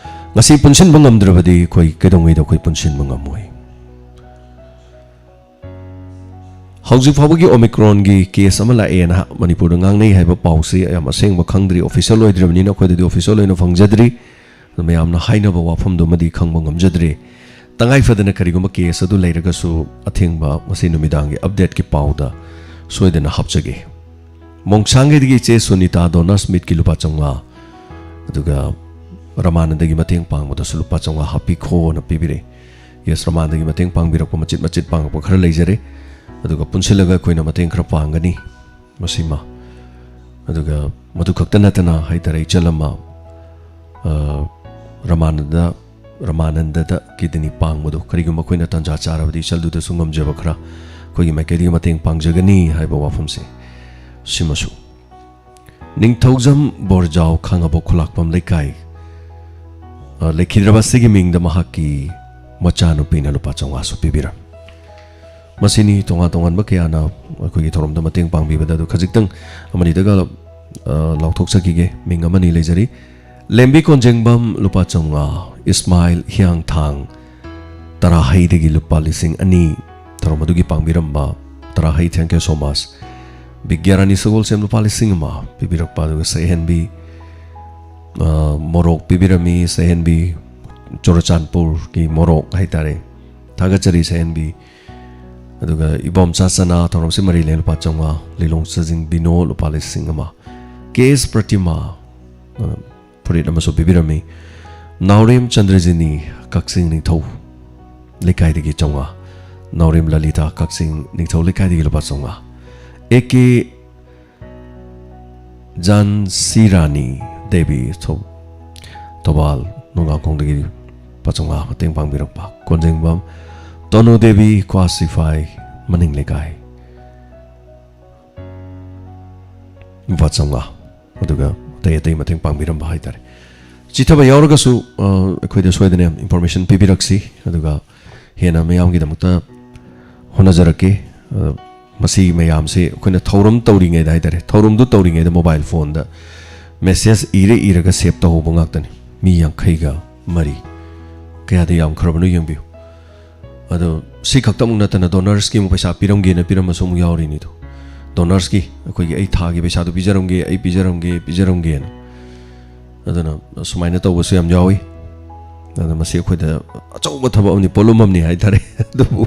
ꯉꯁꯤ ꯄꯨꯟꯁꯤꯟꯕ ꯉꯝꯗ꯭ꯔꯕꯗꯤ ꯑꯩꯈꯣꯏ ꯀꯩꯗꯧꯉꯩꯗ ꯑꯩꯈꯣꯏ ꯄꯨꯟꯁꯤꯟꯕ ꯉꯝꯃꯣꯏ꯫ ꯍꯧꯖꯤꯛ ꯐꯥꯎꯕꯒꯤ ꯑꯣꯃꯤꯀ꯭ꯔꯣꯟꯒꯤ ꯀꯦꯁ ꯑꯃ ꯂꯥꯛꯑꯦꯅ ꯃꯅꯤꯄꯨꯔꯗ ꯉꯥꯡꯅꯩ ꯍꯥꯏꯕ ꯄꯥꯎꯁꯤ ꯌꯥꯝ ꯑꯁꯦꯡꯕ ꯈꯪꯗ꯭ꯔꯤ, ꯑꯣꯐꯤꯁꯤꯌꯦꯜ ꯑꯣꯏꯗ꯭ꯔꯤꯕꯅꯤꯅ ꯑꯩꯈꯣꯏꯗꯗꯤ ꯑꯣꯐꯤꯁꯤꯌꯦꯜ ꯑꯣꯏꯅ ꯐꯪꯖꯗ꯭ꯔꯤ꯫ ꯑꯗꯨ ꯃꯌꯥꯝꯅ ꯍꯥꯏꯅꯕ ꯋꯥꯐꯝꯗꯨꯃꯗꯤ ꯈꯪꯕ ꯉꯝꯖꯗ꯭ꯔꯤ꯫ ꯇꯉꯥꯏ ꯐꯗꯅ ꯀꯔꯤꯒꯨꯝꯕ ꯀꯦꯁ ꯑꯗꯨ ꯂꯩꯔꯒꯁꯨ ꯑꯊꯦꯡꯕ ꯉꯁꯤ ꯅꯨꯃꯤꯗꯥꯡꯒꯤ ꯑꯞꯗꯦꯠꯀꯤ ꯄꯥꯎꯗ ꯁꯣꯏꯗꯅ ꯍꯥꯞꯆꯒꯦ꯫ ꯃꯣꯡꯁꯥꯡꯒꯩꯗꯒꯤ ꯏꯆꯦ ꯁꯨꯅꯤꯇꯥ ꯗꯣꯅꯔꯁ ꯃꯤꯠꯀꯤ ꯂꯨꯄꯥ ꯆꯥꯝꯃꯉꯥ, ꯑꯗꯨꯒ ꯔꯃꯥꯅꯟꯗꯒꯤ ꯃꯇꯦꯡ ꯄꯥꯡꯕꯗꯁꯨ ꯂꯨꯄꯥ ꯆꯥꯝꯃꯉꯥ ꯍꯥꯞꯄꯤꯈꯣꯅ ꯄꯤꯕꯤꯔꯦ꯫ ꯌꯦꯁ, ꯔꯃꯥꯅꯟꯗꯒꯤ ꯃꯇꯦꯡ ꯄꯥꯡꯕꯤꯔꯛꯄ ꯃꯆꯤꯠ ꯃꯆꯤꯠ ꯄꯥꯡꯉꯛꯄ ꯈꯔ ꯂꯩꯖꯔꯦ, ꯑꯗꯨꯒ ꯄꯨꯟꯁꯤꯜꯂꯒ ꯑꯩꯈꯣꯏꯅ ꯃꯇꯦꯡ ꯈꯔ ꯄꯥꯡꯒꯅꯤ ꯃꯁꯤꯃ꯫ ꯑꯗꯨꯒ ꯃꯗꯨ ꯈꯛꯇ ꯅꯠꯇꯅ ꯍꯥꯏꯇꯥꯔꯦ, ꯏꯆꯜ ꯑꯃ, ꯑ, ꯔꯃꯥꯅꯟꯗ, ꯔꯃꯥꯅꯟꯗꯗ ꯀꯤꯗꯅꯤ ꯄꯥꯡꯕꯗꯣ, ꯀꯔꯤꯒꯨꯝꯕ ꯑꯩꯈꯣꯏꯅ ꯇꯥꯟꯖꯥ ꯆꯥꯔꯕꯗꯤ ꯏꯆꯜꯗꯨꯗꯁꯨ ꯉꯝꯖꯕ ꯈꯔ ꯑꯩꯈꯣꯏꯒꯤ ꯃꯥꯏꯀꯩꯗꯒꯤ ꯃꯇꯦꯡ ꯄꯥꯡꯖꯒꯅꯤ ꯍꯥꯏꯕ ꯋꯥꯐꯝꯁꯦ ꯁꯤꯃꯁꯨ꯫ ꯅꯤꯡꯊꯧꯖꯝ ꯕꯣꯔꯖꯥꯎ, ꯈꯥꯉꯕꯣꯛ ꯈꯨꯂꯥꯛꯄꯝ ꯂꯩꯀꯥꯏ, ꯑ, ꯂꯩꯈꯤꯗ꯭ꯔꯕ ꯑꯁꯤꯒꯤ ꯃꯤꯡꯗ ꯃꯍꯥꯛꯀꯤ ꯃꯆꯥꯅꯨꯄꯤꯅ ꯂꯨꯄꯥ ꯆꯥꯝꯃꯉꯥꯁꯨ ꯄꯤꯕꯤꯔꯝꯃꯤ꯫ ꯃꯁꯤꯅꯤ ꯇꯣꯉꯥꯟ ꯇꯣꯉꯥꯟꯕ ꯀꯌꯥꯅ ꯑꯩꯈꯣꯏꯒꯤ ꯊꯧꯔꯝꯗ ꯃꯇꯦꯡ ꯄꯥꯡꯕꯤꯕꯗ꯫ ꯑꯗꯨ ꯈꯖꯤꯛꯇꯪ ꯑꯃꯅꯤꯗꯒ, ꯑ, ꯂꯥꯎꯊꯣꯛꯆꯈꯤꯒꯦ꯫ ꯃꯤꯡ ꯑꯃꯅꯤ ꯂꯩꯖꯔꯤ꯫ ꯂꯦꯝꯕꯤ ꯀꯣꯟꯖꯦꯡꯕꯝ, ꯂꯨꯄꯥ ꯆꯥꯝꯃꯉꯥ꯫ ꯏꯁꯃꯥꯏꯜ ꯍꯤꯌꯥꯡꯊꯥꯡ, ꯇꯔꯥꯍꯩꯗꯒꯤ ꯂꯨꯄꯥ ꯂꯤꯁꯤꯡ ꯑꯅꯤ꯫ ꯊꯧꯔꯝ ꯑꯗꯨꯒꯤ ꯄꯥꯡꯕꯤꯔꯝꯕ ꯇꯔꯥꯍꯩ, thank you so much꯫ ꯕꯤꯒ꯭ꯌꯥꯔꯥꯅꯤ ꯁꯒꯣꯜꯁꯦꯝ, ꯂꯨꯄꯥ ꯂꯤꯁꯤꯡ ꯑꯃ ꯄꯤꯕꯤꯔꯛꯄ꯫ ꯑꯗꯨꯒ ꯁꯛꯍꯦꯟꯕꯤ, ꯑ, ꯃꯣꯔꯣꯛ ꯄꯤꯕꯤꯔꯝꯃꯤ, ꯁꯛꯍꯦꯟꯕꯤ, ꯆꯨꯔꯆꯥꯟꯄꯨꯔꯒꯤ ꯃꯣꯔꯣꯛ ꯍꯥꯏꯇꯥꯔꯦ꯫ ꯊꯥꯒꯠꯆꯔꯤ ꯁꯛꯍꯦꯟꯕꯤ꯫ ꯑꯗꯨꯒ ꯏꯕꯣꯝꯆꯥ ꯆꯅꯥ, ꯊꯧꯔꯝꯁꯤ ꯃꯔꯤ ꯂꯩꯅ ꯂꯨꯄꯥ ꯆꯥꯝꯃꯉꯥ꯫ ꯂꯤꯂꯣꯡ ꯆꯥꯖꯤꯡ ꯕꯤꯅꯣ, ꯂꯨꯄꯥ ꯂꯤꯁꯤꯡ ꯑꯃ꯫ ꯀꯦ ꯑꯦꯁ ꯄ꯭ꯔꯇꯤꯃꯥ, ꯑ, ꯐꯨꯔꯤꯠ ꯑꯃꯁꯨ ꯄꯤꯕꯤꯔꯝꯃꯤ꯫ ꯅꯥꯎꯔꯦꯝ ꯆꯟꯗ꯭ꯔꯖꯤꯅꯤ, ꯀꯛꯆꯤꯡ ꯅꯤꯡꯊꯧ ꯂꯩꯀꯥꯏꯗꯒꯤ ꯆꯥꯝꯃꯉꯥ꯫ ꯅꯥꯎꯔꯦꯝ ꯂꯂꯤꯇꯥ, ꯀꯛꯆꯤꯡ ꯅꯤꯡꯊꯧ ꯂꯩꯀꯥꯏꯗꯒꯤ ꯂꯨꯄꯥ ꯆꯥꯝꯃꯉꯥ꯫ ꯑꯦ ꯀꯦ ꯖꯥꯟꯁꯤꯔꯥꯅꯤ ꯗꯦꯕꯤ, ꯊꯧ-, ꯊꯧꯕꯥꯜ ꯅꯣꯡꯉꯥꯡꯈꯣꯡꯗꯒꯤ ꯂꯨꯄꯥ ꯆꯥꯝꯃꯉꯥ ꯃꯇꯦꯡ ꯄꯥꯡꯕꯤꯔꯛꯄ꯫ ꯀꯣꯟꯖꯦꯡꯕꯝ ꯇꯣꯅꯨ ꯗꯦꯕꯤ, ꯀ꯭ꯋꯥꯁꯤꯐꯥꯏ ꯃꯅꯤꯡ ꯂꯩꯀꯥꯏ, ꯂꯨꯄꯥ ꯆꯥꯝꯃꯉꯥ꯫ ꯑꯗꯨꯒ ꯑꯇꯩ ꯑꯇꯩ ꯃꯇꯦꯡ ꯄꯥꯡꯕꯤꯔꯝꯕ ꯍꯥꯏꯇꯥꯔꯦ꯫ ꯆꯤꯊꯕ ꯌꯥꯎꯔꯒꯁꯨ, ꯑ, ꯑꯩꯈꯣꯏꯗ ꯁꯣꯏꯗꯅ ꯏꯟꯐꯣꯔꯃꯦꯁꯟ ꯄꯤꯕꯤꯔꯛꯁꯤ, ꯑꯗꯨꯒ ꯍꯦꯟꯅ ꯃꯌꯥꯝꯒꯤꯗꯃꯛꯇ ꯍꯣꯠꯅꯖꯔꯛꯀꯦ꯫ ꯑ, ꯃꯁꯤ ꯃꯌꯥꯝꯁꯦ ꯑꯩꯈꯣꯏꯅ ꯊꯧꯔꯝ ꯇꯧꯔꯤꯉꯩꯗ ꯍꯥꯏꯇꯥꯔꯦ, ꯊꯧꯔꯝꯗꯨ ꯇꯧꯔꯤꯉꯩꯗ ꯃꯣꯕꯥꯏꯜ ꯐꯣꯟꯗ ꯃꯦꯁꯦꯖ ꯏꯔ ꯏꯔꯒ ꯁꯦꯞ ꯇꯧꯍꯧꯕ ꯉꯥꯛꯇꯅꯤ꯫ ꯃꯤ ꯌꯥꯡꯈꯩꯒ ꯃꯔꯤ꯫ ꯀꯌꯥꯗ ꯌꯥꯝꯈ꯭ꯔꯕꯅꯣ ꯌꯦꯡꯕꯤꯌꯨ꯫ ꯑꯗꯣ ꯁꯤ ꯈꯛꯇꯃꯛ ꯅꯠꯇꯅ ꯗꯣꯅꯔꯁꯀꯤ ꯑꯃꯨꯛ ꯄꯩꯁꯥ ꯄꯤꯔꯝꯒꯦꯅ ꯄꯤꯔꯝꯕꯁꯨ ꯑꯃꯨꯛ ꯌꯥꯎꯔꯤꯅꯤꯗꯣ꯫ ꯗꯣꯅꯔꯁꯀꯤ ꯑꯩꯈꯣꯏꯒꯤ "ꯑꯩ ꯊꯥꯒꯤ ꯄꯩꯁꯥꯗꯣ ꯄꯤꯖꯔꯝꯒꯦ, ꯑꯩ ꯄꯤꯖꯔꯝꯒꯦ, ꯄꯤꯖꯔꯝꯒꯦꯅ"꯫ ꯑꯗꯨꯅ ꯁꯨꯃꯥꯏꯅ ꯇꯧꯕꯁꯨ ꯌꯥꯝ ꯌꯥꯎꯏ꯫ ꯑꯗꯨꯅ ꯃꯁꯤ ꯑꯩꯈꯣꯏꯗ ꯑꯆꯧꯕ ꯊꯕꯛ ꯑꯃꯅꯤ, ꯄꯣꯠꯂꯨꯝ ꯑꯃꯅꯤ ꯍꯥꯏꯇꯥꯔꯦ꯫ ꯑꯗꯨꯕꯨ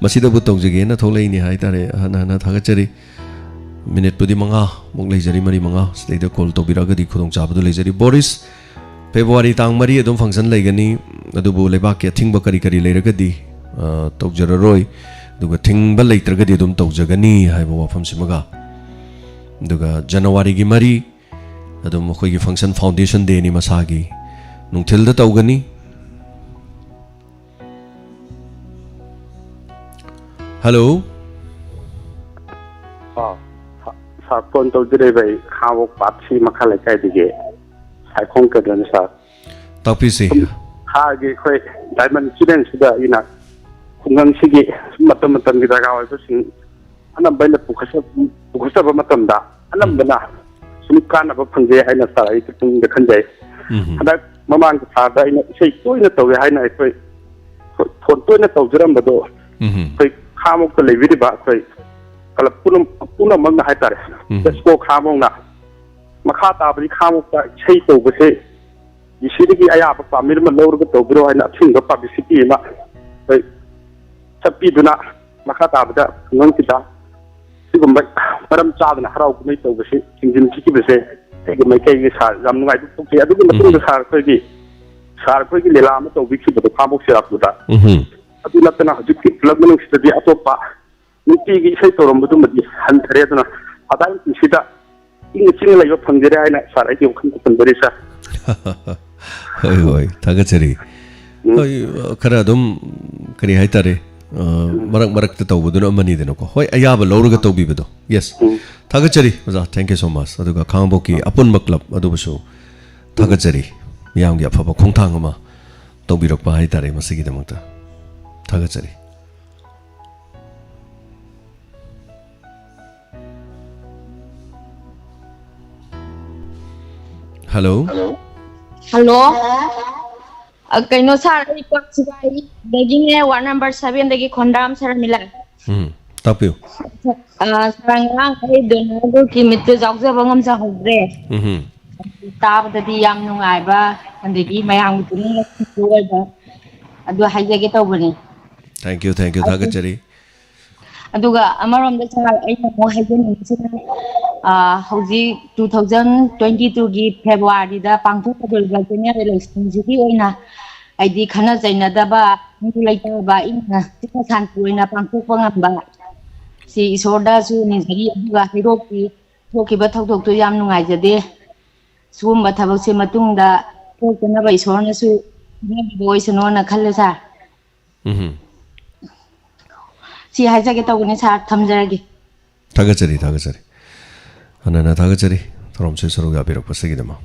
ꯃꯁꯤꯗꯕꯨ ꯇꯧꯖꯒꯦꯅ ꯊꯣꯛꯂꯛꯏꯅꯤ ꯍꯥꯏꯇꯥꯔꯦ꯫ ꯍꯟꯅ ꯍꯟꯅ ꯊꯥꯒꯠꯆꯔꯤ꯫ ꯃꯤꯅꯤꯠꯄꯨꯗꯤ ꯃꯉꯥꯃꯨꯛ ꯂꯩꯖꯔꯤ, ꯃꯔꯤ ꯃꯉꯥ꯫ ꯁꯤꯗꯩꯗ ꯀꯣꯜ ꯇꯧꯕꯤꯔꯛꯑꯒꯗꯤ ꯈꯨꯗꯣꯡꯆꯥꯕꯗꯨ ꯂꯩꯖꯔꯤ꯫ ꯕꯣꯔꯤꯁ, ꯐꯦꯕ꯭ꯔꯨꯋꯥꯔꯤ ꯇꯥꯡ ꯃꯔꯤ ꯑꯗꯨꯝ ꯐꯪꯁꯟ ꯂꯩꯒꯅꯤ, ꯑꯗꯨꯕꯨ ꯂꯩꯕꯥꯛꯀꯤ ꯑꯊꯤꯡꯕ ꯀꯔꯤ ꯀꯔꯤ ꯂꯩꯔꯒꯗꯤ, ꯑ, ꯇꯧꯖꯔꯔꯣꯏ꯫ ꯑꯗꯨꯒ ꯊꯤꯡꯕ ꯂꯩꯇ꯭ꯔꯒꯗꯤ ꯑꯗꯨꯝ ꯇꯧꯖꯒꯅꯤ ꯍꯥꯏꯕ ꯋꯥꯐꯝꯁꯤꯃꯒ꯫ ꯑꯗꯨꯒ ꯖꯅꯋꯥꯔꯤꯒꯤ ꯃꯔꯤ ꯑꯗꯨꯝ ꯑꯩꯈꯣꯏꯒꯤ ꯐꯪꯁꯟ, ꯐꯥꯎꯟꯗꯦꯁꯟ ꯗꯦꯅꯤ ꯃꯁꯥꯒꯤ, ꯅꯨꯡꯊꯤꯜꯗ ꯇꯧꯒꯅꯤ꯫ ꯍꯜꯂꯣ꯫ ꯑꯥ, ꯁꯥ-, ꯁꯥꯔ, ꯐꯣꯟ ꯇꯧꯖꯔꯛꯏꯕ ꯑꯩ ꯈꯥꯉꯕꯣꯛ ꯄꯥꯠ ꯁꯤ ꯃꯈꯥ ꯂꯩꯀꯥꯏꯗꯒꯤ ꯁꯥꯏꯈꯣꯝ ꯀꯗ꯭ꯔꯅꯤ, ꯁꯥꯔ꯫ ꯇꯥꯛꯄꯤꯁꯤ꯫ ꯁꯥꯔꯒꯤ ꯑꯩꯈꯣꯏ ꯗꯥꯏꯃꯟ ꯏꯟꯁꯤꯗꯦꯟꯁꯤꯗ ꯑꯩꯅ ꯈꯨꯡꯒꯪꯁꯤꯒꯤ ꯃꯇꯝ ꯃꯇꯝꯒꯤ ꯗꯔꯀꯥꯔ ꯑꯣꯏꯕꯁꯤꯡ ꯑꯅꯝꯕ ꯑꯩꯅ ꯄꯨꯈꯠꯆ-, ꯄꯨꯈꯠꯆꯕ ꯃꯇꯝꯗ ꯑꯅꯝꯕꯅ ꯁꯨꯝ ꯀꯥꯟꯅꯕ ꯐꯪꯖꯩ ꯍꯥꯏꯅ ꯁꯥꯔ ꯑꯩꯒꯤ ꯄꯨꯛꯅꯤꯡꯗ ꯈꯟꯖꯩ꯫ ꯎꯝ꯫ ꯍꯟꯗꯛ ꯃꯃꯥꯡꯒꯤ ꯊꯥꯗ ꯑꯩꯅ ꯏꯁꯩ ꯇꯣꯏꯅ ꯇꯧꯋꯦ ꯍꯥꯏꯅ ꯑꯩꯈꯣꯏ ꯐꯣꯟ ꯇꯣꯏꯅ ꯇꯧꯖꯔꯝꯕꯗꯣ ꯎꯝ꯫ ꯑꯩꯈꯣꯏ ꯈꯥꯉꯕꯣꯛꯇ ꯂꯩꯕꯤꯔꯤꯕ ꯑꯩꯈꯣꯏ ꯀ꯭ꯂꯕ ꯄꯨꯝꯅꯃꯛ-, ꯄꯨꯝꯅꯃꯛꯅ ꯍꯥꯏꯇꯥꯔꯦ, ꯎꯝ꯫ ꯂꯦꯁꯀꯣ ꯈꯥꯉꯕꯣꯛꯅ ꯃꯈꯥ ꯇꯥꯕꯗꯤ ꯈꯥꯉꯕꯣꯛꯇ ꯏꯁꯩ ꯇꯧꯕꯁꯦ ꯗꯤ ꯁꯤꯗꯒꯤ ꯑꯌꯥꯕ ꯄꯥꯝꯕꯤꯔꯝꯕ ꯂꯧꯔꯒ ꯇꯧꯕꯤꯔꯣ ꯍꯥꯏꯅ ꯑꯊꯤꯡꯕ ꯄꯕ꯭ꯂꯤꯁꯤꯇꯤ ꯑꯃ ꯑꯩꯈꯣꯏ ꯆꯠꯄꯤꯗꯨꯅ ꯃꯈꯥ ꯇꯥꯕꯗ ꯈꯨꯡꯒꯪꯁꯤꯗ ꯁꯤꯒꯨꯝꯕ ꯃꯔꯝ ꯆꯥꯗꯅ ꯍꯔꯥꯎ ꯀꯨꯝꯍꯩ ꯇꯧꯕꯁꯤ ꯊꯤꯡꯖꯤꯟꯕꯤꯈꯤꯕꯁꯦ ꯑꯩꯒꯤ ꯃꯥꯏꯀꯩꯒꯤ ꯁꯥꯔ ꯌꯥꯝ ꯅꯨꯡꯉꯥꯏꯕ ꯐꯣꯡꯗꯣꯛꯆꯩ꯫ ꯑꯗꯨꯒꯤ ꯃꯇꯨꯡꯗ ꯎꯝ꯫ ꯁꯥꯔ ꯑꯩꯈꯣꯏꯒꯤ, ꯁꯥꯔ ꯑꯩꯈꯣꯏꯒꯤ ꯂꯤꯂꯥ ꯑꯃ ꯇꯧꯕꯤꯈꯤꯕꯗꯣ ꯈꯥꯉꯕꯣꯛ ꯁꯤꯔꯥꯄꯨꯔꯗ, ꯎꯝ꯫ ꯑꯗꯨ ꯅꯠꯇꯅ ꯍꯧꯖꯤꯛꯀꯤ ꯀ꯭ꯂꯕ ꯃꯅꯨꯡꯁꯤꯗꯗꯤ ꯑꯇꯣꯞꯄ ꯅꯨꯡꯇꯤꯒꯤ ꯏꯁꯩ ꯇꯧꯔꯝꯕꯗꯨꯃꯗꯤ ꯍꯟꯊꯔꯦ꯫ ꯑꯗꯨꯅ ꯃꯇꯥꯡꯁꯤꯗ ꯏꯪꯅ ꯆꯤꯛꯅ ꯂꯩꯕ ꯐꯪꯖꯔꯦ ꯍꯥꯏꯅ ꯁꯥꯔ ꯑꯩꯒꯤ ꯋꯥꯈꯜꯗ ꯊꯝꯖꯔꯤ, ꯁꯥꯔ꯫ ꯍꯣꯏ, ꯍꯣꯏ, ꯊꯥꯒꯠꯆꯔꯤ꯫ ꯎꯝ꯫ ꯍꯣꯏ, ꯈꯔ ꯑꯗꯨꯝ, ꯀꯔꯤ ꯍꯥꯏꯇꯥꯔꯦ, ꯑ, ꯎꯝ꯫ ꯃꯔꯛ ꯃꯔꯛꯇ ꯇꯧꯕꯗꯨꯅ ꯑꯃꯅꯤꯗꯅꯀꯣ꯫ ꯍꯣꯏ, ꯑꯌꯥꯕ ꯂꯧꯔꯒ ꯇꯧꯕꯤꯕꯗꯣ꯫ Yes꯫ ꯎꯝ꯫ ꯊꯥꯒꯠꯆꯔꯤ, ꯑꯣꯖꯥ꯫ Thank you so much꯫ ꯑꯗꯨꯒ ꯈꯥꯉꯕꯣꯛꯀꯤ ꯑꯄꯨꯟꯕ ꯀ꯭ꯂꯕ ꯑꯗꯨꯕꯨꯁꯨ ꯊꯥꯒꯠꯆꯔꯤ꯫ ꯃꯤꯌꯥꯝꯒꯤ ꯑꯐꯕ ꯈꯣꯡꯊꯥꯡ ꯑꯃ ꯇꯧꯕꯤꯔꯛꯄ ꯍꯥꯏꯇꯥꯔꯦ ꯃꯁꯤꯒꯤꯗꯃꯛꯇ꯫ ꯊꯥꯒꯠꯆꯔꯤ꯫ ꯍꯜꯂꯣ꯫ ꯍꯜꯂꯣ꯫ ꯑ, ꯀꯩꯅꯣ ꯁꯥꯔ, ꯑꯩ ꯀ꯭ꯋꯥꯛ ꯁꯤꯐꯥꯏꯗꯒꯤꯅꯦ, ꯋꯥꯔꯗ ꯅꯝꯕꯔ ꯁꯚꯦꯟꯗꯒꯤ ꯈꯣꯟꯗꯥꯝ ꯁꯔꯃꯤꯂꯥ꯫ ꯎꯝ, ꯇꯥꯛꯄꯤꯌꯨ꯫ ꯑ, ꯁꯥꯔ, ꯉꯔꯥꯡ ꯑꯩ ꯗꯣꯅꯔꯒꯤ ꯃꯤꯠꯇꯨ ꯌꯥꯎꯖꯕ ꯉꯝꯖꯍꯧꯗ꯭ꯔꯦ꯫ ꯎꯝ꯫ ꯇꯥꯕꯗꯗꯤ ꯌꯥꯝ ꯅꯨꯡꯉꯥꯏꯕ, ꯑꯗꯒꯤ ꯃꯌꯥꯝꯒꯤ ꯄꯨꯛꯅꯤꯡ ꯂꯧꯁꯤꯡꯁꯨ ꯑꯣꯏꯕ, ꯑꯗꯨ ꯍꯥꯏꯖꯒꯦ ꯇꯧꯕꯅꯦ꯫ Thank you, thank you, ꯑꯗꯨ ꯊꯥꯒꯠꯆꯔꯤ꯫ ꯑꯗꯨꯒ ꯑꯃꯔꯣꯝꯗ ꯁꯥꯔ, ꯑꯩꯅ ꯑꯃꯨꯛ ꯍꯥꯏꯖꯅꯤꯡꯉꯤꯁꯤꯅ, ꯑ, ꯍꯧꯖꯤꯛ two thousand twenty twoꯒꯤ ꯐꯦꯕ꯭ꯔꯨꯋꯥꯔꯤꯗ ꯄꯥꯡꯊꯣꯛꯀꯗꯧꯔꯤꯕ general electionꯁꯤꯒꯤ ꯑꯣꯏꯅ, ꯍꯥꯏꯗꯤ ꯈꯠꯅ ꯆꯩꯅꯗꯕ, ꯃꯤ ꯂꯩꯇꯕ, ꯏꯪꯅ ꯆꯤꯛꯅ ꯁꯥꯟꯇꯤ ꯑꯣꯏꯅ ꯄꯥꯡꯊꯣꯛꯄ ꯉꯝꯕ, ꯁꯤ ꯏꯁꯣꯔꯗꯁꯨ ꯅꯤꯖꯔꯤ꯫ ꯑꯗꯨꯒ ꯍꯩꯔꯣꯛꯀꯤ ꯊꯣꯛꯈꯤꯕ ꯊꯧꯗꯣꯛꯇꯨ ꯌꯥꯝ ꯅꯨꯡꯉꯥꯏꯖꯗꯦ꯫ ꯁꯤꯒꯨꯝꯕ ꯊꯕꯛꯁꯦ ꯃꯇꯨꯡꯗ ꯊꯣꯛꯇꯅꯕ ꯏꯁꯣꯔꯅꯁꯨ ꯄꯤꯕꯤꯕ ꯑꯣꯏꯁꯅꯣꯅ ꯈꯜꯂꯦ ꯁꯥꯔ꯫ ꯎꯝ꯫ ꯁꯤ ꯍꯥꯏꯖꯒꯦ ꯇꯧꯕꯅꯤ ꯁꯥꯔ, ꯊꯝꯖꯔꯒꯦ꯫ ꯊꯥꯒꯠꯆꯔꯤ, ꯊꯥꯒꯠꯆꯔꯤ꯫ ꯍꯟꯅ ꯍꯟꯅ ꯊꯥꯒꯠꯆꯔꯤ, ꯊꯧꯔꯝꯁꯤꯗ ꯁꯔꯨꯛ ꯌꯥꯕꯤꯔꯛꯄꯁꯤꯒꯤꯗꯃꯛ꯫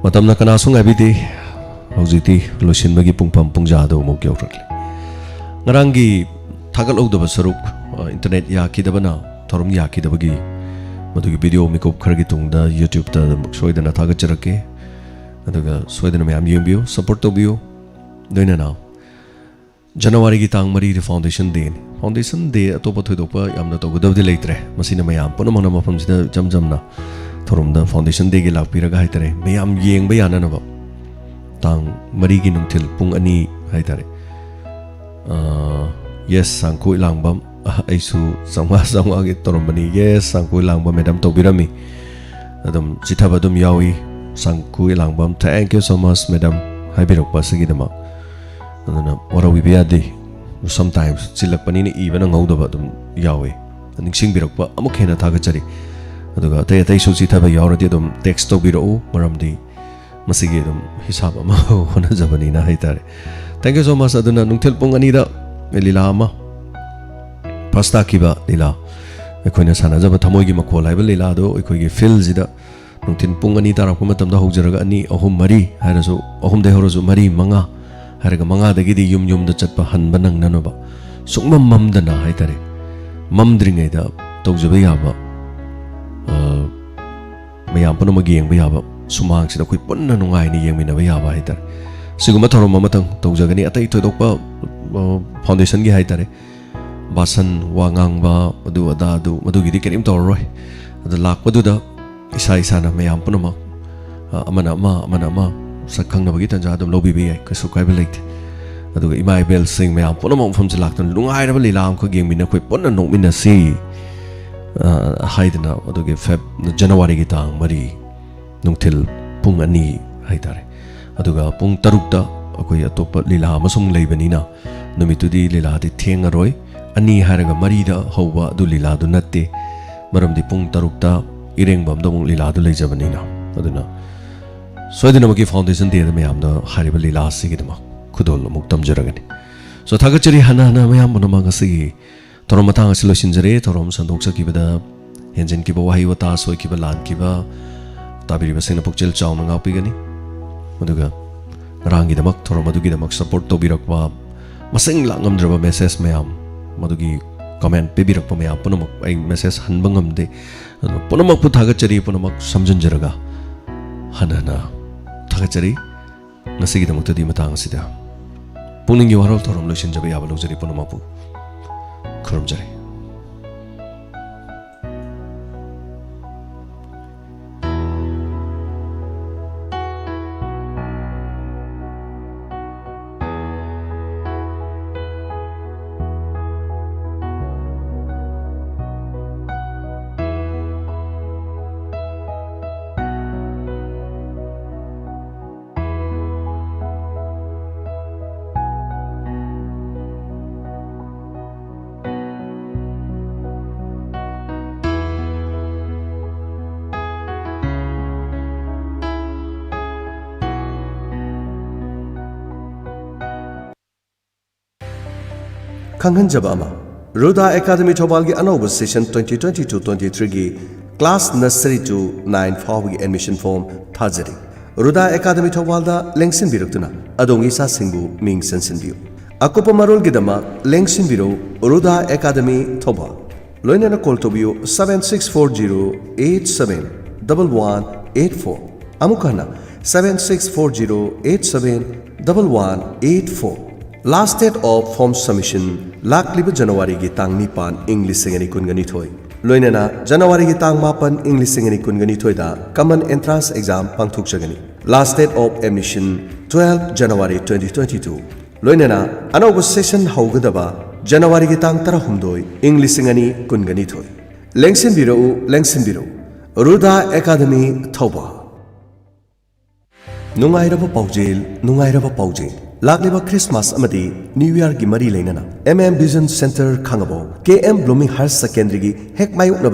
ꯃꯇꯝꯅ ꯀꯅꯥꯁꯨ ꯉꯥꯏꯕꯤꯗꯦ꯫ ꯍꯧꯖꯤꯛꯇꯤ ꯂꯣꯏꯁꯤꯟꯕꯒꯤ ꯄꯨꯡꯐꯝ ꯄꯨꯡꯖꯥꯗꯨ ꯑꯃꯨꯛ ꯌꯧꯔꯛꯂꯦ꯫ ꯉꯔꯥꯡꯒꯤ ꯊꯥꯒꯠꯍꯧꯗꯕ ꯁꯔꯨꯛ, ꯑ, ꯏꯟꯇꯔꯅꯦꯠ ꯌꯥꯈꯤꯗꯕꯅ, ꯊꯧꯔꯝ ꯌꯥꯈꯤꯗꯕꯒꯤ, ꯃꯗꯨꯒꯤ ꯚꯤꯗꯤꯑꯣ ꯃꯤꯀꯨꯞ ꯈꯔꯒꯤ ꯇꯨꯡꯗ YouTube-ꯇ ꯑꯗꯨꯝ ꯁꯣꯏꯗꯅ ꯊꯥꯒꯠꯆꯔꯛꯀꯦ꯫ ꯑꯗꯨꯒ ꯁꯣꯏꯗꯅ ꯃꯌꯥꯝ ꯌꯦꯡꯕꯤꯌꯨ, ꯁꯄꯣꯔꯠ ꯇꯧꯕꯤꯌꯨ꯫ ꯂꯣꯏꯅꯅ ꯖꯅꯋꯥꯔꯤꯒꯤ ꯇꯥꯡ ꯃꯔꯤꯗꯤ Foundation Day-ꯅꯤ꯫ Foundation Day ꯑꯇꯣꯞꯄ ꯊꯣꯏꯗꯣꯛꯄ ꯌꯥꯝꯅ ꯇꯧꯒꯗꯕꯗꯤ ꯂꯩꯇ꯭ꯔꯦ꯫ ꯃꯁꯤꯅ ꯃꯌꯥꯝ ꯄꯨꯝꯅꯃꯛꯅ ꯃꯐꯝꯁꯤꯗ ꯏꯆꯝ ꯆꯝꯅ ꯊꯧꯔꯝꯗ Foundation Day-ꯒꯤ ꯂꯥꯛꯄꯤꯔꯒ ꯍꯥꯏꯇꯥꯔꯦ, ꯃꯌꯥꯝ ꯌꯦꯡꯕ ꯌꯥꯅꯅꯕ ꯇꯥꯡ ꯃꯔꯤꯒꯤ ꯅꯨꯡꯊꯤꯜ ꯄꯨꯡ ꯑꯅꯤ ꯍꯥꯏꯇꯥꯔꯦ꯫ ꯑꯥ, yes, ꯁꯥꯡꯈꯨ ꯏꯂꯥꯡꯕꯝ, ꯑꯩꯁꯨ ꯆꯥꯝꯃꯉꯥ ꯆꯥꯝꯃꯉꯥꯒꯤ ꯇꯧꯔꯝꯕꯅꯤ꯫ Yes, ꯁꯥꯡꯈꯨ ꯏꯂꯥꯡꯕꯝ ꯃꯦꯗꯥꯝ ꯇꯧꯕꯤꯔꯝꯃꯤ꯫ ꯑꯗꯨꯝ ꯆꯤꯊꯕ ꯑꯗꯨꯝ ꯌꯥꯎꯏ꯫ ꯁꯥꯡꯈꯨ ꯏꯂꯥꯡꯕꯝ, "Thank you so much, madam" ꯍꯥꯏꯕꯤꯔꯛꯄ ꯑꯁꯤꯒꯤꯗꯃꯛ꯫ ꯑꯗꯨꯅ ꯋꯥꯔꯧꯕꯤꯕ ꯌꯥꯗꯦ꯫ Sometimes ꯆꯤꯜꯂꯛꯄꯅꯤꯅ ꯏꯕ ꯅꯪꯍꯧꯗꯕ ꯑꯗꯨꯝ ꯌꯥꯎꯏ꯫ ꯅꯤꯡꯁꯤꯡꯕꯤꯔꯛꯄ ꯑꯃꯨꯛ ꯍꯦꯟꯅ ꯊꯥꯒꯠꯆꯔꯤ꯫ ꯑꯗꯨꯒ ꯑꯇꯩ ꯑꯇꯩꯁꯨ ꯆꯤꯊꯕ ꯌꯥꯎꯔꯗꯤ ꯑꯗꯨꯝ text ꯇꯧꯕꯤꯔꯛꯎ, ꯃꯔꯝꯗꯤ ꯃꯁꯤꯒꯤ ꯑꯗꯨꯝ ꯍꯤꯁꯥꯕ ꯑꯃ ꯍꯣꯠꯅꯖꯕꯅꯤꯅ ꯍꯥꯏꯇꯥꯔꯦ꯫ Thank you so much꯫ ꯑꯗꯨꯅ ꯅꯨꯡꯊꯤꯜ ꯄꯨꯡ ꯑꯅꯤꯗ ꯂꯤꯂꯥ ꯑꯃ, ꯐꯥꯁ ꯇꯥꯈꯤꯕ ꯂꯤꯂꯥ ꯑꯩꯈꯣꯏꯅ ꯁꯥꯟꯅꯖꯕ ꯊꯃꯣꯏꯒꯤ ꯃꯈꯣꯜ ꯍꯥꯏꯕ ꯂꯤꯂꯥꯗꯣ ꯑꯩꯈꯣꯏꯒꯤ field-ꯁꯤꯗ ꯅꯨꯡꯊꯤꯜ ꯄꯨꯡ ꯑꯅꯤ ꯇꯥꯔꯛꯄ ꯃꯇꯝꯗ ꯍꯧꯖꯔꯒ ꯑꯅꯤ, ꯑꯍꯨꯝ, ꯃꯔꯤ ꯍꯥꯏꯔꯁꯨ, ꯑꯍꯨꯝꯗꯩ ꯍꯧꯔꯁꯨ ꯃꯔꯤ, ꯃꯉꯥ ꯍꯥꯏꯔꯒ ꯃꯉꯥꯗꯒꯤꯗꯤ ꯌꯨꯝ ꯌꯨꯝꯗ ꯆꯠꯄ ꯍꯟꯕ ꯅꯪꯅꯅꯕ ꯁꯨꯡꯃꯝ ꯃꯝꯗꯅ ꯍꯥꯏꯇꯥꯔꯦ, ꯃꯝꯗ꯭ꯔꯤꯉꯩꯗ ꯇꯧꯖꯕ ꯌꯥꯕ, ꯑ, ꯃꯌꯥꯝ ꯄꯨꯝꯅꯃꯛ ꯌꯦꯡꯕ ꯌꯥꯕ ꯁꯨꯃꯥꯡꯁꯤꯗ ꯑꯩꯈꯣꯏ ꯄꯨꯟꯅ ꯅꯨꯡꯉꯥꯏꯅ ꯌꯦꯡꯃꯤꯟꯅꯕ ꯌꯥꯕ ꯍꯥꯏꯇꯥꯔꯦ꯫ ꯁꯤꯒꯨꯝꯕ ꯊꯧꯔꯝ ꯑꯃꯇꯪ ꯇꯧꯖꯒꯅꯤ꯫ ꯑꯇꯩ ꯊꯣꯏꯗꯣꯛꯄ, ꯑ, Foundation-ꯒꯤ ꯍꯥꯏꯇꯥꯔꯦ, ꯚꯥꯁꯟ, ꯋꯥ ꯉꯥꯡꯕ, ꯑꯗꯨ ꯑꯗꯥ, ꯑꯗꯨ ꯃꯗꯨꯒꯤꯗꯤ ꯀꯔꯤꯝ ꯇꯧꯔꯔꯣꯏ꯫ ꯑꯗꯨ ꯂꯥꯛꯄꯗꯨꯗ ꯏꯁꯥ ꯏꯁꯥꯅ ꯃꯌꯥꯝ ꯄꯨꯝꯅꯃꯛ, ꯑ, ꯑꯃꯅ ꯑꯃ, ꯑꯃꯅ ꯑꯃ ꯁꯛ ꯈꯪꯅꯕꯒꯤ ꯇꯥꯟꯖꯥ ꯑꯗꯨꯝ ꯂꯧꯕꯤꯕ ꯌꯥꯏ, ꯀꯩꯁꯨ ꯀꯥꯏꯕ ꯂꯩꯇꯦ꯫ ꯑꯗꯨꯒ ꯏꯃꯥ ꯏꯕꯦꯜꯁꯤꯡ ꯃꯌꯥꯝ ꯄꯨꯝꯅꯃꯛ ꯃꯐꯝꯁꯤ ꯂꯥꯛꯇꯨꯅ ꯅꯨꯡꯉꯥꯏꯔꯕ ꯂꯤꯂꯥ ꯑꯃꯈꯛ ꯌꯦꯡꯃꯤꯟꯅ ꯑꯩꯈꯣꯏ ꯄꯨꯟꯅ ꯅꯣꯛꯃꯤꯟꯅꯁꯤ, ꯑ, ꯍꯥꯏꯗꯅ, ꯑꯗꯨꯒꯤ Feb-, ꯖꯅꯋꯥꯔꯤꯒꯤ ꯇꯥꯡ ꯃꯔꯤ ꯅꯨꯡꯊꯤꯜ ꯄꯨꯡ ꯑꯅꯤ ꯍꯥꯏꯇꯥꯔꯦ꯫ ꯑꯗꯨꯒ ꯄꯨꯡ ꯇꯔꯨꯛꯇ ꯑꯩꯈꯣꯏ ꯑꯇꯣꯞꯄ ꯂꯤꯂꯥ ꯑꯃꯁꯨ ꯑꯃꯨꯛ ꯂꯩꯕꯅꯤꯅ, ꯅꯨꯃꯤꯠꯇꯨꯗꯤ ꯂꯤꯂꯥꯗꯤ ꯊꯦꯡꯉꯔꯣꯏ꯫ ꯑꯅꯤ ꯍꯥꯏꯔꯒ ꯃꯔꯤꯗ ꯍꯧꯕ ꯑꯗꯨ ꯂꯤꯂꯥꯗꯨ ꯅꯠꯇꯦ, ꯃꯔꯝꯗꯤ ꯄꯨꯡ ꯇꯔꯨꯛꯇ ꯏꯔꯦꯡꯕꯝꯗ ꯑꯃꯨꯛ ꯂꯤꯂꯥꯗꯨ ꯂꯩꯖꯕꯅꯤꯅ꯫ ꯑꯗꯨꯅ ꯁꯣꯏꯗꯅꯃꯛꯀꯤ Foundation Day-ꯗ ꯃꯌꯥꯝꯗ ꯍꯥꯏꯔꯤꯕ ꯂꯤꯂꯥ ꯑꯁꯤꯒꯤꯗꯃꯛ ꯈꯨꯗꯣꯜ ꯑꯃꯨꯛ ꯇꯝꯖꯔꯒꯅꯤ꯫ So, ꯊꯥꯒꯠꯆꯔꯤ ꯍꯟꯅ ꯍꯟꯅ ꯃꯌꯥꯝ ꯄꯨꯝꯅꯃꯛ꯫ ꯉꯁꯤꯒꯤ ꯊꯧꯔꯝ ꯃꯇꯥꯡ ꯑꯁꯤ ꯂꯣꯏꯁꯤꯟꯖꯔꯦ꯫ ꯊꯧꯔꯝ ꯁꯟꯗꯣꯛꯆꯈꯤꯕꯗ ꯍꯦꯟꯖꯤꯟꯈꯤꯕ ꯋꯥꯍꯩ ꯋꯥꯇꯥ, ꯁꯣꯏꯈꯤꯕ ꯂꯥꯟꯈꯤꯕ, ꯇꯥꯕꯤꯔꯤꯕꯁꯤꯡꯅ ꯄꯨꯛꯆꯦꯜ ꯆꯥꯎꯅ ꯉꯥꯛꯄꯤꯒꯅꯤ꯫ ꯑꯗꯨꯒ ꯉꯔꯥꯡꯒꯤꯗꯃꯛ, ꯊꯧꯔꯝ ꯑꯗꯨꯒꯤꯗꯃꯛ support ꯇꯧꯕꯤꯔꯛꯄ, ꯃꯁꯤꯡ ꯂꯥꯛ ꯉꯝꯗ꯭ꯔꯕ message ꯃꯌꯥꯝ, ꯃꯗꯨꯒꯤ comment ꯄꯤꯕꯤꯔꯛꯄ ꯃꯌꯥꯝ ꯄꯨꯝꯅꯃꯛ ꯑꯩ message ꯍꯟꯕ ꯉꯝꯗꯦ꯫ ꯑꯗꯨ ꯄꯨꯝꯅꯃꯛꯄꯨ ꯊꯥꯒꯠꯆꯔꯤ, ꯄꯨꯝꯅꯃꯛ ꯁꯝꯖꯤꯟꯖꯔꯒ ꯍꯟꯅ ꯍꯟꯅ ꯊꯥꯒꯠꯆꯔꯤ꯫ ꯉꯁꯤꯒꯤꯗꯃꯛꯇꯗꯤ ꯃꯇꯥꯡ ꯑꯁꯤꯗ ꯄꯨꯛꯅꯤꯡꯒꯤ ꯋꯥꯔꯣꯜ ꯊꯧꯔꯝ ꯂꯣꯏꯁꯤꯟꯖꯕ ꯌꯥꯕ ꯂꯧꯖꯔꯤ꯫ ꯄꯨꯝꯅꯃꯛꯄꯨ ꯈꯨꯔꯨꯝꯖꯔꯤ꯫ ꯈꯪꯍꯟꯖꯕ ꯑꯃ, ꯔꯨꯗꯥ ꯑꯦꯀꯥꯗꯃꯤ ꯊꯧꯕꯥꯜꯒꯤ ꯑꯅꯧꯕ session twenty twenty-two twenty-three ꯒꯤ class nursery to nine ꯐꯥꯎꯕꯒꯤ admission form ꯊꯥꯖꯔꯤ꯫ ꯔꯨꯗꯥ ꯑꯦꯀꯥꯗꯃꯤ ꯊꯧꯕꯥꯜꯗ ꯂꯦꯡꯁꯤꯟꯕꯤꯔꯛꯇꯨꯅ ꯑꯗꯣꯝꯒꯤ ꯏꯆꯥꯁꯤꯡꯕꯨ ꯃꯤꯡ ꯆꯟꯁꯤꯟꯕꯤꯌꯨ꯫ ꯑꯀꯨꯞꯄ ꯃꯔꯣꯜꯒꯤꯗꯃꯛ ꯂꯦꯡꯁꯤꯟꯕꯤꯔꯧ ꯔꯨꯗꯥ ꯑꯦꯀꯥꯗꯃꯤ ꯊꯧꯕꯥꯜ꯫ ꯂꯣꯏꯅꯅ call ꯇꯧꯕꯤꯌꯨ seven six four zero eight seven double one eight four꯫ ꯑꯃꯨꯛ ꯍꯟꯅ, seven six four zero eight seven double one eight four꯫ Last date of form submission ꯂꯥꯛꯂꯤꯕ ꯖꯅꯋꯥꯔꯤꯒꯤ ꯇꯥꯡ ꯅꯤꯄꯥꯟ, ꯏꯪ ꯂꯤꯁꯤꯡ ꯑꯅꯤ ꯀꯨꯟꯒ ꯅꯤꯊꯣꯏ꯫ ꯂꯣꯏꯅꯅ ꯖꯅꯋꯥꯔꯤꯒꯤ ꯇꯥꯡ ꯃꯥꯄꯟ, ꯏꯪ ꯂꯤꯁꯤꯡ ꯑꯅꯤ ꯀꯨꯟꯒ ꯅꯤꯊꯣꯏꯗ common entrance exam ꯄꯥꯡꯊꯣꯛꯆꯒꯅꯤ꯫ Last date of admission twelve January twenty twenty-two꯫ ꯂꯣꯏꯅꯅ ꯑꯅꯧꯕ session ꯍꯧꯒꯗꯕ ꯖꯅꯋꯥꯔꯤꯒꯤ ꯇꯥꯡ ꯇꯔꯥꯍꯨꯝꯗꯣꯏ, ꯏꯪ ꯂꯤꯁꯤꯡ ꯑꯅꯤ ꯀꯨꯟꯒ ꯅꯤꯊꯣꯏ꯫ ꯂꯦꯡꯁꯤꯟꯕꯤꯔꯛꯎ, ꯂꯦꯡꯁꯤꯟꯕꯤꯔꯛꯎ꯫ ꯔꯨꯗꯥ ꯑꯦꯀꯥꯗꯃꯤ ꯊꯧꯕꯥꯜ꯫ ꯅꯨꯡꯉꯥꯏꯔꯕ ꯄꯥꯎꯖꯦꯜ, ꯅꯨꯡꯉꯥꯏꯔꯕ ꯄꯥꯎꯖꯦꯜ꯫ ꯂꯥꯛꯂꯤꯕ Christmas ꯑꯃꯗꯤ New Year ꯒꯤ ꯃꯔꯤ ꯂꯩꯅꯅ M M Vision Center ꯈꯥꯉꯕꯣꯛ, K M Blooming Higher Secondary ꯒꯤ ꯍꯦꯛ ꯃꯥꯌꯣꯛꯅꯕ